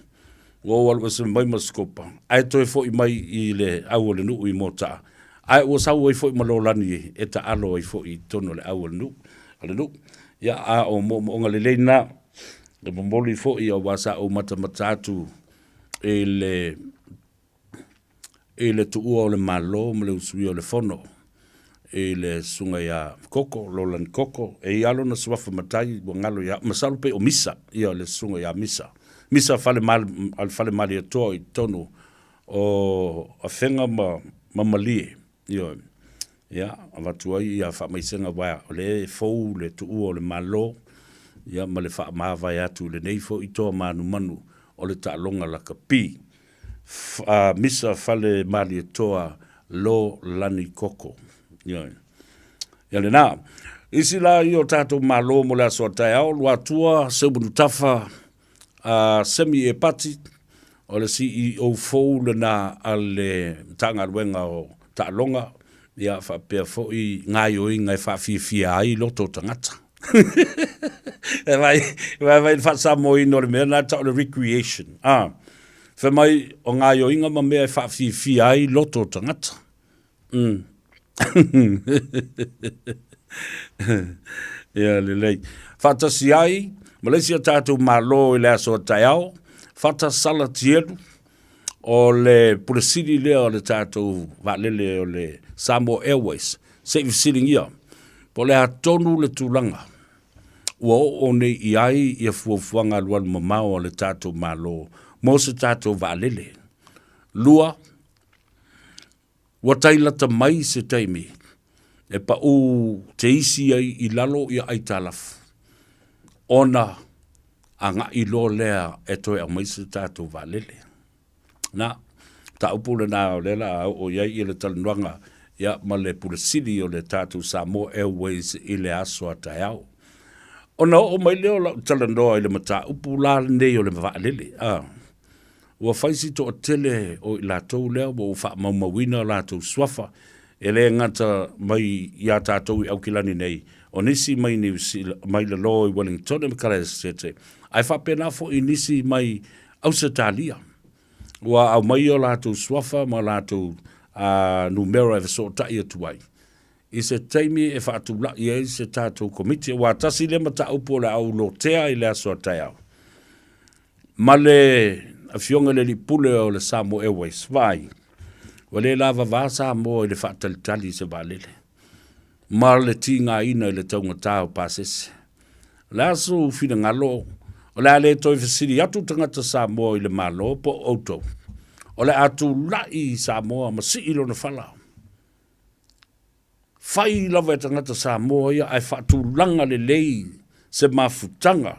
ua ou alu ese mai ma Sikopa, ae toe foi mai i le au o le nuu i Motaa, ae ua sau ai foi ma Lolani e taalo ai foi i totonu o le au o le nuu, o le nuu. Ia, a o moomooga lelei na, e momoli foi aua sa ou matamata atu i le i le tuua o le Malo ma le usuia o le Fono i le susuga ia Koko, Roland Koko, e i ai lava lona suafa matai ua galo ia, masalo pei o Misa, ia le susuga ia Misa. Misa Fale Fale Malietoa i totonu o Afega ma, ma Malie, ioe. Ia, avatu ai ia faamaisega aua o lea e fou le tuua o le Malo, ia ma le faamavae atu i lenei foi toa manumanu o le taaloga lakapi. Misa Fale Malietoa Lo Lani Koko. Ioe. Ia lena. Isi la ia o tatou malo mo le aso a taeao, Luatua Seumanutafa Semi Epati, o le CEO fou lena a le Matagaluega o Taaloga, ia faapea foi gaoioiga e faafiafia ai loto o tagata. E vai, vai, vai le faasamoaina o le mea lena e tau o le recreation. Ah, fai mai o gaoioiga ma mea e faafiafia ai loto o tagata. Ia lelei. Faatasi ai ma le isi a tatou Malo i le aso a taeao, Fata Sala Tielu, o le Pule Sili lea o le tatou vaalele o le Samoa Airways, se i fesiligia po o le a tonu le tulaga ua oo nei i ai ia fuafuaga alualu mamao a le tatou Malo mo se tatou vaalele. 2, Ua tai lata mai se taimi e paʻū teisi ai i lalo ia aitalafu ona agai loa lea e toe aumai se tatou vaalele. Na, mataupu lena o lea la a oo i ai ia le talanoaga ia ma le Pule Sili o le tatou Samoa Airways i le aso a taeao. Ona oo mai lea o lau talanoa i le mataupu la lenei o le vaalele, a. Ua fai si toatele o i latou lea ua ou faamaumauina o latou suafa, e le gata mai iā tatou i Aukilani nei, o nisi mai Niu Sila, mai lalo i Wellingtone ma Karaesete, ae faapena foi i nisi mai Ausetalia. Ua aumai o latou suafa ma latou numera e fesootai atu ai i se taimi e faatulai ai se tatou Komiti, aua tasi lea mataupu o le a ou lotea i le aso a taeao. Ma le Afioga i le Alii Pule o le Samoa Airways, vaai, ua le lavava Samoa i le faatalitali i se vaalele ma le tigaina i le taugata o pasese. O le a sou finagalo, o le a le toe fesili atu tagata Samoa i le Malo po o outou, o le a tulai i Samoa ma sii lona fala. Fai lava e tagata Samoa ia ae faatulaga lelei se mafutaga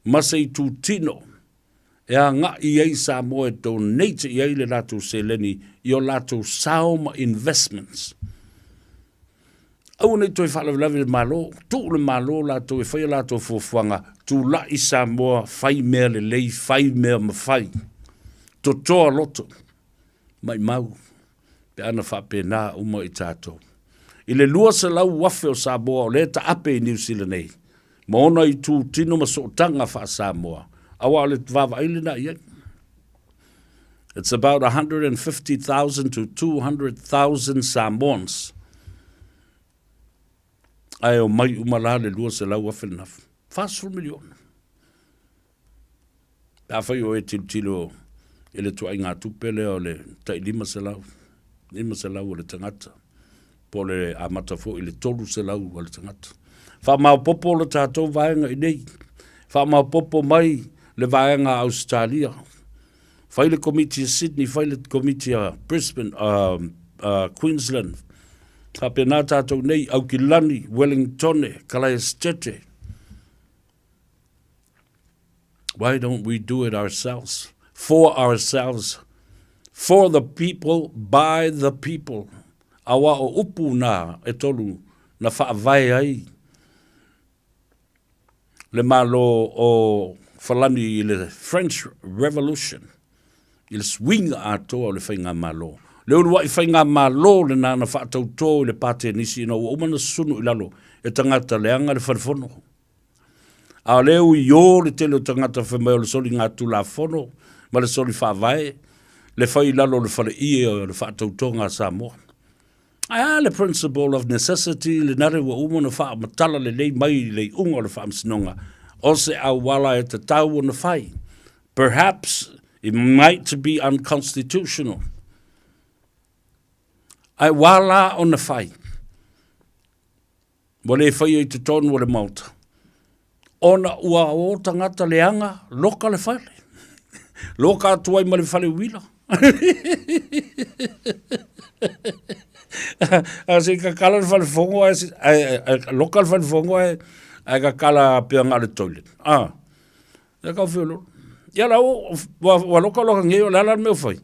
ma se itutino e agai ai Samoa e donate i ai le latou seleni i o latou sao ma investments. Aua ne i toe faalavelave le Malo, tuu le Malo latou e fai a latou fuafuaga, tulai Samoa, fai mea lelei, fai mea mafai, totoa loto. Maimau, pe ana faapena uma i tatou. I le 200,000 o Samoa o lea e taape i Niu Sila nei, ma ona itu tino ma sootaga faa-Samoa, aua o le vaavaai lena i ai. It's about 150,000 to 200,000 Samoans. Ae omai uma la le 200,000 lena. 40 miliona. Pe afai o e tilotilo i le tuaiga tupe lea o le tai 500, 500 o le tagata, po o le amata foi i le 300 o le tagata. Faamaopopo le tatou vaega i nei. Faamaopopo mai le vaega a Ausetalia. Fai le komiti a Sydney, fai le komiti a Brisbane, Queensland. Faapena tatou nei, Aukilani, Wellingtone, Kalaestete. Why don't we do it ourselves? For ourselves. For the people, by the people. Aua o upu na e tolu na faavae ai le Malo o Falani i le French Revolution, i le suiga atoa o le faigamalo. Le uluai faigamalo lena na faatautō i le Patenisi ina ua uma ona susunu i lalo e tagata leaga le falefono. A o lea ui ō le tele o tagata fai mai o le soligatulafono ma le soli faavae le fai i lalo o le faleie o le faatautoga a Samoa. Ae a le principle of necessity lena le ua uma ona faamatala lelei mai i le iuga o le Faamasinoga, o se auala e tatau ona fai. Perhaps it might be unconstitutional. Ae ua ala ona fai. Ua le faia i totonu o le Maota, ona ua o tagata leaga loka le fale. Loka atu ai ma le fale uila. A se kakala le fale fongo ae, ae, loka le fale fongo ae, ae kakala pea nga le toilet. Ah. Ia kau whiololo. Ia la ua, ua loka loka ngei o le ala le mea o fai.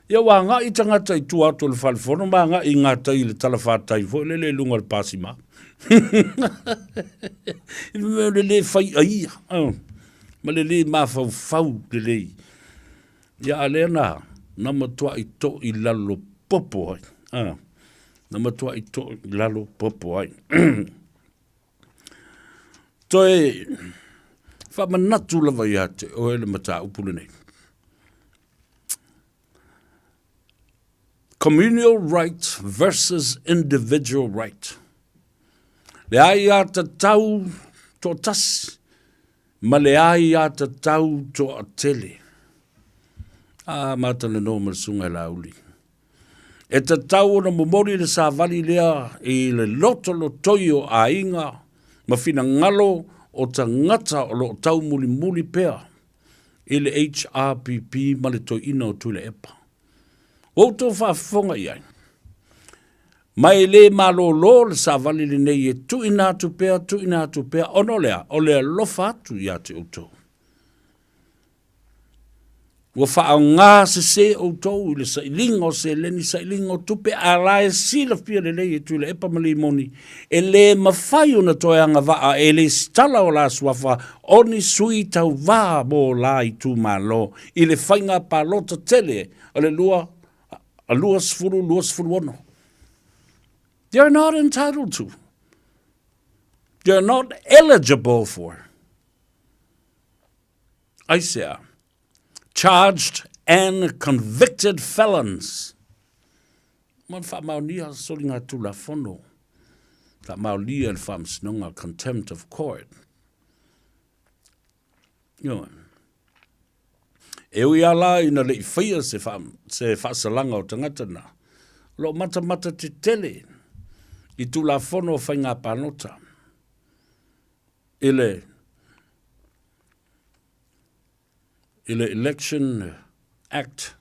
Ia ua agai tagata i tua atu o le fale fono ma agai i ngā tai i le talawhātai foi lele i luga o le pāsima. I le mea o le lē fai a ia. Ma le lē mafaufau lelei. Ia a lea na, na matuai to'i lalo popo ai. Na matuai to'i lalo popo ai. Toe faamanatu lava ia te oe le mataupu lenei. Communal right versus individual right. Le aiatatau toatasi ma le aiatatau toatele. A matalanoa ma le susuga e Laauli. E tatau ona momoli le savali lea i le lotolotoi o aiga ma finagalo o tagata o lo o taumulimuli pea i le HRPP ma le toeaina o Tuilaepa. Ua outou faafofoga i ai, ma e le malolo le savali lenei e tuuina atu pea, tuuina atu pea, ona o le a? O le alofa atu ia te outou. Ua faaaoga sese outou i le sailiga o seleni, sailiga o tupe, a la e silafia lelei e Tuilaepa ma Limoni, e le mafai ona toe agavaa e lesitala o la suafa o ni sui tauvā mo la itumalo i le faiga palota tele o le 2026. They are not entitled to. They are not eligible for. Aisea? Charged and convicted felons. Ma le faamaonia soligatulafono, faamaonia e le Faamasinoga contempt of court. Ioe. E ui lava la ina le i faia se, fa, se faasalaga o tagata na, o lo o matamata tetele i Tulafono o Faiga Palota i le i le Election Act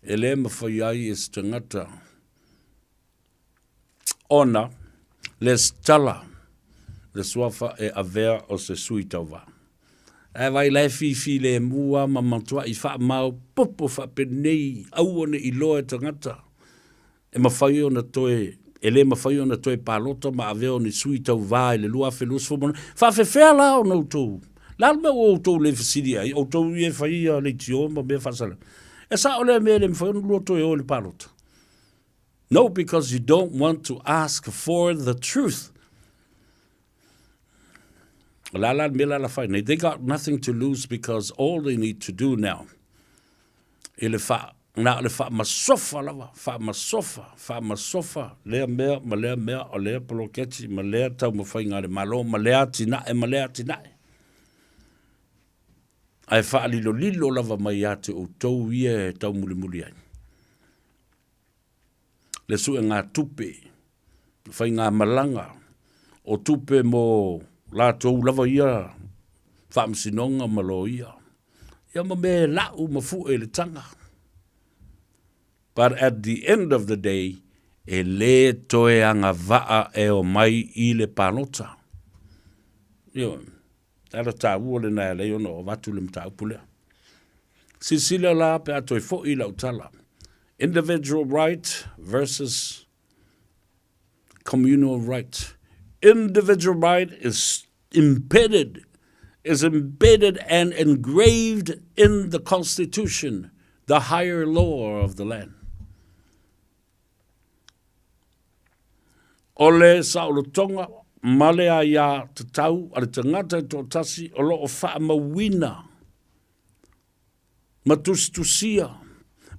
e le mafai ai e se tagata ona lesitala le suafa e avea o se sui tauva. Ae vai la e fifilemu lava ma matuai faamaopoopo faapenei aua ne i iloa e tagata e mafai ona toe, e le mafai ona toe palota ma avea o ni sui tauvā i le 2026. Faafefea la ona outou, le a le mea ua outou le fesili ai, outou ia e fai ia leitio ma mea faasalaga. E sao lea mea e le mafai ona lua toe o i le palota. No, because you don't want to ask for the truth. O le a la le mea la la fai nei? They got nothing to lose because all they need to do now i le faa, na o le faamasofa lava, faamasofa, faamasofa lea mea ma lea mea, o lea poloketi ma lea taumafaiga a le Malo ma lea atinae ma lea atinae. Ae faalilolilo lava mai ia te outou ia e taumulimuli ai. Le suegatupe, faigamalaga, O tupe mo latou lava ia faamasinoga ma loia. Ia ma mea e lau ma fue i le taga. But at the end of the day, e lē toe agavaa e omai i le palota. Ioe. Le ala taua lena e ala ai ona avatu le mataupu lea. Silasila la pe a toe foi lau tala. Individual right versus communal right. Individual right is embedded, is embedded and engraved in the Constitution, the higher law of the land. O le saolotoga ma le aiā tatau a le tagata e toatasi o lo o faamauina ma tusitusia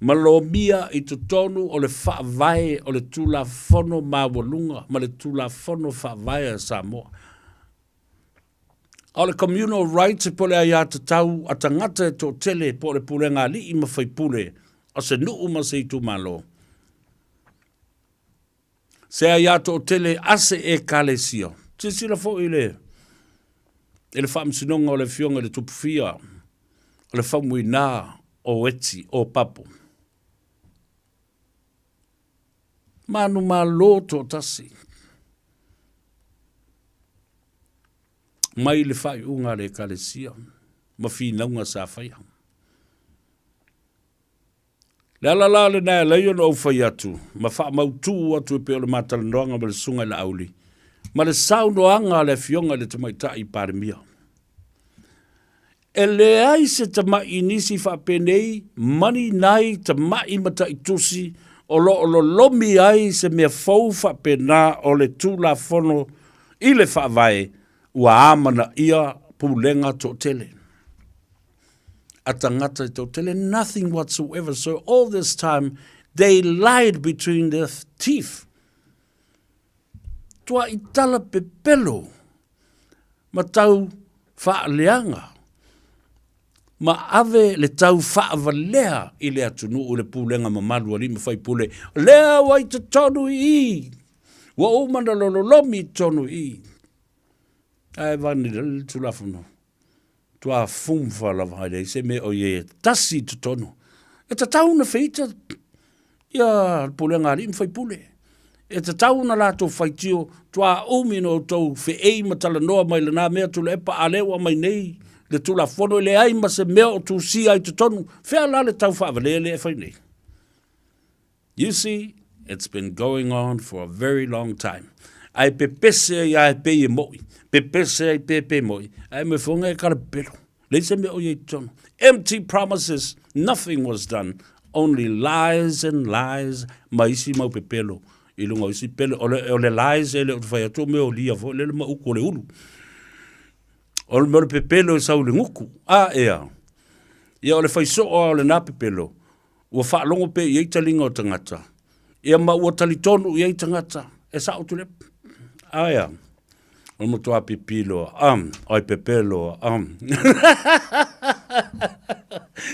ma lomia i totonu o le Faavae o le Tulafono Maualuga ma le Tulafono Faavae a Samoa. A o le communal rights po o le aiatatau a tagata e toatele po o le pulega alii ma faipule o se nuu ma se itumalo, se aia toatele a se Ekalesia. Silasila foi i le i le faamasinoga o le Afioga i le Tupufia o le Faumuina o Eti o Papo. Manumalo toatasi mai le faaiuga a le Ekalesia ma finauga sa faia. Le ala la lena e ala ai ona ou fai atu ma faamautū atu e pei o le ma talanoaga ma le Susuga i Laauli ma le saunoaga a le Afioga i le Tamaitai Palemia. E leai se tama'i i nisi faapenei ma ni nai tama'i mata'itusi o lo o lolomi ai se mea fou faapena o le Tulafono i le Faavae ua amanaia pulega toatele a tagata e toatele, nothing whatsoever. So all this time they lied between their teeth. Tua'i tala pepelo ma tau faaleaga ma ave le tau faavalea i le atunuu i le pulega mamalu a alii ma faipule, lea ua i totonu i i, ua uma ona lololomi i totonu i i. Ae vane le Tulafono, tua fumfa lava e leai se mea o i ai e tasi i totonu. E tatau ona feita ia le pulega a alii ma faipule. E tatau ona latou faitio, tua umi ona outou feei ma talanoa mai lena mea Tuilaepa, a lea ua aumai nei le Tulafono e leai ma se mea o tusia i totonu. Fea la le tau faavalea lea e fai nei? You see, it's been going on for a very long time. Ae pepese ai a e pei e mo'i, pepese ai pe pe mo'i, ae me fonga e kala pepelo. Leai se mea o i ai totonu. Empty promises, nothing was done, only lies and lies ma isi mau pepelo i luga o isi pele. O le, o le lies e le o te fai atu o mea o lia foi lele ma uku o le ulu. O le mea o le pepelo e sau i le guku. A ea. Ia o le fai soo a o lena pepelo, Ua faalogo pea i ai taliga o tagata, ia ma ua talitonu i ai tagata, e sao Tuilaepa. Aea, o le matua pipi loa, um, oi pepe loa, um.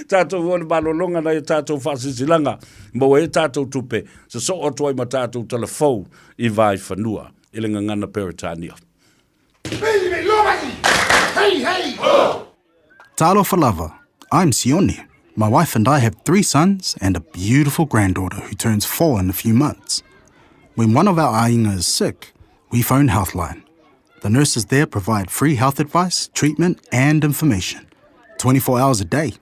Tatou o le malologa nai o tatou faasilasilaga, maua ai tatou tupe, sosoo atu ai ma tatou talafou i Vaifanua, i le gagana Peretania. Talofa lava, I'm Sione. My wife and I have three sons and a beautiful granddaughter who turns four in a few months. When one of our aiga is sick, we phone Healthline. The nurses there provide free health advice, treatment, and information 24 hours a day.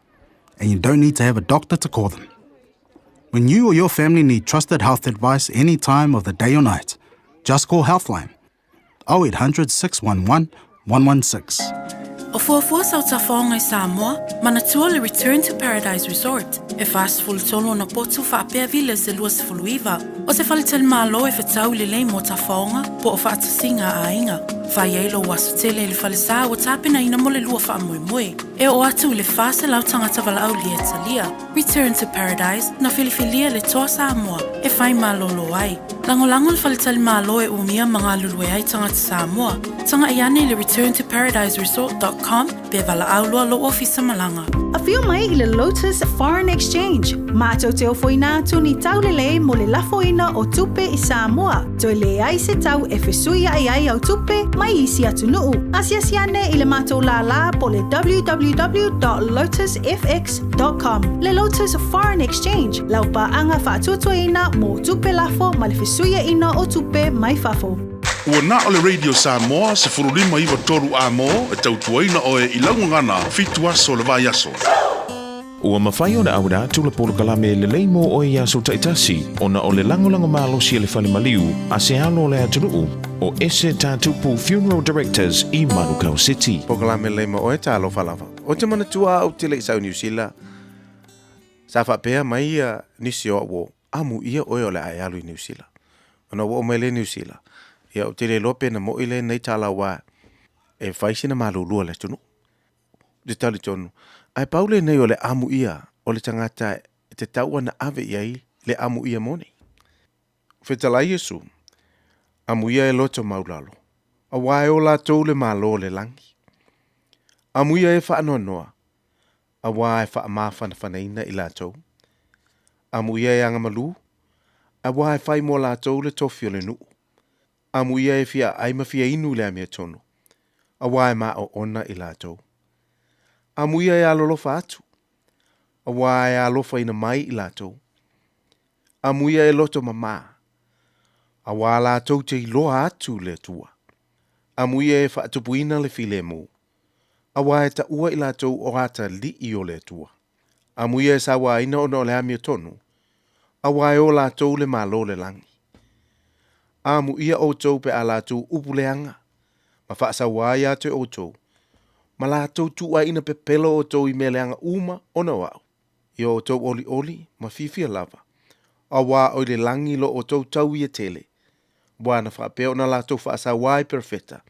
And you don't need to have a doctor to call them. When you or your family need trusted health advice any time of the day or night, just call Healthline 0800 611 116. O fuafua sau tafaoga i Samoa, manatua le Return to Paradise Resort, e 43 ona potu faapea villas e 29, o se faletalimalo e fetau lelei mo tafaoga po o faatasiga a aiga. Fai ai lou aso tele i le falesa ua tapenaina mo le lua faamoemoe. E oo atu i le 400 tagata valaaulia e talia. Return to Paradise, na filifilia le Toa Samoa e fai malolo ai. Lagolago le faletalimalo e umia ma galulue ai tagata Samoa. Tagai ane i le returntoparadiseresort.com pe valaau loa lou ofisa malaga. Afio mai i le Lotus Foreign Exchange. Matou te ofoina atu ni taulelei mo le lafoina o tupe i Samoa. Toe leai se tau e fesuiai ai au tupe mai isi atunuu. Asiasi ane i le matou lālā po o le www.lotusfx.com. Com. Le Lotus Foreign Exchange, lau paaga faatuatuaina mo tupe lafo ma le fesuiaiga o tupe mai fafo. Ua na o le Radio Samoa 15 93 A-mo e tautuaina oe i lau gagana fitu aso o le vaiaso. Ua mafai ona auina atu le polokalame lelei mo oe i aso taitasi ona o le lagolago malosi a le Fale Maliu a se alo o le atunuu o Ese Tatupu Funeral Directors i Manukau City. Polokalame lelei mo oe, talofa lava. Ou te manatua au te le i sau i Niu Sila, sa faapea mai ia nisi o au o, amuia oe o le a e alu i Niu Sila. Ona ua oo mai lea i Niu Sila, ia ou te le iloa pe na moi lenei tala aua e fai sina malulu a le atunuu. Ou te talitonu, ae pau lenei o le amuia o le tagata e tatau ona ave i ai le amuia moni. Fetalai Iesu, amuia e loto maulalo, auā e o latou le Malo o le lagi. Amuia e faanoanoa, auā e faamafanafanaina i latou. Amuia e agamalu, auā e fai mo latou le tofi o le nuu. Amuia e fia ai ma fia inu i le amiotonu, auā e maoona i latou. Amuia e alolofa atu, auā e alofaina mai i latou. Amuia e loto mamā, auā latou te iloa atu le Atua. Amuia e faatupuina le filemu, auā e taua i latou o atalii o le Atua. Amuia e sauaina ona o le amiotonu, auā e o latou le Malo o le lagi. Amuia outou pe a latou upu leaga, ma faasauā ia te outou, ma latou tuuaiina pepelo outou i mea leaga uma ona o au. I o outou olioli ma fiafia lava, auā o i le lagi lo outou tau ia tele, ua na faapea ona latou faasauā i perofeta,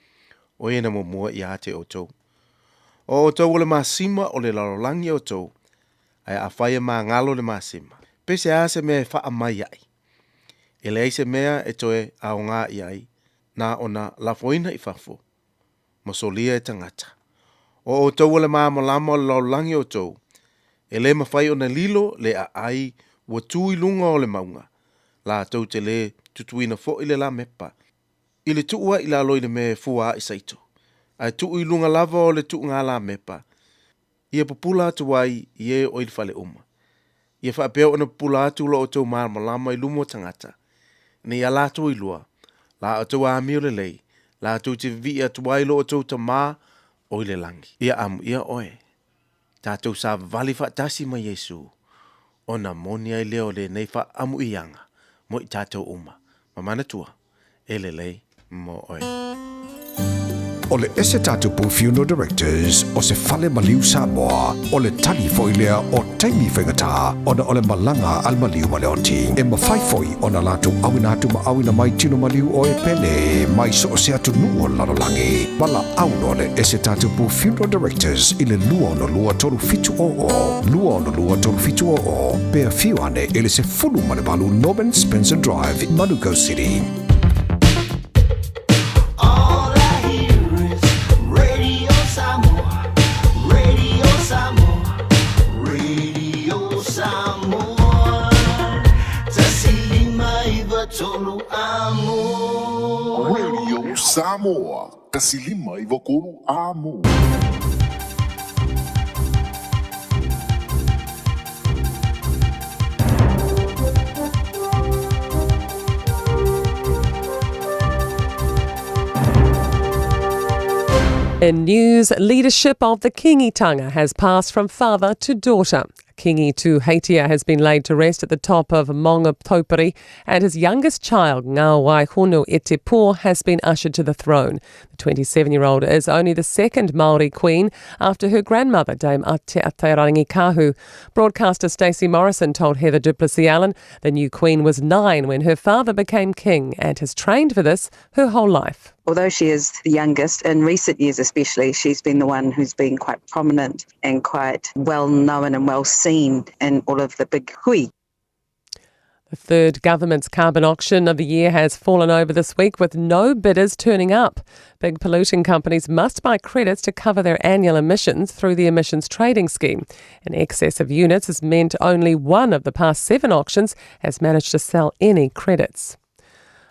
o e na muamua ia te outou. O outou o le masima o le lalolagi outou, ae afai e magalo le masima, pe se a se mea e faamai ai? E leai se mea e toe aoga i ai, na ona lafoina i fafo, ma solia e tagata. O outou o le malamalama o le lalolagi outou, e le mafai ona lilo le aai ua tu i luga o le mauga, latou te le tutuina foi le lamepa, i le tuu ai i lalo i le mea e fua ai saito, ae tuu i luga lava o le tuuga lamepa, ia pupula atu ai i e o i le fale uma. Ia faapea ona pupula atu lo outou malamalama i luma o tagata, ina ia latou iloa, la outou amio lelei, latou te vivii atu ai lo outou Tamā o i le lagi. Ia amuia oe, tatou savavali faatasi ma Iesu, ona moni ai lea o lenei faaamuiaga mo i tatou uma, ma manatua, e lelei mo oe. O le Ese Tatupu Funeral Directors o se fale maliu Samoa, o le tali foi lea o taimi faigata ona o le malaga a le maliu ma le oti. E mafai foi ona latou auina atu ma auina mai tino maliu o e pele mai so o se atunuu o le lalolagi. Valaau loa le Ese Tatupu Funeral Directors i le 262 3700, 262 3700, pe afio ane i le 18 Norman Spencer Drive, Manukau City. All I hear is Radio Samoa, Radio Samoa, Radio Samoa. 1593 amo. Radio Samoa, 1593 amo. In news, leadership of the Kingitanga has passed from father to daughter. Kingi Tuheitia has been laid to rest at the top of Maungataupiri, and his youngest child, Ngā Waihunu Etepo, has been ushered to the throne. The 27-year-old is only the second Māori queen after her grandmother, Dame Te Atairangikaahu. Broadcaster Stacey Morrison told Heather du Plessis-Allan the new queen was 9 when her father became king and has trained for this her whole life. Although she is the youngest, in recent years especially, she's been the one who's been quite prominent and quite well known and well seen in all of the big hui. The third government's carbon auction of the year has fallen over this week with no bidders turning up. Big polluting companies must buy credits to cover their annual emissions through the emissions trading scheme. An excess of units has meant only one of the past seven auctions has managed to sell any credits.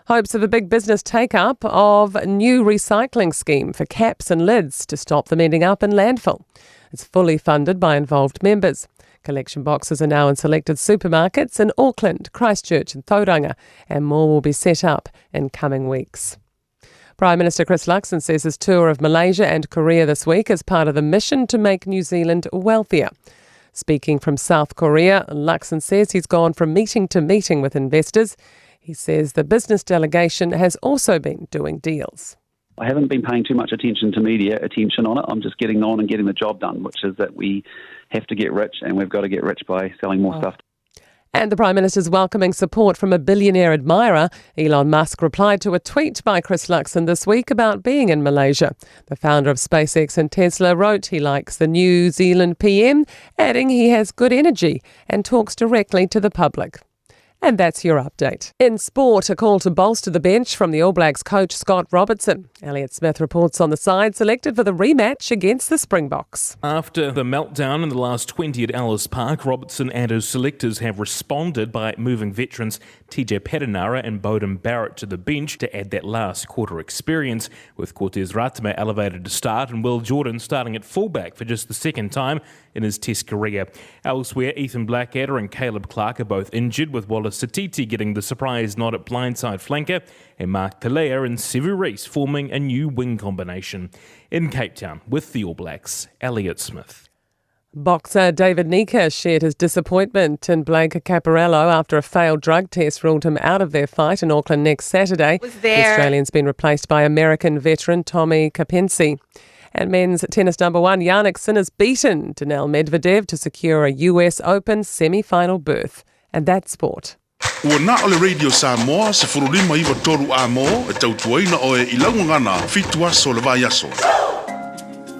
Hopes of a big business take up of a new recycling scheme for caps and lids to stop them ending up in landfill. It's fully funded by involved members. Collection boxes are now in selected supermarkets in Auckland, Christchurch, and Tauranga, and more will be set up in coming weeks. Prime Minister Chris Luxon says his tour of Malaysia and Korea this week is part of the mission to make New Zealand wealthier. Speaking from South Korea, Luxon says he's gone from meeting to meeting with investors. He says the business delegation has also been doing deals. I haven't been paying too much attention to media attention on it. I'm just getting on and getting the job done, which is that we have to get rich and we've got to get rich by selling more oh. stuff. And the Prime Minister's welcoming support from a billionaire admirer. Elon Musk replied to a tweet by Chris Luxon this week about being in Malaysia. The founder of SpaceX and Tesla wrote he likes the New Zealand PM, adding he has good energy and talks directly to the public. And that's your update. In sport, a call to bolster the bench from the All Blacks coach Scott Robertson. Elliot Smith reports on the side selected for the rematch against the Springboks. After the meltdown in the last 20 at Ellis Park, Robertson and his selectors have responded by moving veterans TJ Perenara and Beauden Barrett to the bench to add that last quarter experience, with Cortez Ratima elevated to start and Will Jordan starting at fullback for just the second time in his Test career. Elsewhere, Ethan Blackadder and Caleb Clarke are both injured, with Wallace Sititi getting the surprise nod at blindside flanker and Mark Telea and Sevu Reece forming a new wing combination. In Cape Town, with the All Blacks, Elliot Smith. Boxer David Nyika shared his disappointment in Blanca Caparello after a failed drug test ruled him out of their fight in Auckland next Saturday. The Australian's been replaced by American veteran Tommy Karpency. And men's tennis number one, Jannik Sinner's beaten Daniil Medvedev to secure a US Open semi-final berth. And that's sport. Ua na o le Radio Samoa 1593 A-mo e tautuaina oe i lau gagana fitu aso o le vaiaso.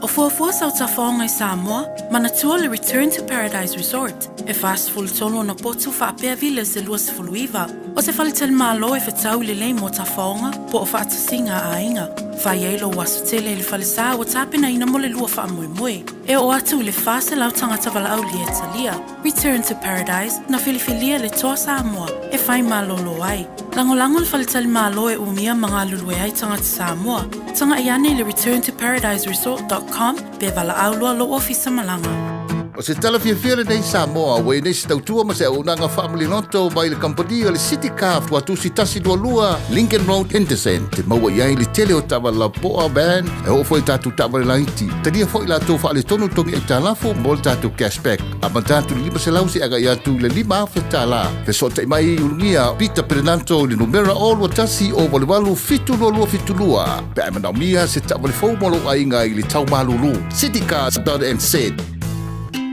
O fuafua sau tafaoga i Samoa, manatua le Return to Paradise Resort, e 43 ona potu faapea villas e 29. O se faletalimalo e fetau lelei mo tafaoga po o faatasiga a aiga. Fai ai lou aso tele i le falesa ua tapenaina mo le lua faamoemoe. E oo atu i le 400 tagata valaaulia e talia. Return to Paradise, na filifilia le Toa Samoa e whai malolo ai. Lagolago le faletalimalo e umia ma galulue ai tagata Samoa. Taga'i ane i le returntoparadiseresort.com pe valaau loa lou ofisa malaga. O se tala fiafia lenei Samoa, ua i nei se tautua ma se auaunaga faamaliloto mai le kamupani o le City Car Fuatusi 122 Lincoln Road, Henderson. Te maua i ai le tele o taavale lapoa, van, e oo foi i tatou taavale laiti. Talia foi latou faaletonu togi aitalafu mo le tatou cashback. Amata atu i le 500 seia agai atu i le $5,000. Fesootai mai i Ulugia Peter Perenanto i le numera 021 088 7272 pe a e manaomia se taavale fou mo lou aiga i le tau malulu. Citycars.nz.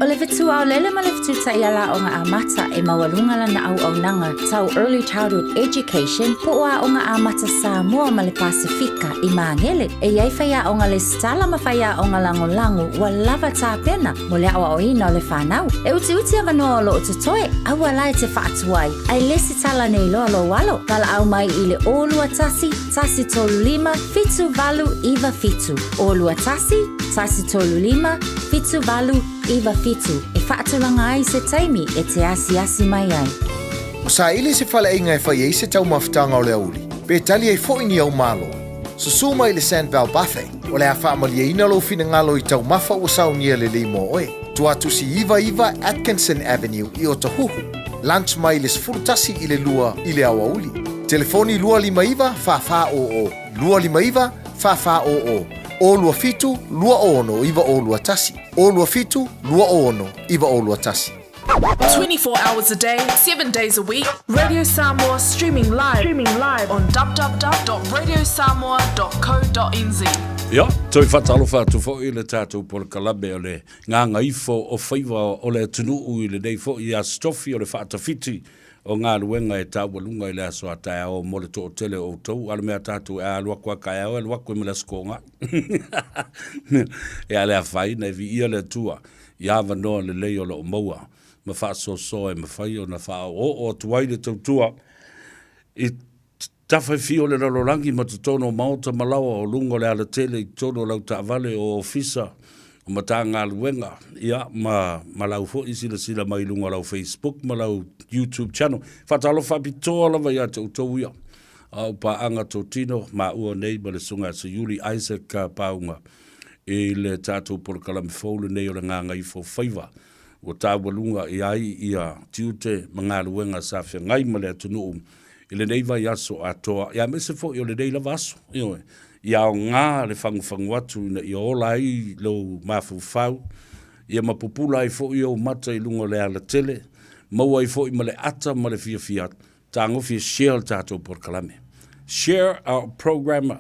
O le fetu aolele ma le fetu taiala aoga amata e maualuga lana auaunaga tau Early Childhood Education po o Aoga Amata Samoa ma le Pasefika i Magele. E i ai faiaoga lesitala ma faiaoga lagolago ua lava tapena mo le aoaoina o le fanau. E utiuti avanoa o lo o totoe, aua la e te faatuai, ae lesitala nei loa lou alo. Valaau mai i le 021 135 7897. 021 135 7897 e faatulaga ai se taimi e te asiasi mai ai. Ua saili se faleaiga e fai ai se taumafataga o le aoauli, pe tali ai foi ni au malo. Susu mai i le Sandval Buffet, o le a faamalieina lou finagalo i taumafa ua saunia lelei mo oe. Tuatusi 99 Atkinson Avenue i Otahuhu. Lunch mai le 11 i le 2 i le aoauli. Telefoni 259 4400, 259 4400, 027 26 9021, 027 26 9021. 24 hours a day, 7 days a week, Radio Samoa streaming live, streaming live on www.radiosamoa.co.nz. Ia, toe faatalofa atu foi i le tatou polokalame o le gagaifo o faiva o le atunuu i lenei foi Aso Tofi o le faatafiti o galuega e taualuga i le aso a taeao mo le toatele o outou. A o le mea tatou e a alu atu a taeao e alu atu ai ma le Aso Toonai. Ia le afaina e viia le Atua i avanoa lelei o lo o maua. ma faasoasoa e mafai ona faaoooo atu ai le tautua i tafa e fia o le lalolagi ma totonu o maota ma laoa o luga o le alatele i totonu o lau taavale o ofisa o Matagaluega, ia, ma, ma lau foi silasila mai i luga o lau Facebook ma lau YouTube channel. Faatalofa faapitoa lava ia te outou ia, a o paaga totino maua nei ma le Susuga ia Seiuli Isaac Pauga i le tatou polokalame fou lenei o le Gagaifo Faiva, ua taualuga i ai ia tiute ma galuega sa feagai ma le atunuu i lenei vaiaso atoa, ia aemaise foi o lenei lava aso, ioe, ia aoga le fagufagu atu ina ia ola ai lou mafaufau, ia ma pupula ai foi ou mata i luga o le alatele, maua ai foi ma le ata ma le fiafia, tagofi e share le tatou polokalame. Share our program,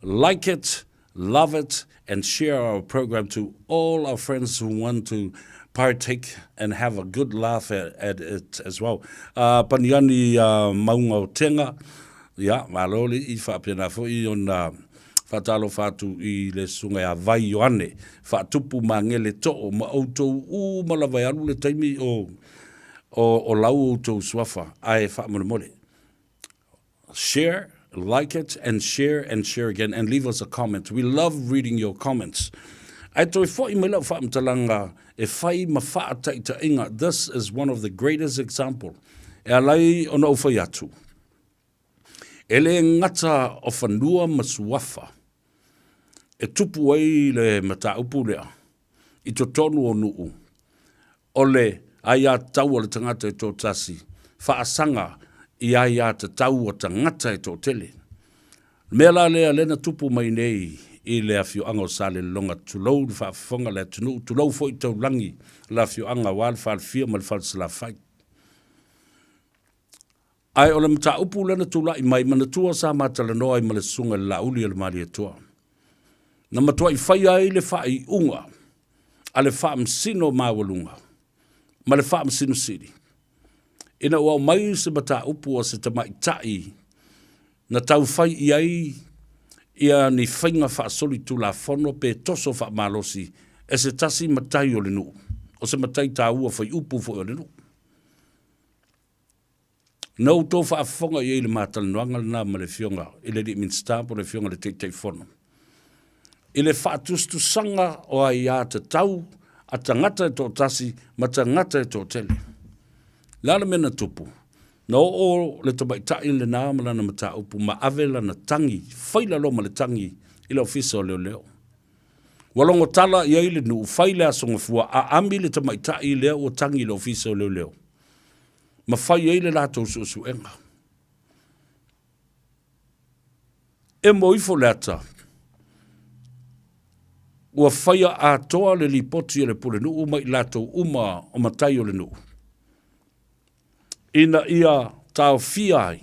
like it, love it and share our program to all our friends who want to partake and have a good laugh at, at it as well. Paniani maunga o Tenga, ia, malo le i faapena foi ona faatalofa atu i le susuga ia Vai Ioane, faatupu magele too ma outou uma lava e alu le taimi o, o, o lau outou suafa, ae faamolemole. Share, like it and share and share again and leave us a comment. We love reading your comments. Ae toe foi mai lau faamatalaga e fai ma faataitaiga, this is one of the greatest example e ala ai ona ou fai atu, e le gata o fanua ma suafa e tupu ai le mataupu lea i totonu o nuu, o le aiatatau a le tagata e toatasi, faasaga i aiatatau a tagata e toatele. O le mea la lea, lea na tupu mai nei i le afioaga o Salelologa, tulou le faafofoga a le atunuu, tulou foi taulagi le afioaga aua le Falefia ma le Falesalafai. Ae o le mataupu lea na tulai mai, manatua sa ma talanoa ai ma le Susuga i le Laauli o le Malietoa. Na matuai faia ai le faaiuga a le Faamasino Maualuga ma le Faamasino Sili ina ua aumai se mataupu a se tamaitai na tau fai i ai ia ni faiga faasolitulafono pe toso faamalosi e se tasi matai o le nuu, o se matai taua faiupu foi o le nuu. Na outou faafofoga i ai i le matalanoaga lena ma le Afioga i le alii Minisita po o le Afioga i le Taitaifono i le faatusatusaga o aiatatau a tagata e toatasi ma tagata e toatele. O le a le mea na tupu? Na oo le tamaitai lena ma lana mataupu ma ave lana tagi, fai lalo ma le tagi i le Ofisa o Leoleo. Ua logo tala i ai le nuu, fai le Aso Gafua, aami le tamaitai lea ua tagi i le Ofisa o Leoleo ma fai ai le latou suesuega. Emo ifo le ata, ua faia atoa le lipoti a le pulenuu ma i latou uma o matai o le nuu, ina ia taofia ai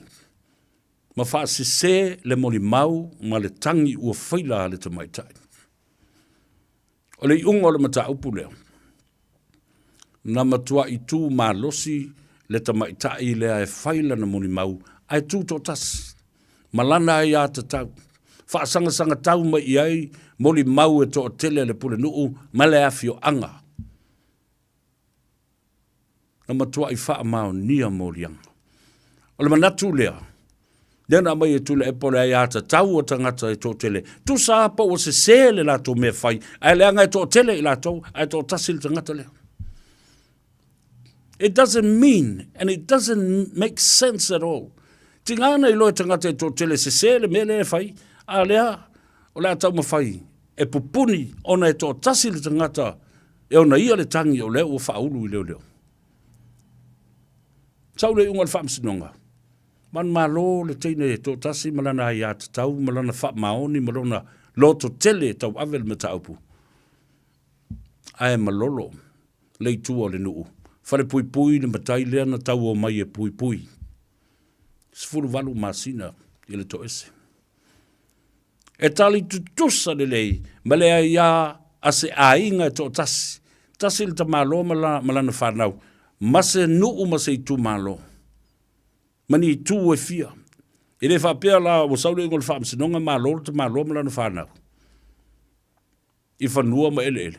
ma faasese le molimau ma le tagi ua faila a le tamaitai. O le iuga o le mataupu lea, na matuai tu malosi le tamaitai lea e fai lana molimau ae tu toatasi ma lana aiatatau, faasagasagatau mai i ai molimau e toatele a le pulenuu ma le afioaga. Na matuai faamaonia moliaga. O le manatu lea, lea na aumai e Tuilaepa o le aiatatau a tagata e toatele. Tusa lava po ua sese le latou mea fai, ae leaga e toatele i latou, ae toatasi le tagata lea. It doesn't mean and it doesn't make sense at all. Tiga na iloa e tagata e toatele sese le mea lea e fai, a lea o le a taumafai e pupuni ona e toatasi le tagata e ona ia le tagi o lea ua faaulu i leoleo. Sau le iuga o le faamasinoga, manumalo le teine e toatasi ma lana aiatatau ma lana faamaoni ma lona lototele e tauave le mataupu, ae malolo le itu o le nuu, falepuipui le matai lea na tau omai e puipui. 18 masina i le toese. E tali tutusa lelei ma le aiā a se aiga e toatasi, tasi le tamaloa ma, la, ma lana fanau, ma se nuu ma se itumalo, ma ni itu e fia. E le faapea la ua sau le iuga o le faamasinoga malo le tamaloa ma lana fanau i fanua ma eleele.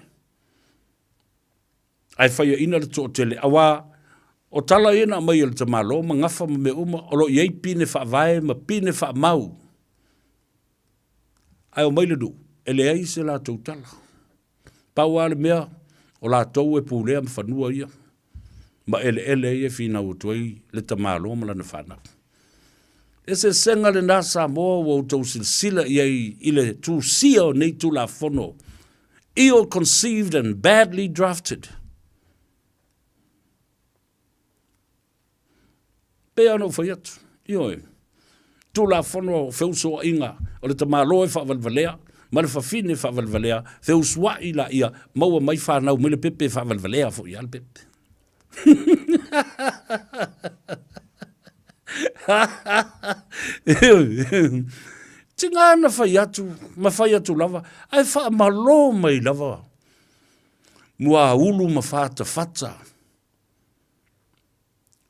Ae faiaina le toatele, auā o tala ia na aumai e le tamaloa ma gafa ma mea uma, o lo o i ai pine faavae ma pine faamau. Ae omai le nuu, e leai se latou tala. Pau lava le mea, o latou e pulea ma fanua ia, ma eleele ia e finau atu ai le tamaloa ma lana fanau. Eseesega lena Samoa ua outou silasila i ai i le tusia o nei Tulafono, ill conceived and badly drafted. Pei lava ona ou fai atu, ioe, Tulafono o feusoaiga o le tamaloa e faavalevalea ma le fafine e faavalevalea, feusuai laia, maua mai fanau mai le pepe e faavalevalea foi lava le pepe. Tiga na fai atu ma fai atu lava, ae faamalo mai lava muaulu ma fatafata.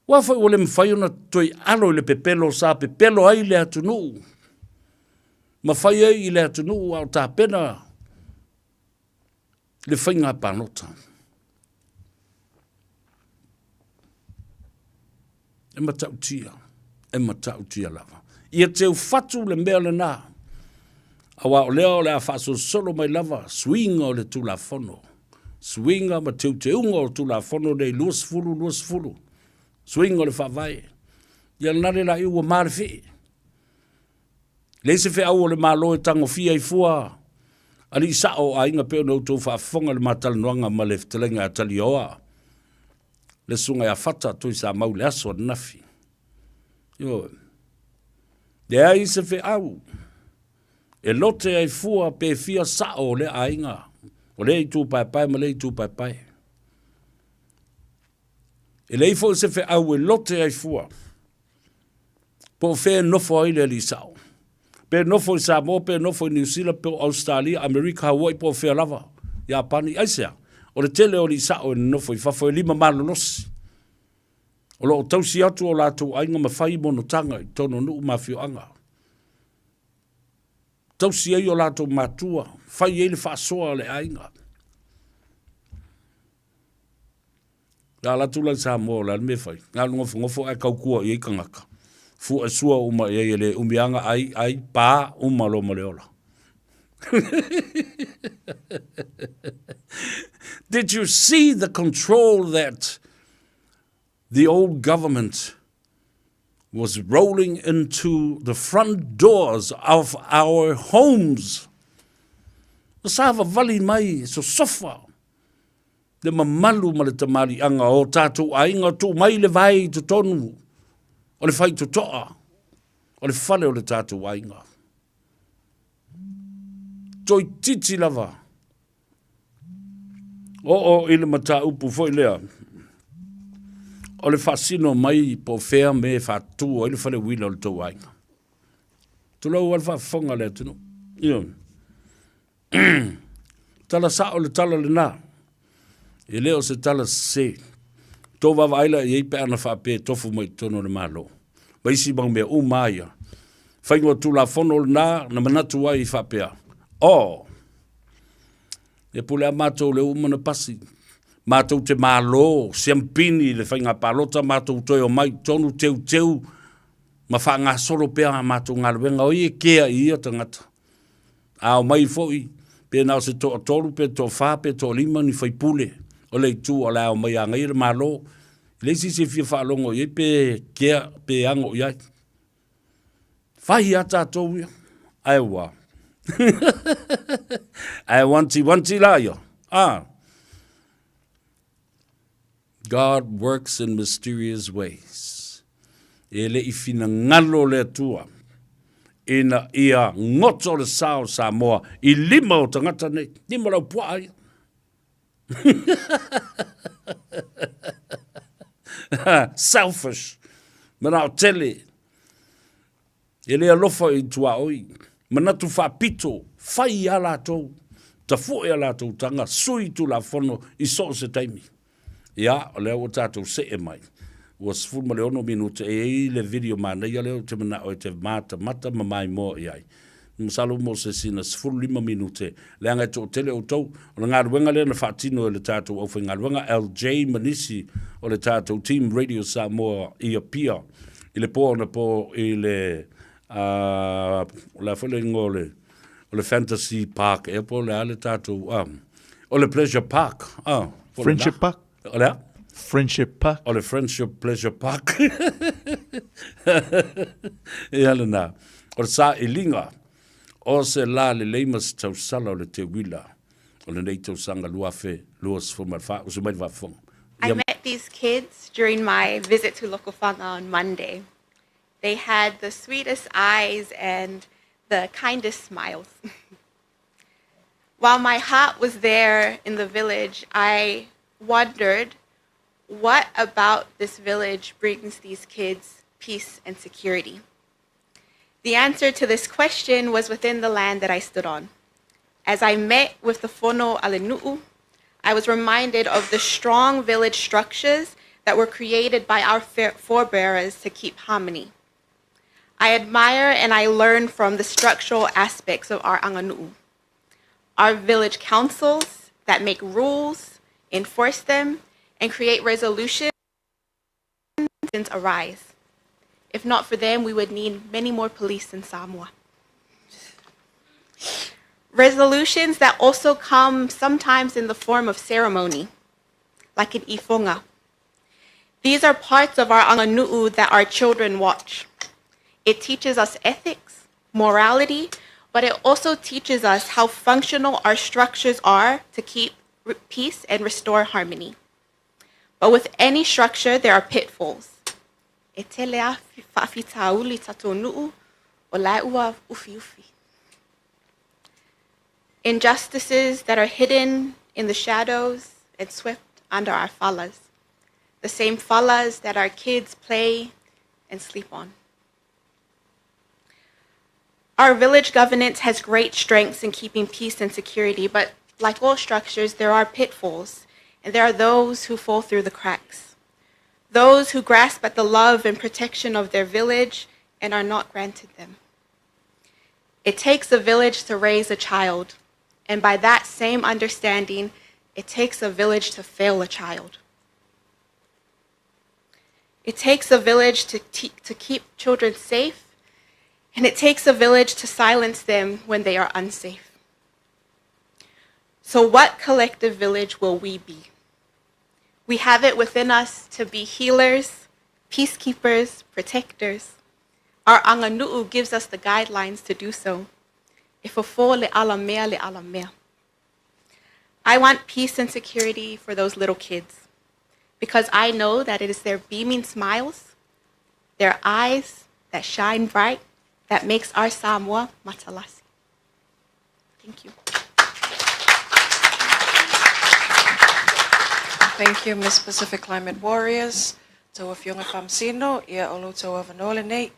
Ua foi ua le mafai ona toe alo i le pepelo sa pepelo ai le atunuu, ma fai ai i le atunuu a o tapena le faiga palota. E matautia, e matautia lava. Ia teufatu le mea lena, aua o lea o le a faasolosolo mai lava suiga o le Tulafono, suiga ma teuteuga o Tulafono nei 2020, suiga o le Faavae. Ia lena le laia ua malefee. Leai se feau o le Malo e tagofia ai fua alii sao o aiga pei ona outou faafofoga i le ma talanoaga ma le fetalaiga ia Taliaoa, le susuga ia Fata Tuisamau i le aso ananafi. Ioe. Leai se feau e lote ai fua pe fia sao o lea aiga, o lea itu paepae ma lea itu paepae. E leai foi se feau e lote ai fua Po o fea e nofo ai le alii sao. Pe nofo i Samoa, pe nofo i Niu Sila, po o Ausetalia, Amerika, Hawaii, po o fea lava, Iapani, aisea? O le tele o alii sao e nonofo i fafo e lima malolosi. O lo o tausi atu o latou aiga ma fai monotaga i totonu o nuu ma afioaga. Tausi ai o latou matua, fai ai le faasoa a le aiga. A alu atu la i Samoa o le a le mea e fai? Na o le nofonofo ae tautua i ai tagata. Fua sua uma i ai e le umi lava ona ai, ai, pa uma loa ma le ola. Did you see the control that the old government was rolling into the front doors of our homes? Ua savavali mai sosofa le mamalu ma le tamaliiaga o tatou aiga, tuu mai le vai i totonu o le faitotoa o le fale o le tatou aiga. Toeitiiti lava oo i le mataupu foi lea o le faasino mai po o fea me e faatu ai le fale uila o le tou aiga. Tulou lava le faafofoga a le atunuu. Ioe. Tala sao le tala lena. E le o se tala sese. Tou vaavaai la i ai pe ana faapea e tofu mai i totonu o le Malo. Ma isi mau mea uma lava ia. Faiga o Tulafono lena na manatu ai faapea, Oh! E pule lava matou lea ua uma ona pasi. Matou te malo, siampini i le faiga palota, matou toe omai i totonu, teuteu ma faagasolo pea a matou galuega. O ai e kea i ia tagata? A omai foi, pe na o se toatolu, pe toafa, pe toalima ni faipule o le itu o le a omai e agaia le Malo, e leai se isi e fia faalogo i ai pe kea, pe ano i ai. Fai a tatou ia, ae ua. Ae wanti wanti la ia. Ah. God works in mysterious ways. E le i finagalo le Atua ina ia goto le sa o Samoa i lima o tagata nei, lima o le aupuaa ia. Selfish, manao tele, E le alofa i tuaoi, manatu faapito, fai i a latou, tafue a latou taga, sui Tulafono i so o se taimi. Ia, o lea ua tatou see mai, ua 16 minute, e i ai le video manaia lea ou te manao e te matamata ma maimoa i ai. Masalo mo se sina 15 minute, leaga e toatele outou. O le galuega lea na faatino e le tatou aufaigaluega LJ ma nisi o le tatou team Radio Samoa i Apia i le po anapo i le uh, o le a foi le igoa o le o le Fantasy Park ea po o le a le tatou uh, o le Pleasure Park uh, Friendship Park O le a? Friendship Park. O le Friendship Pleasure Park. Ia lena. O le sailiga o se la lelei ma se tausala o le teuila o lenei tausaga 2024. Usu mai le faafofoga. I met these kids during my visit to Lokofaga on Monday. They had the sweetest eyes and the kindest smiles. While my heart was there in the village, I wondered what about this village brings these kids peace and security. The answer to this question was within the land that I stood on. As I met with the Fono Alenu'u, I was reminded of the strong village structures that were created by our forebearers to keep harmony. I admire and I learn from the structural aspects of our anganu'u. Our village councils that make rules, enforce them, and create resolutions arise. If not for them, we would need many more police in Samoa. Resolutions that also come sometimes in the form of ceremony, like an ifonga. These are parts of our anganu'u that our children watch. It teaches us ethics, morality, but it also teaches us how functional our structures are to keep peace and restore harmony. But with any structure, there are pitfalls. E tele a faafitauli tatou nu'u o lae ua ufiufi. Injustices that are hidden in the shadows and swept under our falas, the same falas that our kids play and sleep on. Our village governance has great strengths in keeping peace and security, but like all structures, there are pitfalls, and there are those who fall through the cracks. Those who grasp at the love and protection of their village and are not granted them. It takes a village to raise a child, and by that same understanding, it takes a village to fail a child. It takes a village to, to keep children safe, and it takes a village to silence them when they are unsafe. So, what collective village will we be? We have it within us to be healers, peacekeepers, protectors. Our anganu'u gives us the guidelines to do so. If a fo le ala mea le ala mea. I want peace and security for those little kids because I know that it is their beaming smiles, their eyes that shine bright, that makes our Samoa matalasi. Thank you. Thank you, Miss Pacific Climate Warriors. Tau afioga Faamasino, ia o lo outou avanoa lenei.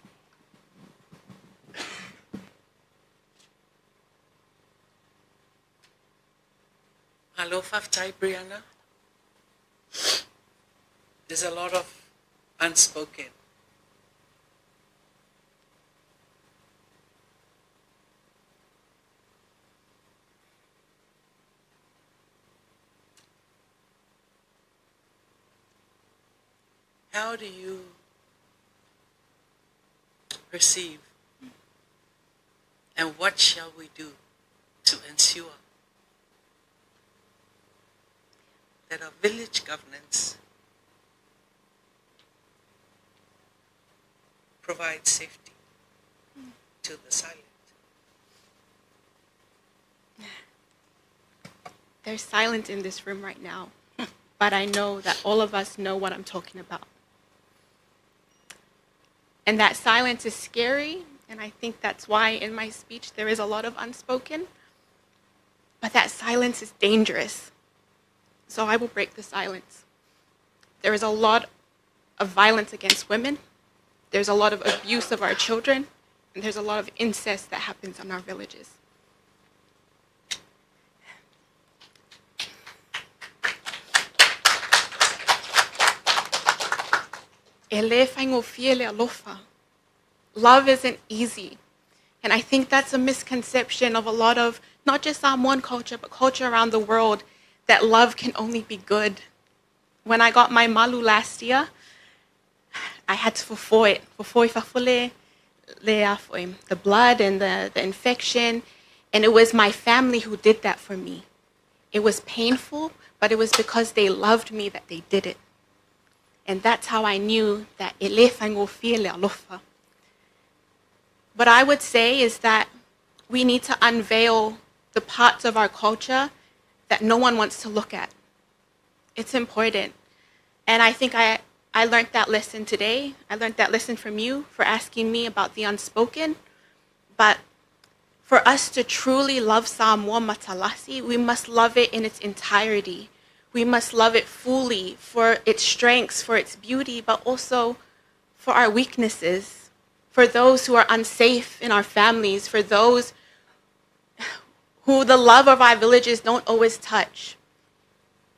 Malo faafetai Brianna. There's a lot of unspoken. How do you perceive and what shall we do to ensure that our village governance provides safety to the silent? There's silence in this room right now, but I know that all of us know what I'm talking about. And that silence is scary, and I think that's why in my speech there is a lot of unspoken. But that silence is dangerous. So I will break the silence. There is a lot of violence against women. There's a lot of abuse of our children, and there's a lot of incest that happens in our villages. E le faigofie le alofa. Love isn't easy. And I think that's a misconception of a lot of not just Samoan culture, but culture around the world, that love can only be good. When I got my malu last year, I had to fofo it. Fofo i fafo le the blood and the infection. And it was my family who did that for me. It was painful, but it was because they loved me that they did it. And that's how I knew that e le faigofie le alofa. What I would say is that we need to unveil the parts of our culture that no one wants to look at. It's important. And I think I learned that lesson today. I learned that lesson from you for asking me about the unspoken. But for us to truly love Samoa Matalasi, we must love it in its entirety. We must love it fully for its strengths, for its beauty, but also for our weaknesses, for those who are unsafe in our families, for those who the love of our villages don't always touch.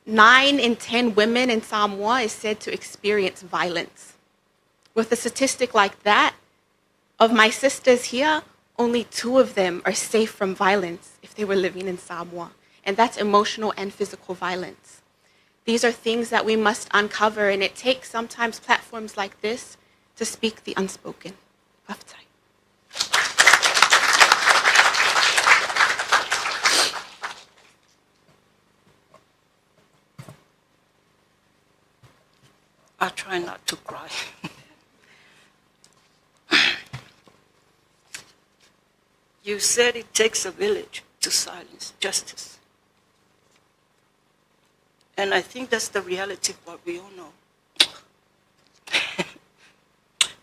9 in 10 women in Samoa is said to experience violence. With a statistic like that, of my sisters here, only 2 of them are safe from violence if they were living in Samoa. And that's emotional and physical violence. These are things that we must uncover, and it takes sometimes platforms like this to speak the unspoken. Fa'afetai. I try not to cry. You said it takes a village to silence justice. And I think that's the reality of what we all know.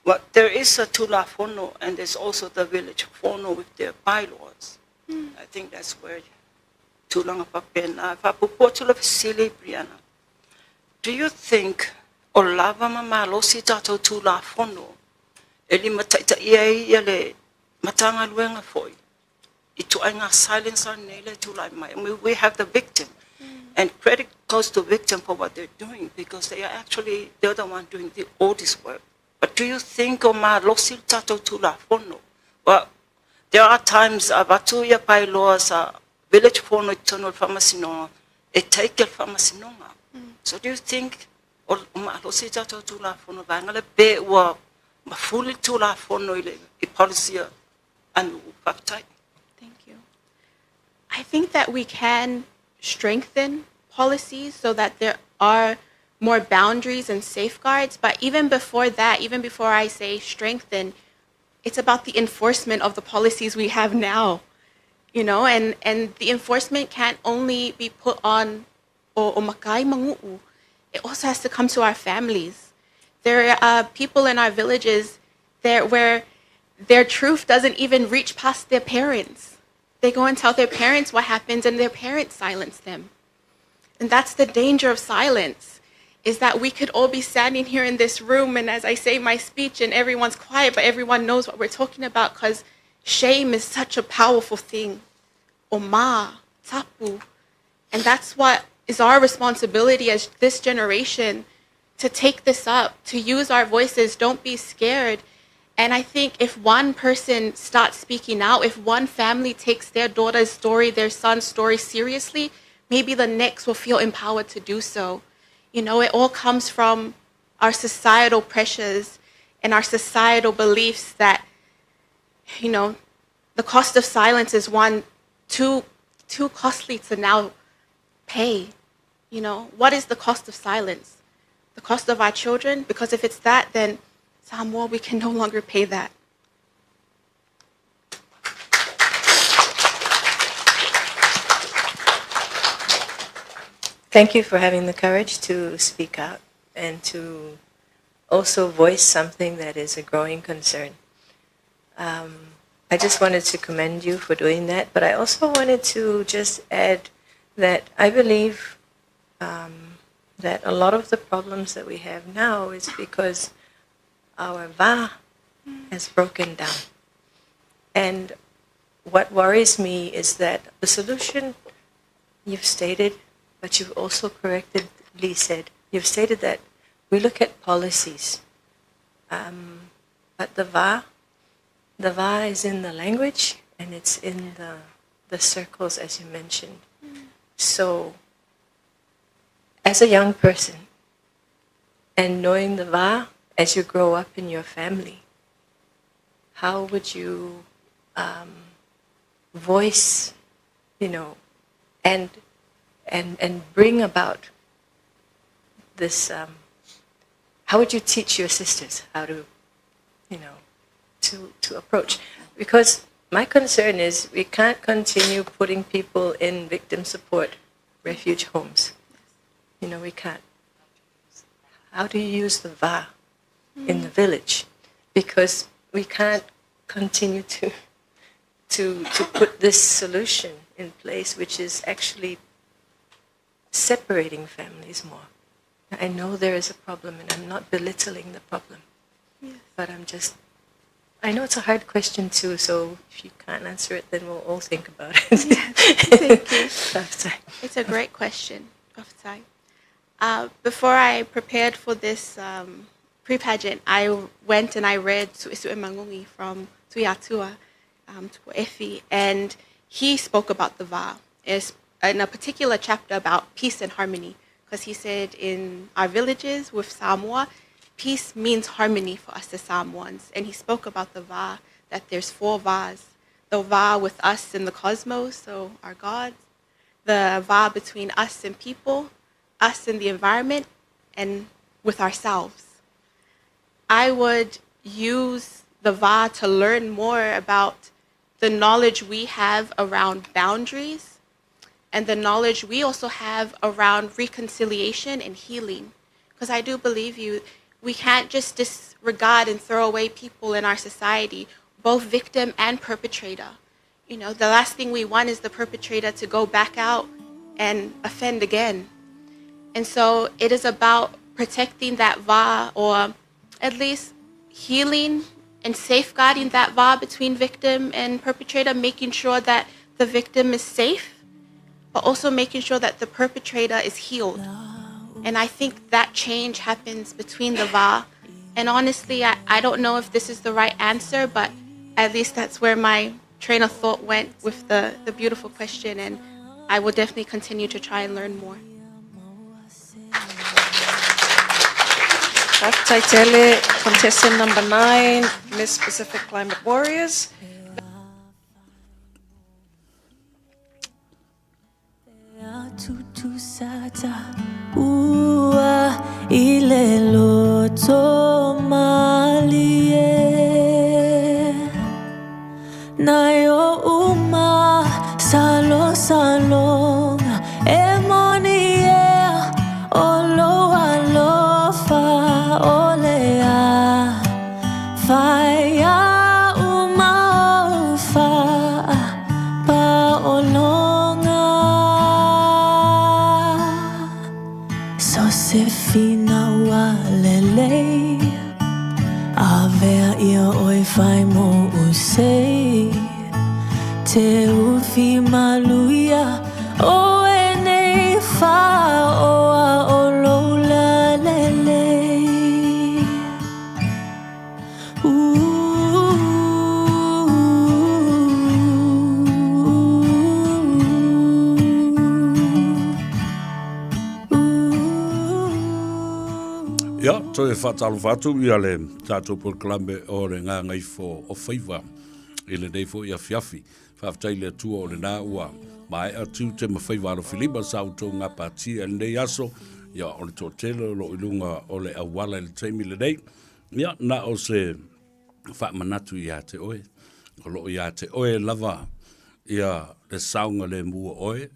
Well, there is a Tulafono, and there's also the village Fono with their bylaws. I think that's where Tulanga Papena, Fapupo Sili Brianna. Do you think o lava ma malosi tātou Tulafono, e lima taita ia ia le matanga luenga foi, i tuai ngā silence on nele tūlai mai. I mean, we have the victim. And credit goes to victim for what they're doing, because they are actually, they're the one doing all this work. But do you think o malosi tātou Tulafono? Well, there are times avatu ia pailoa sa village fono i tonu whamasinonga, e take whamasinonga. So do you think o malosi tātou Tulafono vaenga le pe ua mafuli Tulafono i le i policy anu whakatai? Thank you. I think that we can strengthen policies so that there are more boundaries and safeguards. But even before that, even before I say strengthen, it's about the enforcement of the policies we have now. You know, and the enforcement can't only be put on o makai mangu'u. It also has to come to our families. There are people in our villages there where their truth doesn't even reach past their parents. They go and tell their parents what happens, and their parents silence them. And that's the danger of silence, is that we could all be standing here in this room, and as I say my speech, and everyone's quiet, but everyone knows what we're talking about, because shame is such a powerful thing. Oma, tapu. And that's what is our responsibility as this generation, to take this up, to use our voices. Don't be scared. And I think if one person starts speaking out, if one family takes their daughter's story, their son's story seriously, maybe the next will feel empowered to do so. You know, it all comes from our societal pressures and our societal beliefs that, you know, the cost of silence is one too costly to now pay. You know, what is the cost of silence? The cost of our children? Because if it's that, then Samoa, we can no longer pay that. Thank you for having the courage to speak out and to also voice something that is a growing concern. I just wanted to commend you for doing that, but I also wanted to just add that I believe that a lot of the problems that we have now is because our va has broken down. And what worries me is that the solution you've stated, but you've also correctly said, you've stated that we look at policies, but the va The va is in the language and it's in the, the circles, as you mentioned. So, as a young person, and knowing the va as you grow up in your family, how would you voice, you know, and and and bring about this? how would you teach your sisters how to, you know, to to approach? Because my concern is we can't continue putting people in victim support refuge homes. You know, we can't. How do you use the va in the village? Because we can't continue to to to put this solution in place, which is actually separating families more. I know there is a problem, and I'm not belittling the problem, but I'm just. I know it's a hard question too, so if you can't answer it, then we'll all think about it. Thank you. Sorry. It's a great question, Baftai. before I prepared for this pre-pageant, I went and I read Su'esu'e Mangungi from Tuiatua, Tupuefi, and he spoke about the va in a particular chapter about peace and harmony, because he said in our villages with Samoa, peace means harmony for us as Samoans. And he spoke about the va, that there's four vas. The va with us in the cosmos, so our gods, the va between us and people, us and the environment, and with ourselves. I would use the va to learn more about the knowledge we have around boundaries and the knowledge we also have around reconciliation and healing. Because I do believe you, we can't just disregard and throw away people in our society, both victim and perpetrator. You know, the last thing we want is the perpetrator to go back out and offend again. And so it is about protecting that va, or at least healing and safeguarding that va between victim and perpetrator, making sure that the victim is safe, but also making sure that the perpetrator is healed. And I think that change happens between the va. And honestly, I, I don't know if this is the right answer, but at least that's where my train of thought went with the, the beautiful question. And I will definitely continue to try and learn more. Taitele, contestant number nine, Miss Pacific Climate Warriors. Ia, toe faatalofa atu ia le tatou polokalame o le Gagaifo o Faiva i lenei foi afiafi. Faafetai i le Atua o lena ua maea tiute ma faiva alofilima sa outou gapatia i lenei aso. Ia, o le toatele o lo o i luga o le auala i le taimi lenei. Ia, na o se faamanatu ia te oe, o lo o ia te oe lava ia le saogalemu o oe,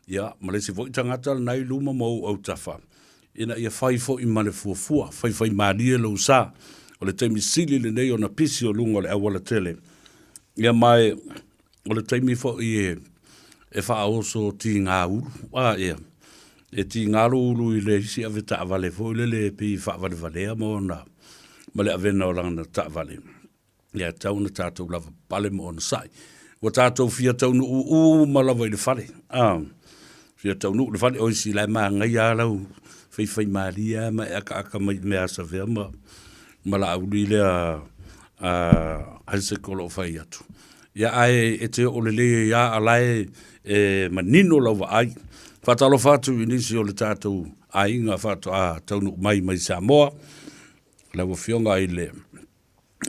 ia, ma le isi foi tagata lena i luma ma ou autafa, ina ia fai foi ma le fuafua, faifaimalie lou sa, o le taimi sili lenei ona pisi o luga o le aualatele. Ia ma e, o le taimi foi e, e faaoso tiga ulu, a ia, e tiga lou ulu i le isi ave taavale foi lele e pei e faavalevalea ma ona, ma le avena o lana taavale. Ia, e tatau ona tatou lava pale ma onosai. Ua tatou fia taunuu uma lava i le fale. A, fia taunuu i le fale, o isi la e magaia lava lau faifaimalie lava ma e akaaka mai i mea asavea ma, ma Laauli lea a Isaac o lo o fai atu. Ia ae e te oo lelei ai a a la e manino lau vaai. Faatalofa atu i nisi o le tatou aiga faatoa taunuu mai mai Samoa, lau Afioga i le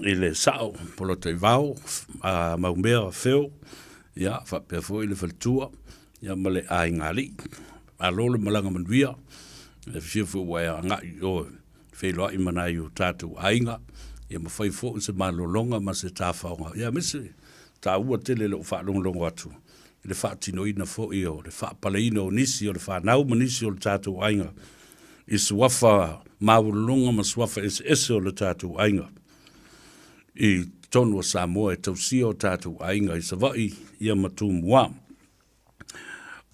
i le Sao Polataivao, a Maumea Feo, ia faapea foi le faletua ia ma le aiga alii. Malo le malaga manuia, e fiafia foi ua e agai i o e feiloai ma nai o tatou aiga, ia ma fai foi se malologa ma se tafaoga, ia aemaise taua tele lou faalogologo atu i le faatinoina foi o le faapaleina o nisi o le fanau ma nisi o le tatou aiga i suafa maualuluga ma suafa eseese o le tatou aiga i totonu o Samoa e tausia o tatou aiga i Savaii ia ma Tumua.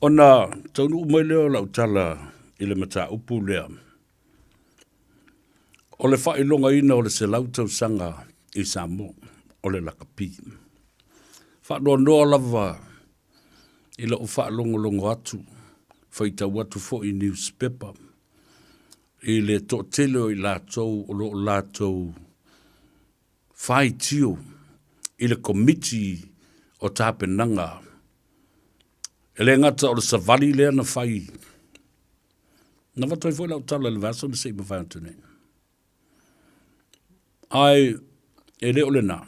Ona taunuu mai lea o lau tala i le mataupu lea, o le faailogaina o le 100 tausaga i Samoa, o le lakapi. Faanoanoa lava i lou faalogologo atu, faitau atu foi i newspaper, i le toatele o i latou o lo o latou faitio i le Komiti o Tapenaga. E le gata o le savali lea na fai, na avatu ai foi lau tala i le vaiaso na se i mavae atu nei. Ae e le o lena.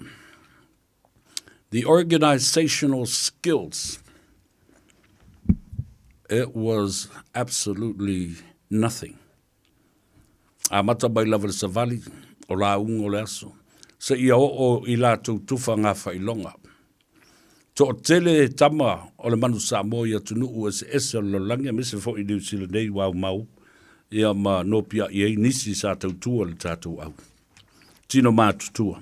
The organizational skills, it was absolutely nothing. Amata mai lava le savali o lauga o le aso, seia oo i latou tufa gafailoga. Toatele tama o le manu Samoa i atunuu eseese o le lalolagi aemaise foi i Niu Sila nei ua aumau ia ma nopiai ai nisi sa tautua i le tatou au tino matutua.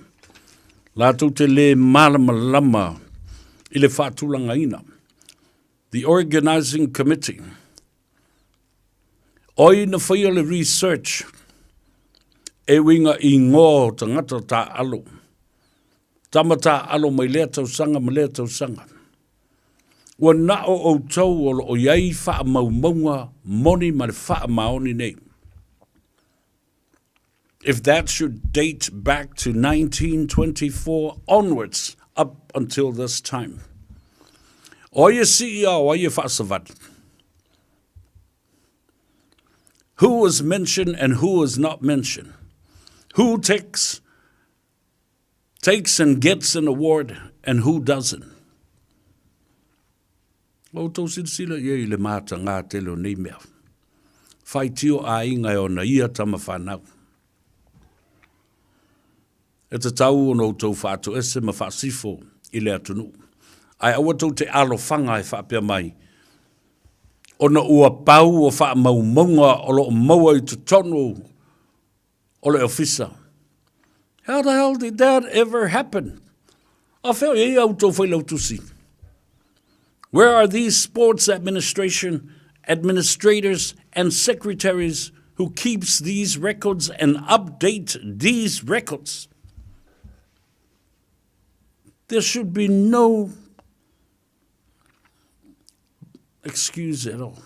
Latou te le malamalama i le faatulagaina. The Organising Committee. O ai na faia le research e uiga i ingoa o tagata taaalo, tama taaalo mai lea tausaga ma lea tausaga. Ua na o outou o lo o i ai faamaumauga moni ma le faamaoni nei. If that should date back to 1924 onwards up until this time. O ai e sii a o ai e faasavali? Who is mentioned and who is not mentioned? Who takes, takes and gets an award and who doesn't? Ua outou silasila i ai i le matagā tele o nei mea. Faitio aiga e ona ia tama fanau. E tatau ona outou faatoese ma faasifo i le atunuu. Ae aua tou te alofaga e faapea mai, ona ua pau o faamaumauga o lo o maua i totonu o le ofisa. How the hell did that ever happen? A fea o i ai a outou failautusi? Where are these sports administration, administrators and secretaries who keeps these records and update these records? There should be no excuse at all.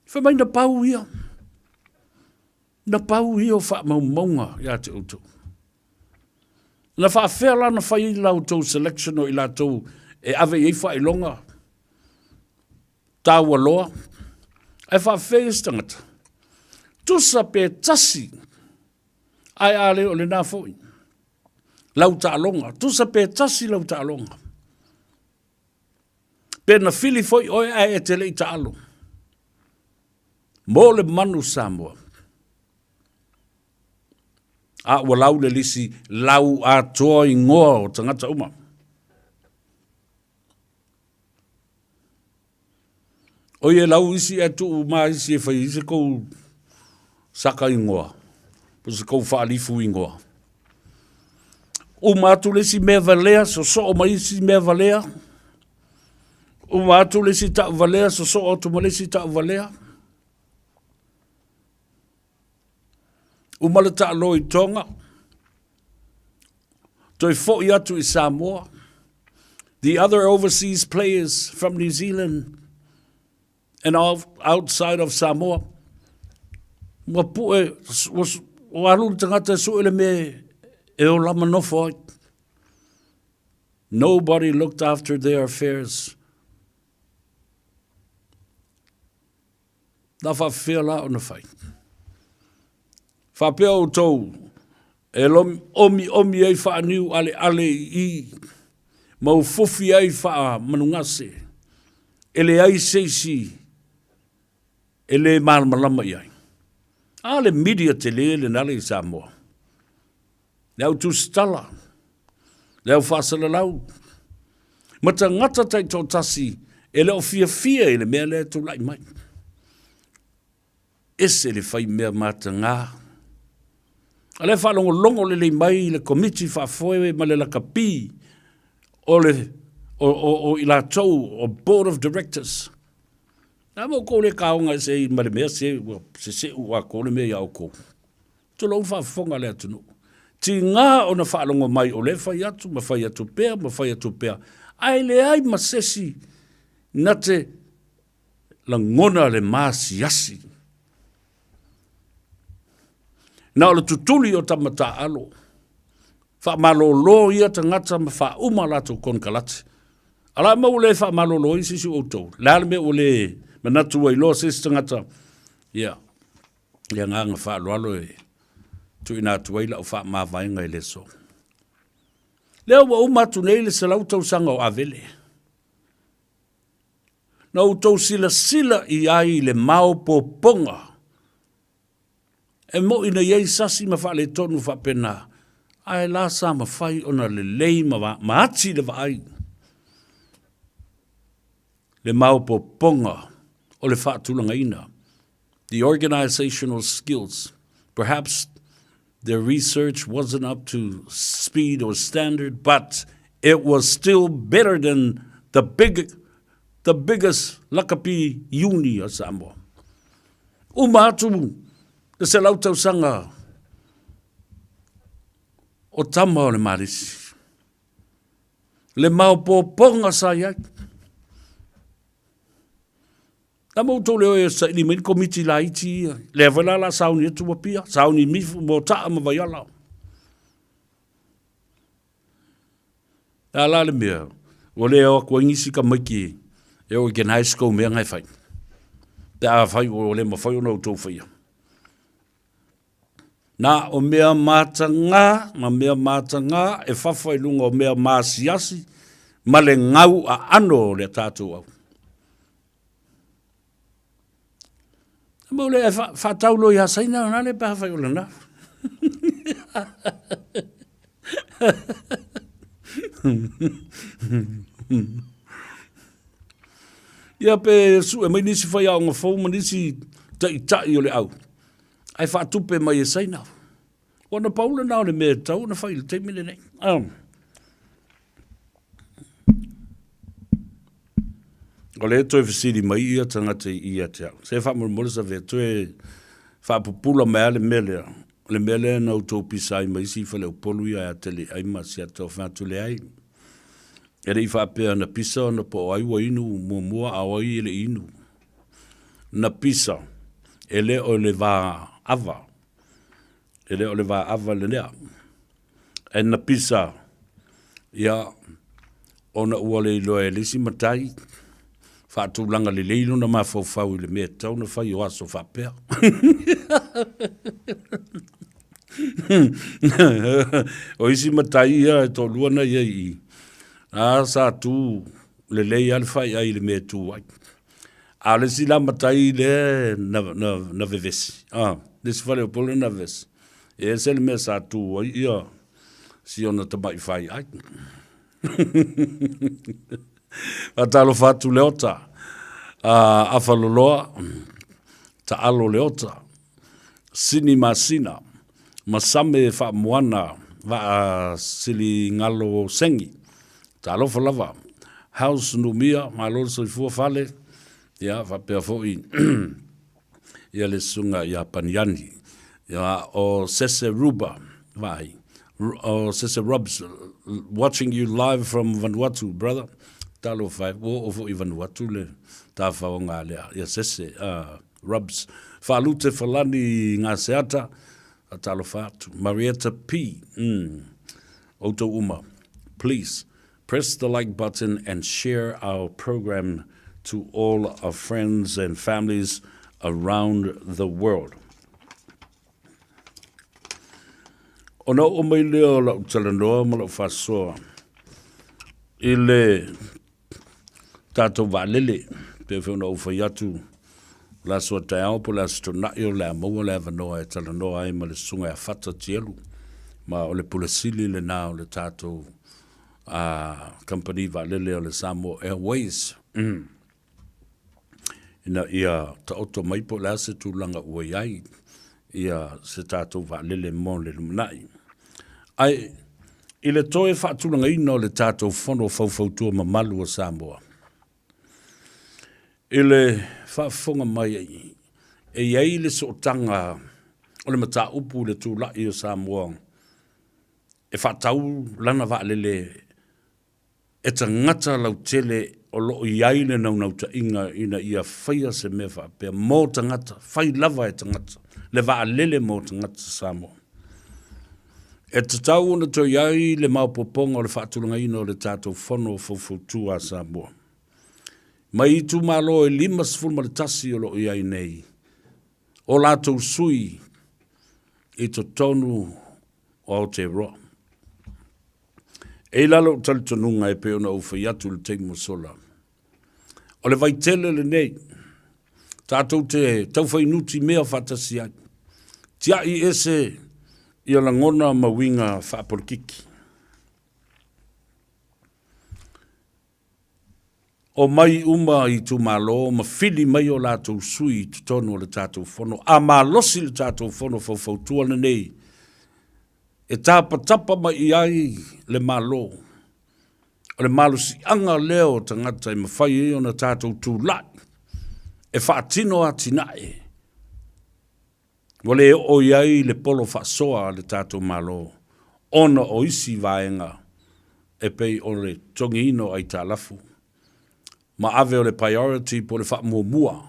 Fai mai na pau ia. Na pau ia o faamaumauga ia te outou. Na faafea la na fai ai la outou selection o i latou e ave i ai faailoga taua loa, ae faafea ia se tagata. Tusa pe tasi, ae a le o lena foi, lau taaloga, tusa pe tasi lau taaloga. Pe na fili foi oe ae e te le i taalo. Mo le manu Samoa. A ua lau le lisi lau atoa ingoa o tagata uma. Oi e lau isi ae tuu ma isi e fai ai se kou saka ingoa, po se kou faalifu ingoa. Uma atu le isi mea valea, sosoo ma isi mea valea. Uma atu le isi tau valea, sosoo atu ma le isi tau valea. Uma le taalo i Tonga, toe foi atu i Samoa. The other overseas players from New Zealand and outside of Samoa, ua pue, ua, Ua alu le tagata e sue le mea e ola ma nofo ai. Nobody looked after their affairs. Na faafefea la ona fai. Faapea outou e omiomi ai faaniu aleale i i, ma ufufi ai faamanugase, e leai se isi e le malamalama i ai. A le media tele lena le i Samoa. Le au tusitala, le au faasalalau, ma tagata taitoatasi e le o fiafia i le mea lea e tulai mai. Ese le fai mea mataga. A lea faalogologo lelei mai le Komiti Faafoe ma le lakapi o le o, o, o i latou o Board of Directors. Na mo kou le kaonga se i ma le mea se ua sese'u atoa le mea iā oukou. Tulou faafofoga le atunuu. Tiga ona faalogo mai o lea fai atu ma fai atu pea ma fai atu pea, ae leai ma sesi na te lagona le maasiasi. Na o le tutuli o tama taaalo, faamalolo ia tagata ma faauma a latou konekarate. A la mau ua le faamalolo ai se isi o outou? Le a le mea ua le manatu ai loa se isi tagata? Ia, le agaga faaaloalo e tuuina atu ai lau faamavaega i le aso. Lea ua uma atu nei le 100 tausaga o Avele. Na outou silasila i ai i le maopoopoga e mo'i na i ai sasi ma faaletonu faapena, ae la sa mafai ona lelei ma, ma ati le vaai. Le maopoopoga o le faatulagaina, the organizational skills, perhaps their research wasn't up to speed or standard, but it was still better than the big the biggest lakapi uni a Samoa. Uma atu le selau tausaga o tama o le Malisi. Le maopoopoga sa i ai. Na ma outou leo e saili mai ni komiti laiti ia. Lea foi la la sauni atu ua pia, sauni mifu mo taa ma vaiala. A la le mea, ua le o atu ai nisi tamaiti e organize kou mea na e fai. Pe a fai ua le mafai ona outou faia. Na o mea matagā ma mea matagā e fafa i luga o mea maasiasi ma le gau aano o le tatou au. Mo le faatau loa ia Saina na le pe afai o lena. Ia pe sue mai nisi faiaoga fou ma nisi taitai o le au ae faatupe mai e Saina. Ua na pau lena o le mea e tatau ona fai i le taimi lenei. O lea toe fesili mai ia tagata i ia te au. Se faamolemole Savea, toe faapupula mai lava le mea lea. Le mea lea na outou pisa ai ma isi faleupolu ia ia Teliai ma Siata o fai atu leai. E le i faapea na pisa ona po o ai ua inu muamua a o ai e le i inu. Na pisa, e le o le va ava. E le o le va ava lenea. Ae na pisa, ia, ona ua le iloa e le isi matai, faatulaga lelei lona mafaufau i le mea e tatau ona fai o aso faapea. O isi matai ia e toalua na ia i i, a sa tu lelei lava le faiai i le mea e tu ai. A o le isi la matai lea na, na, na vevesi, a, le isi faleupolu na vevesi, e ese le mea sa tu ai ia si ona tamai faiai. Faatalofa atu Leota, uh, Afaloloa, Taalo Leota, Sini Masina, Masame Faamoana, Vaa Siligalo Sengi, Talofa lava, House Numia, malo le soifua fale, ia faapea foi ia le susuga ia Paniani, ia o Sese Ruba, vaai, o Sese Rubs, watching you live from Vanuatu, brother. Talofa e, ua oo foi i Vanuatu le tafaoga lea, ia Sese uh, Rubs. Faalute Falani Gaseata, Faatalofa atu. Marietta P. Mm. Outou uma, please press the like button and share our program to all our friends and families around the world. Ona oo mai lea o lau talanoa ma lau faasoa i le tatou vaalele, pei foi ona ou fai atu, o le aso a taeao po o le aso Toonai o le a maua le avanoa e talanoa ai ma le Susuga ia Fata Tielu, ma o le Pule Sili lena o le tatou kamupani vaalele o le Samoa Airways. Ina ia taoto mai po o le a se tulaga ua i ai ia se tatou vaalele mo le lumanai. Ae i le toe faatulagaina o le tatou Fono Faufautua Mamalu o Samoa, i le faafofoga mai e i ai le sootaga o le mataupu i le tulai o Samoa e faatau lana vaalele e tagata lautele o lo o i ai le naunautaiga ina ia faia se mea faapea mo tagata, fai lava e tagata, le vaalele mo tagata Samoa. E tatau ona toe i ai le maopoopoga o le faatulagaina o le tatou Fono Faufautua a Samoa. Mai itumalo e 51 o lo o i ai nei, o latou sui i totonu o Aotearoa. E i lalo ou talitonuga e pei ona ou fai atu i le taimi ua sola, o le vaitele lenei, tatou te taufai nutimea faatasi ai, tiai ese ia lagona ma uiga faapolokiki. Omai uma i itumalo ma fili mai o latou sui i totonu o le tatou fono. A malosi le tatou fono faufautua lenei, e tapatapa mai i ai le Malo. O le malosiaga lea o tagata e mafai ai ona tatou tulai e faatino atinae Ua le oo i ai le polo faasoa a le tatou Malo ona o isi vaega e pei o le totogiina o aitalafu ma ave o le priority po o le faamuamua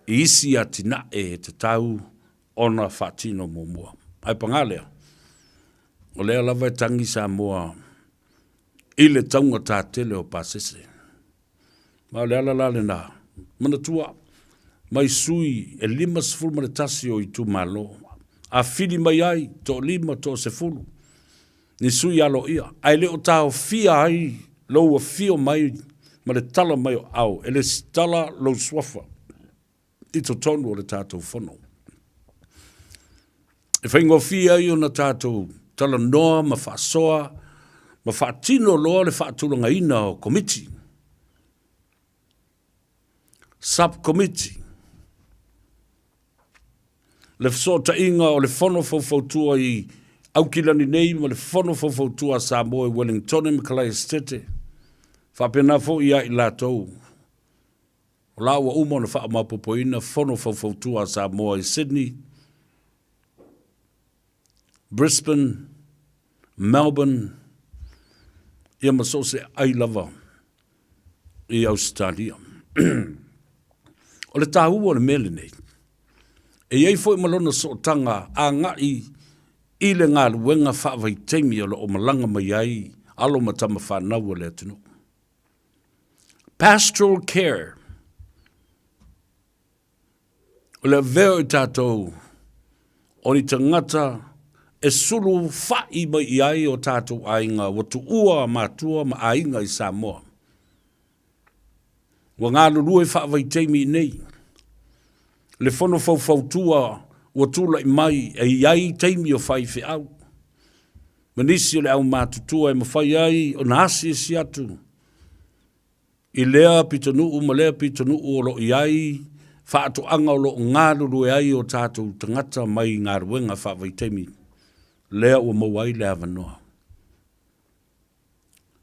i isi atinae e tatau ona faatino muamua. Ae paga lea, o lea lava e tagi Samoa i le taugata tele o pasese. Ma o le ala la lena, manatua mai sui e 51 o itumalo, a fili mai ai toalima, toasefulu ni sui aloaia, ae le o taofia ai lou afio mai ma le tala mai o aao e lesitala lou suafa i totonu o le tatou fono. E faigofie ai ona tatou talanoa ma faasoa ma faatino loa le faatulagaina o komiti, sub-committee, le fesootaiga o le Fono Faufautua i Aukilani nei ma le Fono Faufautua a Samoa i Wellingtone ma Kalaesetete, faapena foi ia i latou O la ua uma ona faamaopoopoina Fono Faufautua a Samoa i Sydney, Brisbane, Melbourne, ia ma so o se ai lava i Ausetalia. O le taua o le mea lenei, e i ai foi ma lona sootaga agai i le galuega faavaitaimi o lo o malaga mai ai alo ma tama fanau a le atunuu. Pastoral care. O le avea o i tatou o ni tagata e sulu fa'i mai i ai o tatou aiga ua tuua matua ma aiga i Samoa. Ua galulue faavaitaimi i nei. Le fono faufautua ua tulai mai e i ai taimi o faifeau. Ma nisi o le aumatutua e mafai ai ona asiasi atu i lea pitonuu ma lea pitonuu o lo o i ai faatoaga o lo o galulue ai o tatou tagata mai galuega faavaitaimi lea ua maua ai le avanoa.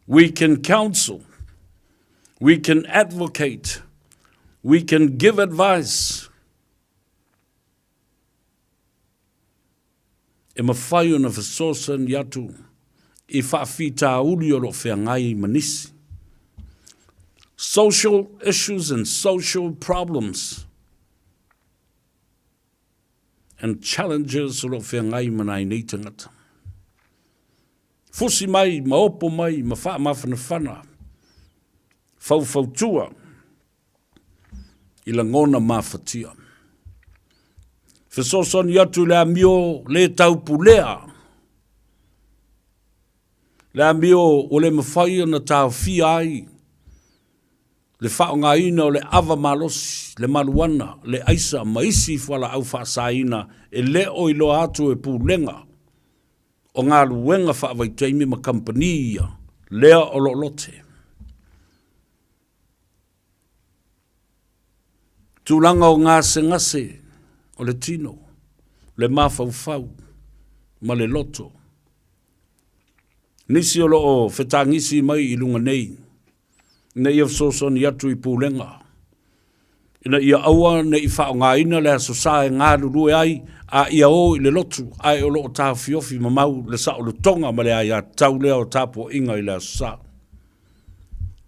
We can counsel, we can advocate, we can give advice. E mafai ona fesoasoani atu i faafitauli o lo o feagai ma nisi. Social issues and social problems. and challenges o lo o feagai ma nai nei tagata. Fusi mai ma opo mai ma faamafanafana, faufautua i lagona mafatia. Fesoasoani atu i le amio le taupulea, le amio ua le mafai ona taofia ai le faaaogaina o le ava malosi, le maluana, le aisa ma isi fualaau faasaina e le o iloa atu e pulega o galuega faavaitaimi ma kamupani ia lea o lo o lote. Tulaga o gasegase o le tino, le mafaufau ma le loto. Nisi o lo o fetagisi mai i luga nei ina ia fesoasoani atu i pulega ina ia aua ne i faaaogaina le Aso Sa e galulue ai a ia o i le lotu ae o lo o taofiofi mamau le saolotoga ma le aiatatau lea o tapuaiga i le Aso Sa.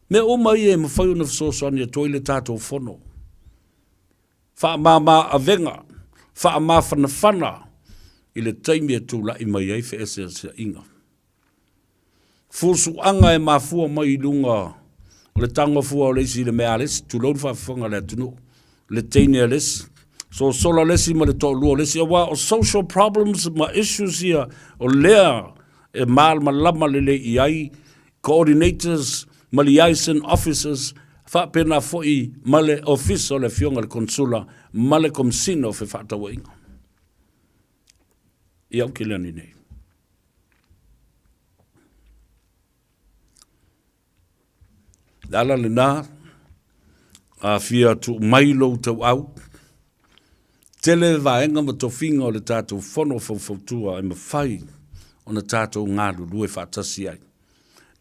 Mea uma ia e mafai ona fesoasoani atu ai le tatou Fono. Faamama avega, faamafanafana i le taimi e tulai mai ai feeseeseaiga. Fusuaga e mafua mai i luga o le tago fua o le isi i le mea a le isi, tulou le faafofoga a le atunuu, le teine a le isi, sosola le isi ma le toalua o le isi, aua o social problems ma issues ia o lea e malamalama lelei i ai coordinators ma liaison officers faapena foi ma le Ofisa o le Afioga i le Konesula ma le Komesina o Fefaatauaiga i Aukilani nei. Le ala lena, a fia tuu mai lou tauau, tele vaega ma tofiga o le tatou fono faufautua e mafai ona tatou galulue faatasi ai.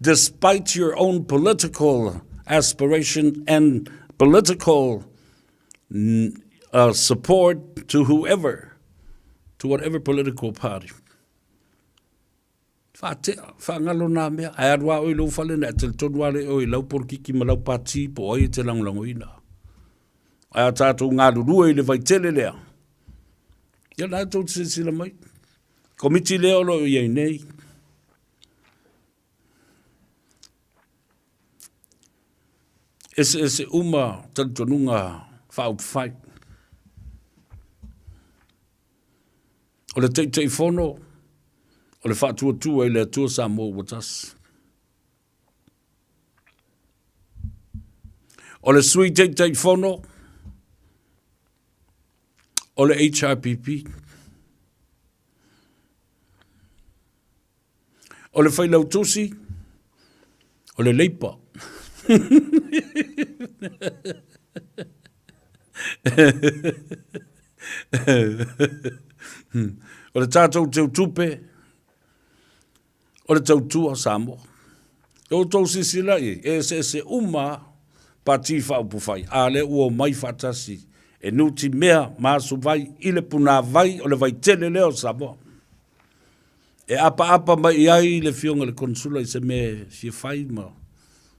Despite your own political aspiration and political support to whoever, to whatever political party. Faatea, faagalo nā mea, ae alu a oe i lou fale na e talitonu a lea oe i lau polokiki ma lau pati po o ai e te lagolagoina. Ae a tātou galulue i le vaitele lea, ia na e tou te silasila mai. Komiti lea o lo o i ai nei, eseese uma talitonuga faaupufai. O le Taitaifono, o le Faatuatua i le Atua Samoa ua tasi. O le Sui Taitaifono, o le HRPP. O le Failautusi, o le Leipa. O le tatou teutupe, o le tautua Samoa. E outou silasila i ai, e eseese uma Pati Faaupufai, a lea ua omai faatasi e nutimea ma asuvai i le punavai o le vaitele lea o Samoa. E apaapa mai i ai le Afioga i le Konesula i se mea e fia fai ma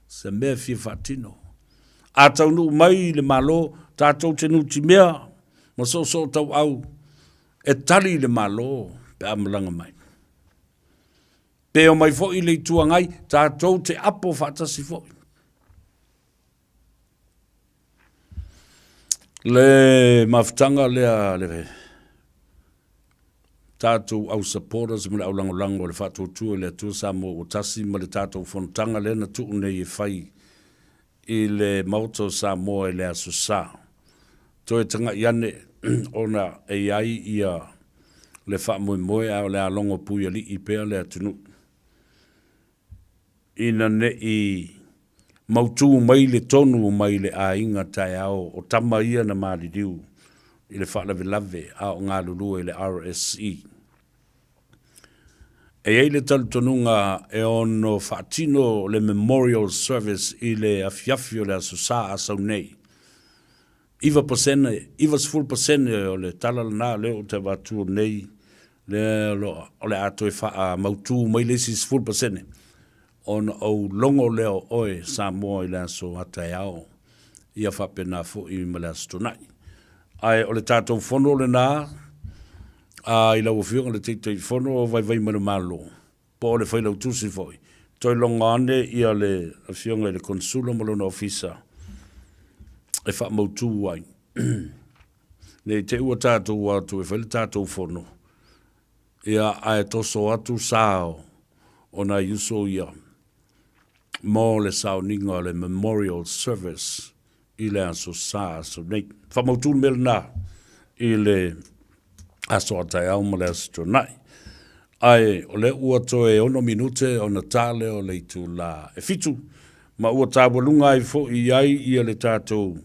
se mea e fia faatino. A taunuu mai le Malo, tatou te nutimea ma soosootauau e tali le Malo pe a malaga mai. Pe omai foi le Itu Agai, tatou te apo faatasi foi. Le mafutaga lea le tatou au supporters ma le au lagolago o le Faatuatua i le Atua Samoa ua tasi ma le tatou fonotaga lea na tuu nei e fai i le Maota o Samoa i le Aso Sa. Toe tagai ane ona e i ai ia le faamoemoe a o le a logo puialii pea le atunuu ina ne i mautū mai le tonu mai le aiga taeao o tama ia na maliliu i le faalavelave a o galulue i le RSE. E i ai le talitonuga e ono faatino le memorial service i le afiafi o le Aso Sa a sau nei. 9%, 90% o le tala lena lea ou te avatua nei, lea o le a toe faamautū mai le isi 10% ona ou logo lea o oe Samoa i le aso a taeao, ia faapena foi ma le Aso Toonai. Ae o le tatou fono lena. A i lau Afioga i le Taitaifono o Vaivai ma le Malo, po o le Failautusi foi, toe logo ane ia le Afioga i le Konesula ma lona Ofisa e faamautu ai. Ne i te i ua tatou o atu e fai le tatou fono, ia ae toso atu sao o nai uso ia mo le sauniga o le Memorial Service i le Aso Sa aso nei. Faamautu le mea lena i le aso a taeao ma le Aso Tuanai. Ae o lea ua toe 6 minute ona ta lea o le itula e 7, ma ua taualuga ai foi i ai ia le tatou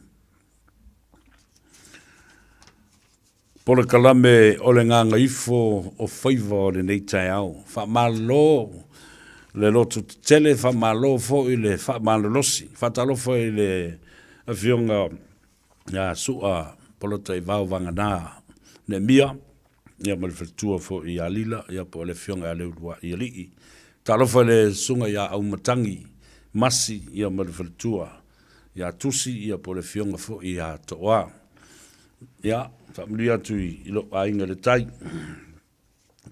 Polokalame o le Gagaifo o Faiva o lenei taeao. Faamalo le loto tetele, faamalo foi le faamalolosi. Faatalofa i le Afioga ia Su'a Polataivao Vagana Neemia, ia ma le faletua foi ia Lila, ia po o le Afioga ia Leulua'i Alii. Talofa i le Susuga ia Aumatagi Masi, ia ma le faletua ia Tusi, ia po o le Afioga foi ia Toa. Ia, faamanuia atu i lou aiga i le tai,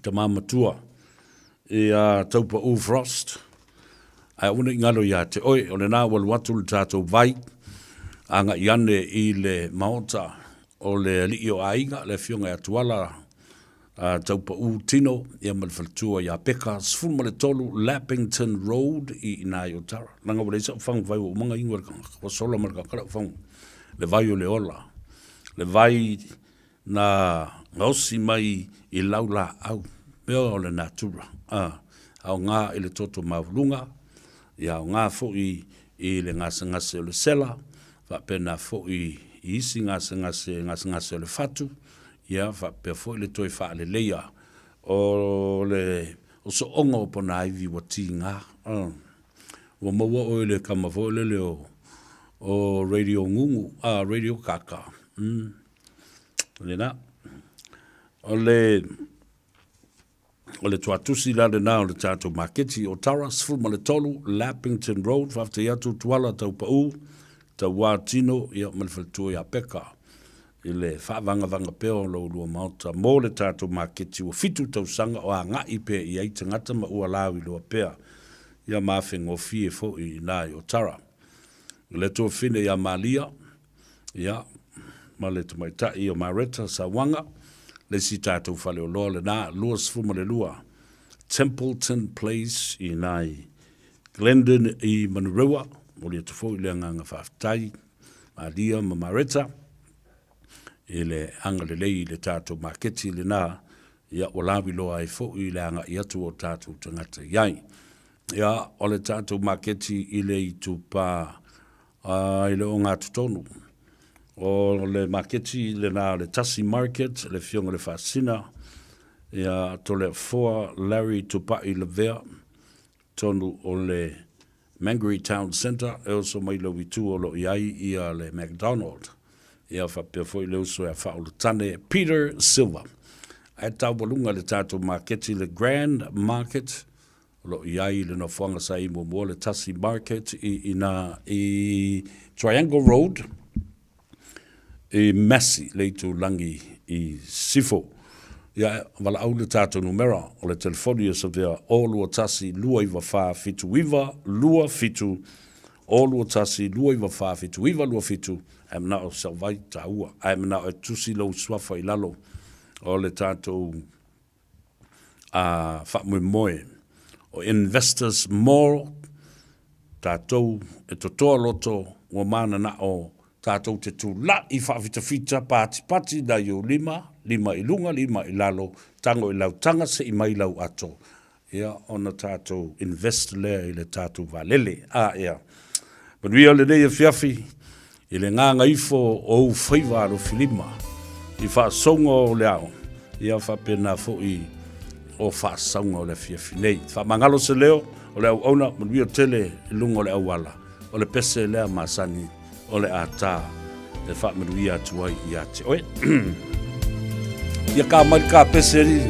tama matua ia Taupau Frost, ae aua ne i galo ia te oe, o lena ua alu atu le tatou vai agai ane i le maota o le alii o aiga, le afioga ia Tuala Taupau Tino, ia ma le faletua ia Peka, 13 Lappington Road i ina i Otara. Leaga ua leai sau fagu vai ua uma ona inu e le tagata, ua sola ma le tagata lau fagu, le vai o le ola, le vai na gaosi mai i lau laau, mea o le natura, a, aoga i le toto maualuga, ia aoga foi i le gasegase o le sela, faapena foi i isi gasegase, gasegase o le fatu, ia faapea foi le toe faaleleia o le osooga o ponaivi ua tiga. Ua maua oe i le kama foi lele o o Radio Ngungu, a Radio Kaka. Lena. O le O le tuatusi la lena o le tatou maketi o Tara, 13 Lappington Road, faafetai atu Tuala Taupau, Tauā Tino, ia ma le faletua ia Peka i le faavagavaga pea o lo ulua maota mo le tatou maketi ua 7 tausaga o agai pea i ai tagata ma ua lauiloa pea ia ma afegofie foi i ina i Otara. Le tuafine ia Malia, Ia, ma le tamaitai o Mareta Sauaga, le isi tatou faleoloa lena, 22 Templeton Place i ina i Glendon i Manurewa. Momoli atu foi le agaga faafetai Malia ma Mareta i le agalelei i le tatou maketi lena, ia ua laviloa ai foi le agai atu o tatou tagata i ai. Ia, o le tatou maketi i le itupa i le ogatotonu. O le maketi lena o le Tasi Market, le Afioga i le Faasina, ia Toleafoa Larry Tupai Lavea, tonu o le Mangere Town Centre, e oso mai lou itu o lo o i ai ia le McDonald. Ia faapea foi le uso ia Faaulutane Peter Silva. Ae taualuga le tatou maketi le Grand Market, O lo o i ai le nofoaga sa i muamua le Tasi Market i ina i Triangle Road i Massey, le itulagi i Sifo. Ia, valaau le tatou numera o le telefoni e savea 021 294 79 27, 021 294 79 27, ae manao sau vai taua, ae manao e tusi lou suafa i lalo o le tatou a faamoemoe o investors mo tatou e totoa loto ua mananao tatou te tula'i faafitafita patipati nai ou lima, lima i luga lima i lalo, tago i lau taga se'i mai lau ato, ia ona tatou invest lea i le tatou vaalele. A ia manuia lenei afiafi i le gagaifo o ou faiva alofilima i faasouga o le ao, ia faapena foi o faasauga o le afiafi nei. Faamagalo se leo o le auauna, manuia tele i luga o le auala, o le pese lea masani o le a tā e faamanuia atu ai ia te oe. Ia ka mai ka pese ri.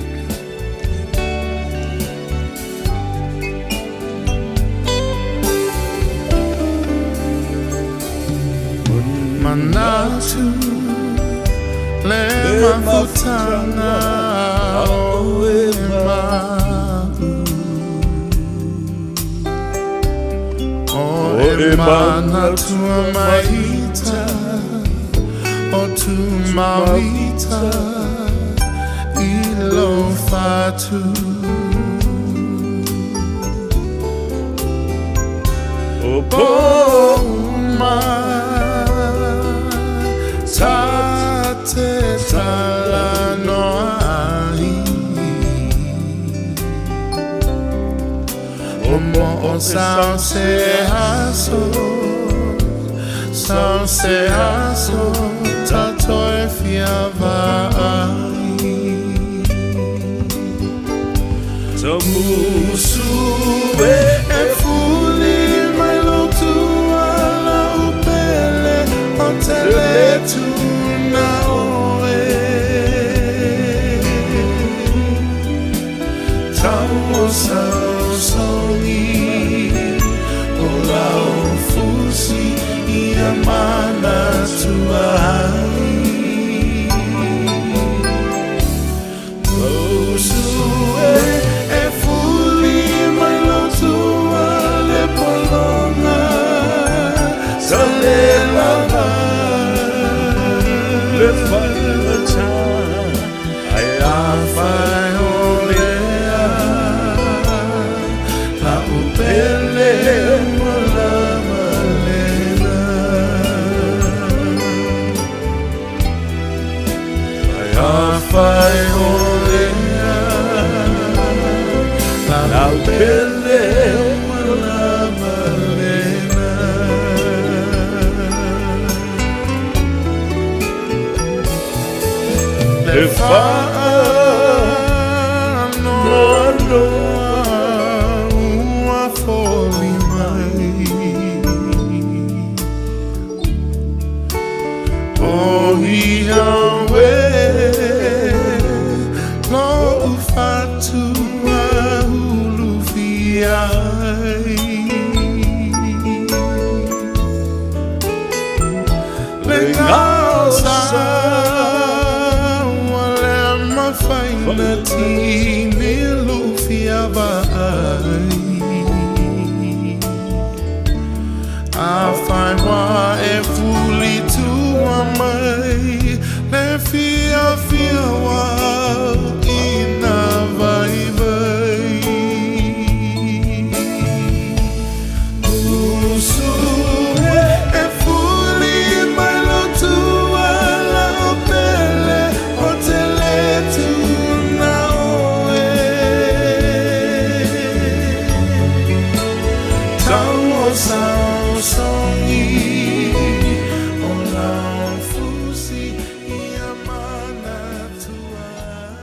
Manatu Le mafutanga o e mahu O e manatua maita O tu mauita I lo fatu O pōma Ta te tala noa ai O mo o sao se aso Sao se aso Ta toe fia vaai Tamusu e e fuli mai lo tua la upele o te le tuna oe Tau sao songi o lau fusi ia mana tua ai Tausu e e fuli mai lo tua le polonga Sa le lava Le whaita Ai a whai o lea La upele ua lava lena Ai a whai o lea La upele ua lava lena Le whaanoa ua foli mai O ia we Lo ufatua hulu fiai Le ngao sa ua le mafaina tini lufia vaai A whai wai